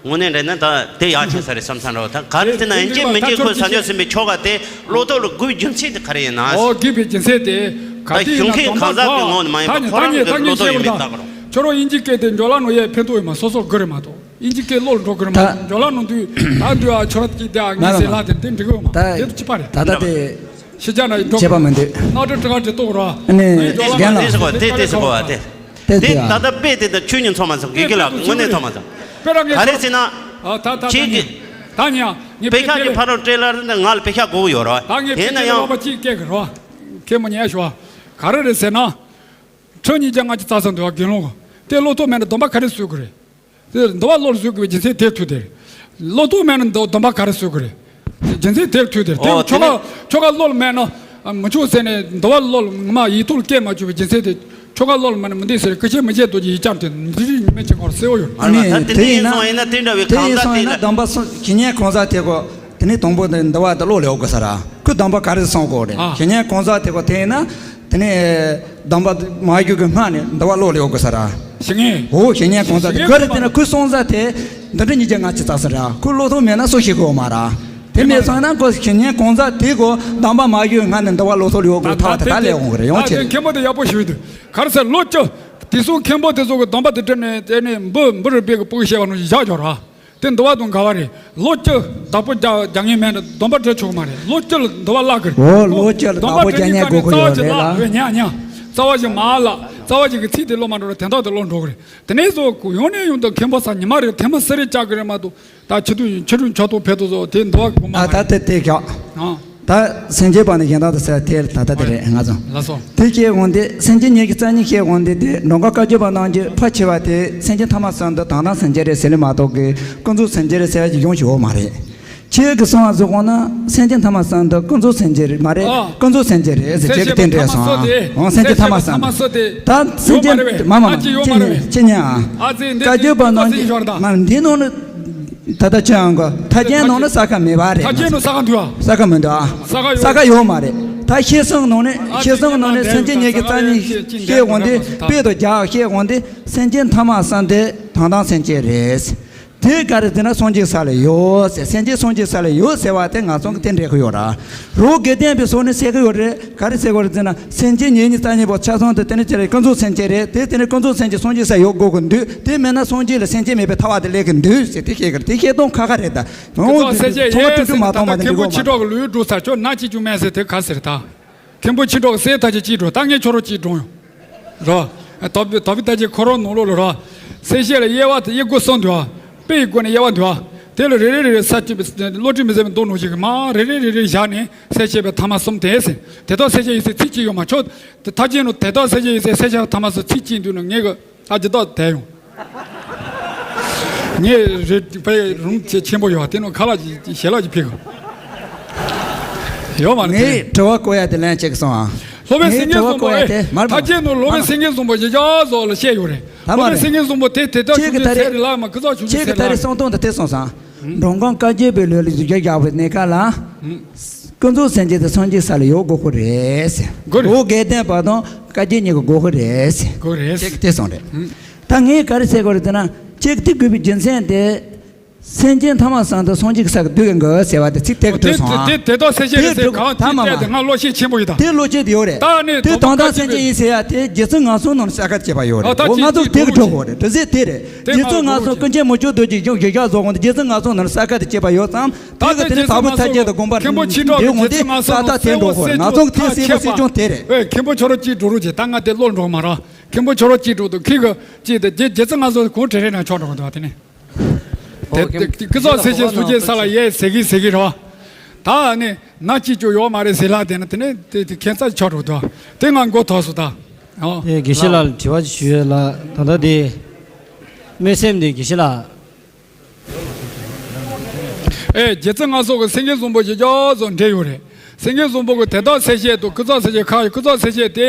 དངོས་གནས་འདྲ་ན་ད་དེ་ཡག་ཆེ་ས་རེད་བསམ་ས་རེད། ད་ག་རེ་ཟེར་ན་ཡིན་གཅིག་མིན་གཅིག་ཁོས་བྱང་ཆུབ་སེམས་དཔའི་ཆོ་ག་དེ་བློ་ཐོག་ལ་དགོས་རྒྱུ་མཚན་དེ་ག་རེ་ཡིན་ན། ཨོ་དགོས་པའི་རྒྱུ་མཚན་དེ་ག་དེ་ཡིན་ན་ཞུགས་མཁན་གང་ཟག་གི་ངོས་ནས་མ་ཡིན་པར་ཁོ་རང་གི་བློ་ཐོག་ཡིན་པའི་རྟགས་རེད། ཁྱོད་རང་དབྱིན་ཇི་སྐད་དེ་འཇོག་ལ་ནོར་ཡས་ཕན་ཐོགས་ཡོད་མ་སོ་སོར་དགོས་རེད་མ་གཏོགས། དབྱིན་ཇི་སྐད་ཀློག་ལ་འགྲོ་དགོས་རེད་མ་གཏོགས། འཇོག་ལ་ནོར་དུས་ད་འདུས་ཨ་ཁྱོད་རང་གིས་དེ་ཨ་ངས་ཟེར་ལ་དེ་དེ་འགྲིག་གི་ཡོད་མ་རེད། དེ་ཚོ་ཅི་པ་རེད། ད་ལྟ་དེ་ཤེས་བྱ་ན་ཡིན་འགྲོ་བྱས་པ་མི་འདུག་སྣ་ཁྲི་ཁྲི་ཁ་ཁྲི་གཏོགས་རོགས། ཨ་ནི་རྒན་ལགས། དེ་ཟེར་གོ་དེ་དེ་ཟེར་གོ་བ་དེ། དེ་དེ་ད་ལྟ་དཔེ་དེ་ད་ཆོས་ཉིད་ཚང་མ་ཚང་དགེ་རྒན་ལགས་དངོས་གནས་ཚང་མ་ཚང་། དཔེ་རང་ག་རེ་ཟེར་ན། ཨ་ད་ད་ད་ཁྱེད་ཀྱི་ད་ཉ་ངས་དཔེ་ཤག་གི་ཕ་རོལ་སྤྲེལ་ལ་རེད། ང་ལ་དཔེ་ཤག་དགོས་ཀྱི་ཡོད་རེད་བ། ད་ངས་དེ་ན་ཡང་ལོག་པ་གཅིག་སྐད་གི་རོ། ཁྱེད་མོ་ཉལ་ཤོག་ག་རེ་རེད་ཟེར་ན། ཁྲི་ཉིས་བརྒྱ་ལྔ་བཅུ་རྩ་གསུམ་འདུལ་བ་དགེ་སློང་གི། དེ་བློ་ཐོག་མེད་ན་སྡོམ་པ་ག་རེ་བཟོ་དགོས་རེད། དེ་འདུལ་བ་བློ་ལ་བཟོ་དགོས་པའི་རྒྱུ་མཚན་དེར་ཐུག་དེ་རེད། བློ་ཐོག་མེད་ན་འདུལ་སྡོམ་པ་ག་རེ་བཟོ་དགོས་རེད། རྒྱུ་མཚན་དེར་ཐུག་དེ་རེད། དེ་ཨོ་ཆོ་ག་དེ་ཆོ་ག་བློ་ལ་མེད་ན་མི་ཆོག་ཟེར་ནས་འདུལ་བ་བློ་ལ་ངོ་མ་ཡིག་ཐོག་ལ་སྐྱེལ་མ་བཅུག་པའི་རྒྱུ་མཚན་དེ། ཆོ་ག་བློ་ལ་མེད་ན་མི་འདུག་ཟེར། སྐུ་མཁྱེན་མི་བྱེད་རྡོ་རྗེ་ཡིག་བརྒྱ་དེ་འདི་རིགས་ཉི་མ་གཅིག་གོང་ལ་གསལ་བོ་ཡོད། ཨ་ནི་དེ་ཡིན་སོང་ཡིན་ན་དེ་འདྲ་བའི་གང་ཟག་དེ་ལ། དེ་ཡིན་སོང་ཡིན་ན་སྡོམ་པ་སོང་ཁྱེད་ཉན་གང་ཟག་དེ་གོ། དེ་ནས་དང་པོ་དེ་འདུལ་བ་དེ་བློ་ལ་ཡོད་དགོས་ས་ར། ཁོས་སྡོམ་པ་ག་རེ་སོང་གོ་རེད། ཨ། ཁྱེད་ཉན་གང་ཟག་དེ་གོ་དེ་ཡིན་ན། དེ་ནས་སྡོམ་པ་མ་བརྒྱུད་ཀྱི་སྔ་ནས་འདུལ་བ་བློ་ལ་ཡོད་དགོས་ས་ར། ཞེ་ངེས། འོ་ཞེ་ངེས་གང་ཟག་དེ་ག་རེ་དེ་ན་ཁོས་སོང་ས་དེ་འདི་འདྲ་ཉིས་བརྒྱ་ལྔ་བཅུ་རྩ་གསུམ་ར། ཁོས་བློ་ཐོག་མེད་ན་སུ་ཞིག་གོ་མ་ར། དེ་མེད་སོང་ན་ཁོ་ཁྱེད་ཉན་གང་ཟག་དེ་གོ་སྡོམ་པ་མ་བརྒྱུད་སྔ་ནས་འདུལ་བ་བློ་ཐོག་ལ་ཡོད་དགོས་ཐག་དེ་ད་ལས་འོང་གི་རེད། ཡོང་ཆེ་རེད། མཁན་པོ་དེ་ཡག་པོ་ཞུས་འདུག་ག་རེ་ཟེར་ལོ་བཅུ། དེ་སོང་མཁན་པོ་དེ་ཚོ་གི་སྡོམ་པ་དེ་སྤྲད་ནས་དེ་ནས་འབུ་འབུ་རུ་སྦས་གི་སྤུ་གུ་བཤད་པ་ནང་བཞིན་བཞག་ཆོག་ར། དེ་འདུལ་བ་དང་འགལ་བ་རེད། ལོ་བཅུ་བདག་པོ་རྒྱག་རྒྱག་མཁན་མེད་ན་སྡོམ་པ་སྤྲད་ཆོག་གི་མ་རེད། ལོ་བཅུ་ལ་འདུལ་བ་བཀླག་གི་རེད། འོ་ལོ་བཅུ་ལ་བདག་པོ་རྒྱག་མཁན་དགོས་ཀྱི་ཡོད་རེད་ལ། རྩ་བ་ཞིག་མ་བཀླག་རྩ་བ་ཞིག་གི་ཚིག་དེ་བློ་མ་འགྲོ་ར་དོན་དག་དེ་བློ་འགྲོ་གི་རེད། དེ་ནས་བཟོ་ཡོང་ནས་ཡོང་དུས་མཁན་པོ་ས་ཉི་མ་རེ་ཐེངས་མ་གསེར་རེ་བཅག་གི་རེད་མ་གཏོགས། ད་ཕྱི་དུས་ཕྱི་དྲོ་ཕྱོགས་གཏོགས་ཕེབས་དུས་སོ་དེ་འདུལ་བ་དགོས་མ་ཨ་རེད། ད་དེ་དེ་ཀྱག་ཨ། ད་སེམས་ཅན་པ་ནི་གཞན་དག་ཏུ་ཟེར་དེ་ད་ལྟ་དེ་རེད་ང་ཚོ། ལགས་སོ། དེ་སྐྱེ་འོང་དེ་སེམས་ཅན་ཉིད་ཀྱི་རྩ་ཉིད་སྐྱེ་འོང་དེ་དེ་འགྲོ་མགོན་བཀའ་བརྒྱུད་པ་རྣམས་ཀྱི་ཕ་ཆེ་བ་དེ་སེམས་ཅན་ཐ་མ་གསུམ་དུ་དོན་དམ་སེམས་ཅན་རེད་ཟེར་ལེ་མ་གཏོགས་ཀྱི་ཀུན་རྫོབ་སེམས་ཅན་རེད་ཟེར་བ་ཞིག་ཡོང་ཞིག་ཡོད་མ་རེད། ཁྱེད་ཀྱི་གསུང་བ་གཟུགས་ཁོང་ན་སེམས་ཅན་ཐ་མ་གསུམ་དུ་ཀུན་རྫོབ་སེམས་ཅན་རེད་མ་རེད། ཨ། ཀུན་རྫོབ་སེམས་ཅན་རེད་ཟེར་ཁྱེད་ཀྱི་དེ་འདྲས་སོང་ཨ། འོང་སེམས་ཅན་ཐ་མ་གསུམ་དུ་ད་སེམས་ཅན་མ་མ་མ་ཁྱེད་ཉན་ཁྱེད་ཉན་ཨ། བཀའ་བརྒྱུད་པ་རྣམས་ཀྱི་མ་འདི་ནང་ནི། ད་ལྟ་ཅི་ཡང་གོ་ཐ་ཆེན་ནང་ནི་ས་ཁ་མེད་པ་རེད། ཐ་ཆེན་ནང་ས་ཁ་འདུག་ཨ། ས་ཁ་མི་འདུག་ཨ། ས་ཁ་ཡོད། ས་ཁ་ཡོད་མ་རེད། ད་ཤེས་གསུང་ནང་ནི་ཤེས་གསུང་ནང་ནི་སེམས་ཅན་ཉིད་ཀྱི་རྩ་ཉིད་ཤེས་འོང་དེ་དཔེ་དང་རྒྱག་ཤེས་འོང་དེ་སེམས་ཅན་ཐ་མ་གསུམ་དེ་དོན་དམ་སེམས་ཅན་རེད། དེ་ག་རེ་ཟེར་ན་སངས་རྒྱས་ས་ལ་ཡོད་ཟེར། སེམས་ཅན་སངས་རྒྱས་ས་ལ་ཡོད་ཟེར་བ་དེ་ང་ཚོ་གི་དེ་འདྲས་གི་ཡོད་ར། རོ་དགེ་ལྡན་པའི་སོ་ནི་ཟེར་གི་ཡོད་རེད། ག་རེ་ཟེར་གི་ཡོད་རེད་ཟེར་ན། སེམས་ཅན་ཉིད་ཉིད་རྩ་གཉིས་པོ་ཆ་ཚང་དུ་དེ་ནི་ཅི་རེད། ཀུན་རྫོབ་སེམས་ཅན་རེད། དེ་དེ་ནི་ཀུན་རྫོབ་སེམས་ཅན་སངས་རྒྱས་ས་ཡོད་དགོས་ཀྱི་འདུག་དེ་མེད་ན་སངས་རྒྱས་ལ་སེམས་ཅན་མེད་པའི་ཐལ་བ་དེ་སླེབས་ཀྱི་འདུག་ཟེར་དེ་བཤད་ཀྱི་རེད། དེ་བཤད་སྟངས་ཁ་ཁ་རེད་ད། ཀུན་རྫོབ་སེམས་ཅན་ཡོད་ཟེར་ན་ད་མཁན་པོ་ཆོས་གྲོགས་ཀྱི་ལུས་འགྲོ་ཚར་ཆོག་ན་ཅི་བྱུང་མེད་ཟེར་དེ་ག་ཟེར་ད། མཁན་པོ་ཆོས་གྲོགས་གསེར་ཐག་ཆོད་ཅིག་འགྲོ། ད་ངས་ཁྱོད་རོགས་ཅིག་འགྲོ་ཡོང་། རོ། དོ་པི་དོ་པི་ད་ཅི་ཁོ་རང་ནང་ལོགས་ལ་རོ། གསལ་བཤད་ལ་དབྱེ་བ་དེ་དབྱེ་སྒོ་གསུམ་འདུག་ཨ། དཔེ་ཡི་སྒོ་ནས་དབྱེ་བ་འདུག་ཨ། དེ་ལ་རེ་རེ་རེ་རེ་ས་བཅད་པའི་བློ་གྲོས་མི་ཟད་པའི་མདོ་ནང་བཞིན་གྱི་མ་རེ་རེ་རེ་རེ་བཞག་ནས་གསལ་བཤད་པའི་ཐ་མ་གསུམ་དེ་ཟེར། དེ་དག་གསལ་བཤད་ཡིན་ཟེར་ཚིག་གཅིག་ཡོད་མ་ཆོག་དེ་ཐ་ཆེན་ནང་དེ་དག་གསལ་བཤད་ཡིན་ཟེར་གསལ་བཤད་ཐ་མ་གསུམ་ཚིག་གཅིག་འདུག་ན་ངས་གི་ཨ་ཇི་ལྟར་དེ་ཡོང་། ངས་རེད་དཔེ་རུང་ཆེ་ཆེན་པོ་ཡོད་དེ་ནང་ཁ་ལག་ཅིག་ཞལ་ལག་ཅིག་ཕུལ་གི་ཡོད་མ་རེད། ངས་དྲི་བ་བཀོད་ཡ་དེ་ལན་གཅིག་སོང་ཨ། སློབ་དཔོན་སེང་གེ་བཟང་པོ་ཨེ་ཐ་ཆེན་ནང་སློབ་དཔོན་སེང་གེ་བཟང་པོ་ཞེས་བྱ་བཟོ་ལ་བཤད་ཡོད་རེད། སློབ་དཔོན་སེང་གེ་བཟང་པོ་དེ་དེ་དག་ཆུང་ཆུང་ཚེ་རིང་ལགས་མ་ཁུ་ཚོགས་ཆུང་ཆུང་ཚེ་རིང་ལགས། གསུང་སྟངས་དེ་དེ་སོང་ཙང་། འགྲོ་མགོན་བཀའ་བརྒྱུད་པའི་ལུགས་ལ་ཡིག་བརྒྱ་བཞག་པའི་གནས་སྐབས་ལ། ཀུན་རྫོབ་སེམས་ཅན་དེ་སངས་རྒྱས་ས་ལ་ཡོད་དགོས་ཀྱི་རེད་ཟེར། དགོས་རེད། རོ་དགེ་ལྡན་པ་དང་བཀའ་བརྒྱུད་གཉིས་ཀྱི་དགོས་ཀྱི་རེད་ཟེར། དགོས་རེད། དེ་དེ་སོང་རེད། ད་ངས་ག་རེ་ཟེར་དགོས་རེད་ཟེར་ན། གཅིག་དེ་དགོས་པའི་རྒྱུ་མཚན་དེ། སེམས་ཅན་ཐ་མ་གསུམ་དུ་སངས་རྒྱས་ཀྱི་ས་གི་སྡུད་གི་འགོ་ཟེར་བ་དེ་ཚིག་དེ་གི་དེ་གྲོལ་སོང་ཨ། དེ་དེ་དག་གསལ་བཤད་རེད་ཟེར་གང་ད་ཅི་མ་བལྟས་དེ་ང་བློ་ཤེད་ཆེན་པོ་ཡིན་ད། དེ་བློ་ཤེད་དེ་ཡོད་རེད། ད་ནི་དེ་དོན་དམ་སེམས་ཅན་ཡིན་ཟེར་ཡ་དེ་རྗེ་བཙུན་ངག་དབང་ནང་ལ་གསལ་ཁ་བྱས་པ་ཡོད་རེད། འོ་ང་ཚོ་དེ་གི་གྲོལ་དགོས་རེད། དེ་ཟེར་དེ་རེད། རྗེ་བཙུན་ངག་དབང་ཀུན་མཁྱེན་མུ་ཁྱུད་རྡོ་རྗེ་གཞུང་བཞི་བཞག་བཟོ་གོང་དུ་རྗེ་བཙུན་ངག་དབང་ནང་ལ་གསལ་ཁ་དེ་བྱས་པ་ཡོད་ཙང་། དེ་གི་དེ་ནི་དྭགས་པོ་ཚ་རྒྱལ་དང་དགོངས་པ་དེ་འོང་དེ་ས་ད་དེ་འགྲོ་དགོས་རེད། ང་ཚོ་དེ་སེ་བོ་སེ་ཆུང་དེ་རེད། ཨེ་མཁན་པོ་ཁྱོད་རང་གཅིག་འགྲོ་རོགས་བྱེད། ད་ང་དེ་བློ་འགྲོ་མ་ར། མཁན་པོ་ཁྱོད་རང་གཅིག་འགྲོ་དུ་ཁྱེད་ཀྱི་གཅིག་དེ་རྗེ་རྗེ་བཙུན་ངག་དབང་གོང་དྲན་རེ་ན་ཆོག་འགྲོ་གི་འདུག་དེ་ནི། དེ་དེ་ཀི་ཙོག་སེ་ཆེ་སུ་ཅེ་ས་ལ་ཡེ་ཟེ་གི་ཟེ་གི་རོ། ད་ནི་ན་ཅི་ཅོ་ཡོད་མ་རེད་ཟེ་ལ་དེ་ན་དེ་ནི་དེ་དེ་ཁྱད་མཚར་ཆོག་འགྲོ་འདུག་དེ་ང་མགོ་ཐོག་སུ་ད། ཨོ། དེ་དགེ་བཤེས་ལགས་ལ་དྲི་བ་ཅིག་ཞུ་ཡོད་ལ་ད་ལྟ་དེ། སྨོན་སེམས་དེ་དགེ་བཤེས་ལགས། ཨེ་རྗེ་བཙུན་ངག་དབང་གི་སེང་གེ་བཟང་པོ་ཞེས་བྱ་བ་ཟོ་འདྲེ་ཡོད་རེད། སེང་གེ་བཟང་པོ་གི་དེ་དག་སེ་ཆེ་དུ་ཀི་ཙོག་སེ་ཆེ་ཁ་ཀི་ཙོག་སེ་ཆེ་དེ་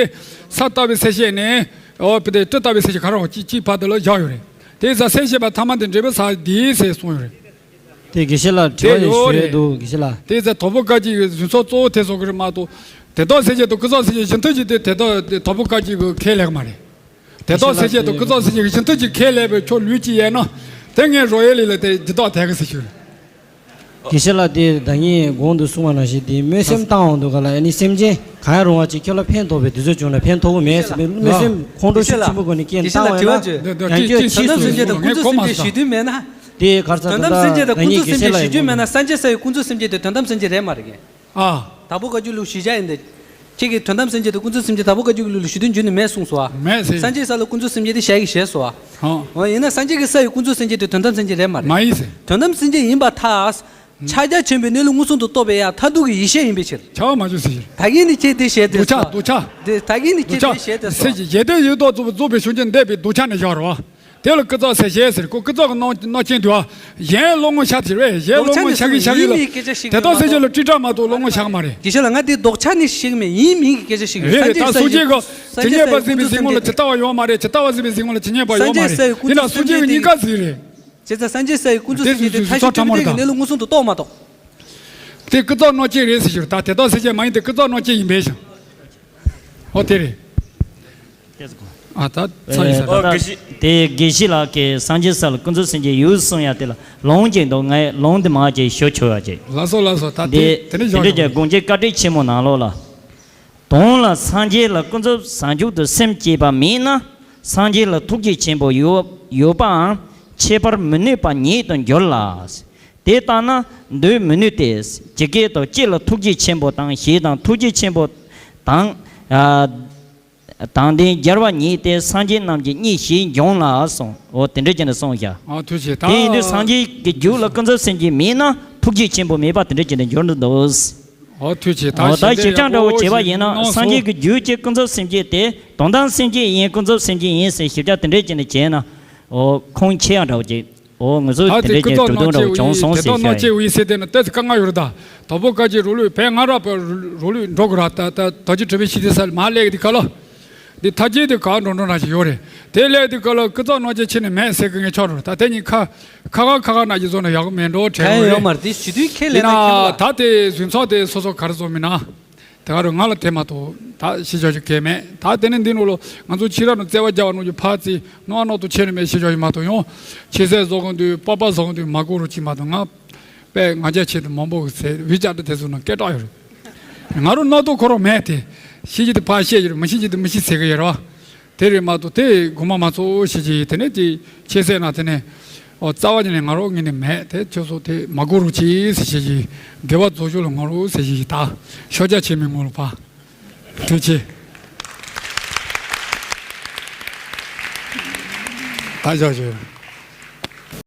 ས་ལྟ་བུའི་སེ་ཆེ་ནས་ཨོ་པི་དེ་ཏི་ལྟ་བུའི་སེ་ཆེ་ཁ་རོག་ཅི་ཅི་ཕ་དེ་ལ་བཞག་ཡོད་རེད། དེ་ཟ་སེམས་བསྐྱེད་པ་ཐ་མ་དེ་འབྲས་བུ་ཟ་དེའི་ཟེར་གསུངས་ཡོད་རེད། དེ་དགེ་བཤེས་ལགས་དྲི་བ་ཞིག་ཞུ་ཡས་འདུག་དགེ་བཤེས་ལགས། དེ་ཟ་དྭགས་པོ་བཀའ་བརྒྱུད་ཀྱི་གཟུངས་སོགས་གཙོ་བོ་དེ་ཚོ་གི་རེད་མ་གཏོགས། དེ་དག་སེམས་བསྐྱེད་དང་ཀུན་རྫོབ་སེམས་བསྐྱེད་གཞི་མཐུན་གྱི་དེ་དེ་དག་དེ་དྭགས་པོ་བཀའ་བརྒྱུད་ཀྱི་ཁས་ལེན་མ་རེད། དེ་དག་སེམས་བསྐྱེད་དང་ཀུན་རྫོབ་སེམས་བསྐྱེད་ཀྱི་གཞི་མཐུན་གྱི་ཁས་ལེན་པའི་ཆོས་ལུགས་ཅིག་ཡིན་ན། དེ་ངས་རོ་ཡེ་ལི་ལ་དེ་འདི་དག་དད་གི་ཟེར་ཞུ། དགེ་བཤེས་ལགས་དེ་ཟླ་ཉིན་གོང་དུ་གསུངས་པ་ནང་བཞིན་དེ་སྨོན་སེམས་བཏང་འོང་དུས་ག་ལ་ཨ་ནི་སེམས་ཅན་གང་ཡང་རུང་བ་ཅིག་ཁྱོད་ལ་ཕན་ཐོགས་པའི་དུས་ཚོད་བྱུང་ན་ཕན་ཐོགས་གི་མེད་ཟེར་བའི་སྨོན་སེམས་ཁོང་ཁྲོ་ཤུགས་ཆེན་པོ་སྒོ་ནས་སྐྱེས་བཏང་བ་ཡིན་ན། ཡང་བསྐྱར་ཕྱིས་སུ་དོན་དམ་སེམས་བསྐྱེད་དང་ཀུན་རྫོབ་སེམས་བསྐྱེད་ཞུ་དུས་མེད་ན། དེ་ག་རེ་ཟེར་དོན་དམ་སེམས་བསྐྱེད་དང་ཀུན་རྫོབ་སེམས་བསྐྱེད་ཞུ་རྒྱུ་མེད་ན་སངས་རྒྱས་ས་ཡི་ཀུན་རྫོབ་སེམས་བསྐྱེད་དེ་དོན་དམ་སེམས་བསྐྱེད་རེད་མ་རེད་གི། ཨ། དྭགས་པོ་བཀའ་བརྒྱུད་ལུགས་ཞུས་བྱ་ཡིན་ཏེ། ཁྱེད་ཀྱིས་དོན་དམ་སེམས་བསྐྱེད་དང་ཀུན་རྫོབ་སེམས་བསྐྱེད་དྭགས་པོ་བཀའ་བརྒྱུད་ཀྱི་ལུགས་ལ་ཞུ་དོན་རྒྱུན་ནས་མེད་གསུངས་སོ། མེད་ཟེར། སངས་རྒྱས་ས་ལ་ཀུན་རྫོབ་སེམས་བསྐྱེད་དེ་བྱ་གི་བྱས་སོ། ཧོ། འོ་ཡིན་ན་སངས་རྒྱས་ཀྱི་ས་ཡི་ཀུན་རྫོབ་སེམས་བསྐྱེད་དེ་དོན་དམ་སེམས་བསྐྱེད་རེད་མ་རེད། མ་ཡིན་ཟེར། དོན་དམ་སེམས་བསྐྱེད་ཡིན་པར་ཐལ། ཕྱག་རྒྱ་ཆེན་པོའི་གནས་ལུགས་མངོན་སུམ་དུ་རྟོགས་པའི་ཡང་མཐར་ཐུག་གི་ཡེ་ཤེས་ཡིན་པའི་ཕྱིར། ཆགས་མ་བྱུང་ཟེར། ད་གིན་ནི་ཁྱེད་དེ་བཤད་དེ་སྡུག་ཆགས་སོ། སྡུག་ཆགས། དེ་ད་གིན་ནི་ཁྱེད་དེ་བཤད་དེ་སོ། སེམས་ཀྱི་ཞེ་འདོད་ཡོད་དོ་རྫོགས་པའི་ཞུ་རྒྱུ་འདས་པའི་སྡུག་ཆགས་ནས་བཞག་རོགས། དེ་ལ་ཀུན་རྫོབ་སེམས་བསྐྱེད་ཟེར། ཀོ་ཀུན་རྫོབ་ཀྱི་རྣམ་རྣམ་མཁྱེན་དུ་ཨ། གཞན་བློ་ངོར་ཤར་ཟེར་བས། གཞན་བློ་ངོར་ཤར་གི་ཤར་གི་ལ། དེ་དག་སེམས་བསྐྱེད་ལ་དཀྲིས་དཀྲིས་མ་གཏོགས་བློ་ངོར་ཤར་གི་མ་རེད། དགེ་བཤེས་ལགས་ང་དེ་ལྡོག་ཆ་ནི་ཞིག་མེད་ཡིན་མིན་གྱི་སྐད་ཆ་ཞིག་རེད། རེད་ད་སངས་རྒྱས་སངས་རྒྱས་པ་ཟིན་པའི་གཟིགས་ངོ་ལ་ཇི་ལྟ་བ་ཡོད་མ་རེད། ཇི་ལྟ་བ་ཟིན་པའི་གཟིགས་ངོ་ལ་ཇི་སྙེད་པ་ཡོད་མ་རེད། ཡིན་ན་སངས་རྒྱས་ཀྱི་གཉིས་ཀ་ཟིག་རེད། བྱས་ཙང་སངས་རྒྱས་ས་ཡི་ཀུན་རྫོབ་སེམས་བསྐྱེད་དེ་མཐའ་བཞི་སྤྲོས་བྲལ་གྱི་གནས་ལུགས་མངོན་སུམ་དུ་རྟོགས་མ་རྟོགས། དེ་ཀུན་རྫོབ་རྣམ་མཁྱེན་རེད་ཟེར་ཞུ། ད་དེ་དག་སེམས་བསྐྱེད་མ་ཡིན་ཏེ་ཀུན་རྫོབ་རྣམ་མཁྱེན་ཡིན་པས་ཤིང་། ཨོ་དེ་རེད། ཨ་ད་ཚར་ཡིན་ས་ཨོ་རེད། དགེ་བཤེས་དེ་དགེ་བཤེས་ལགས་ཀྱིས་སངས་རྒྱས་ས་ལ་ཀུན་རྫོབ་སེམས་བསྐྱེད་ཡོད་གསུང་ཡ་དེ་ལ་ལོང་ཅིག་འདུག་ངས་ལོང་དེ་མ་ཅིག་ཞུ་ཆོག་ཡ་ཅིག་ལགས་སོ་ལགས་སོ། ད་དེ་དེ་དེ་འདྲ་བཞག་དེ་འདྲ་ཅིག་དགོངས་གཅིག་བཀའ་དྲིན་ཆེན་མོ་གནང་ལོག་ལ། དོན་ལ་སངས་རྒྱས་ལ་ཀུན་རྫོབ་ཟུང་འཇུག་ཏུ་སེམས་བསྐྱེད་པ་མེད་ན་སངས་རྒྱས་ལ་ཐུགས་རྗེ་ཆེན་པོ་ཡོད་ཡོད་པའང་ཁྱད་པར་མི་ནུས་པ་ཉིད་དུ་འགྱུར་ལ། དེ་ལྟ་ན་འདོད་མི་ནུས་ཏེ། ཇི་སྐད་དུ་ཅི་ལ་ཐུགས་རྗེ་ཆེན་པོ་དང་ཞེས་དང་ཐུགས་རྗེ་ཆེན་པོ་དང་། ཨ། དང་ལྡན་སྦྱར་བ་ཉིད་དེ་སངས་རྒྱས་རྣམས་ཀྱི་གཉིས་ཞེས་འབྱུང་ལ་གསུངས། འོ་དེ་འདྲ་བྱས་ནས་གསུངས་བཞག་ཨ་ཐུགས་རྗེ་ཆེ། དེ་ཡིན་དུས་ད་སངས་རྒྱས་ཀྱི་རྒྱུད་ལ་ཀུན་རྫོབ་སེམས་བསྐྱེད་མེད་ན་ཐུགས་རྗེ་ཆེན་པོ་མེད་པ་དེ་འདྲ་བྱས་ནས་འགྱུར་འདུག་འོ་ད་ཞིབ་ཕྲ་འདྲ་བོ་བྱས་པ་ཡིན་ན་སངས་རྒྱས་ཀྱི་རྒྱུད་ཀྱི་ཀུན་རྫོབ་སེམས་བསྐྱེད་དེ་དོན་དམ་སེམས་བསྐྱེད་ཡིན་ཀུན་རྫོབ་སེམས་བསྐྱེད་ཡིན་ཟེར་ཞིབ་ཕྲ་དེ་འདྲ་བྱས་ནས་བྱས་ན་འོ་ཁུངས་ཆེ་ཡང་འདྲ་བོ་བྱས། འོ་ང་ཚོ་ད་དེ་དེ་འདྲ་ཀུན་ཅིག་རྫོབ་གྲུབ་རྣམ་དོན་བ་བྱུང་སོང་ཟེར་ཤག་ཡ། དེ་དག་རྣམ་མཁྱེན་འོ་ཡི་ཟེར་དེ་ནི་ཏོག་ཙམ་དཀའ་ངལ་ཡོད་རེད་ད། དྭགས་པོ་བཀའ་བརྒྱུད་རོ་ལུས་བས་ང་ར་བ་རོ་ལུས་འགྲོ་དགོས་ར་ད་ད་རྡོ་རྗེ་གྲུབ་པའི་ཤིང་རྟའི་ས་ལ་མར་སླེབས་དེ་ག་ལ། འདི་ཐ་ཆད་དེ་ག་འགྲོ་འགྲོ་ན་ཞིག་ཡོད་རེད། དེ་སླེབས་དེ་ག་ལ་ཀུན་རྫོབ་རྣམ་མཁྱེན་ཕྱི་ནས་མེད་ཟེར་གི་ངས་ཆོག་རེད་ད། དེ་གཉིས་ཁ་ཁ་ཁ་ཁ་ཁ་ན་ཞིག་བཟོ་ན་ཡག་གི་མེད་འགྲོ་དྲན་གི་ཡོད་རེད། མ་རེད་དེ་ཞུ་དུས་ཁས་ལེན་ན་ཁྱེད་ལ། ད་དེ་བཟུང་ཚོགས་དེ་སོ་སོ་ག་རེ་བཟོ་མིན་ན། དེ་ག་རུ་ང་ལ་དེ་མ་གཏོགས་ད་ཤེས་བྱ་ཞིག་གས་མེད། ད་དེ་ནས་འདི་ནོ་ལོ་ང་ཚོ་ཕྱི་ར་ནོ་བརྩེ་བ་རྒྱ་བ་ནོ་ཀྱི་ཕ་ཚི་ནོ་ཨ་ནོ་ཏོ་ཆེ་ནི་མེད་ཤེས་བྱ་ཞིག་མ་གཏོགས་ཡོང་། ཆེ་སའི་བཟོ་གོ་འདུག་པ་པ་བཟོ་གོ་འདུག་མ་གོ་རུ་ཅི་མ་གཏོགས་ང་པས་ང་རྒྱ་ཆེ་དུ་མང་པོ་གི་ཟེར་བི་ཅག་ཏུ་དེ་ཚོ་ནང་སྐད་གྲགས་ཡོད་རེད། ང་རུ་ནོ་ཏོ་ཁོ་རོ་མེད་དེ། ཤེས་ཀྱི་དུ་ཕ་ཤེས་ཀྱི་རུ་མི་ཤེས་ཀྱི་དུ་མི་ཤེས་ཟེར་གི་ཡོད་རེད་བ། དེ་རེད་མ་གཏོགས་དེ་དགོངས་པ་མ་ཚོམས་ཞེས་ཀྱི་དེ་ནས་དེ་ཁྱེད་ཟེར་ན་དེ་ནས་ཨོ་རྩ་བ་ཉིད་ནས་ང་རོ་ངེས་ནས་མེད་དེ་ཁྱོད་ཚོ་དེ་མ་གོ་རུ་ཅི་ཟེར་ཞེས་ཀྱི་དགེ་བ་རྫོགས་ཤོག་ལ་ང་རོ་ཟེར་ཞེས་ཀྱི་ད་ཤོ་རྒྱ་ཆེ་མི་ངོ་ལ་ཕ་ཐུགས་ཆེ་ད་ཞོག་ཞོག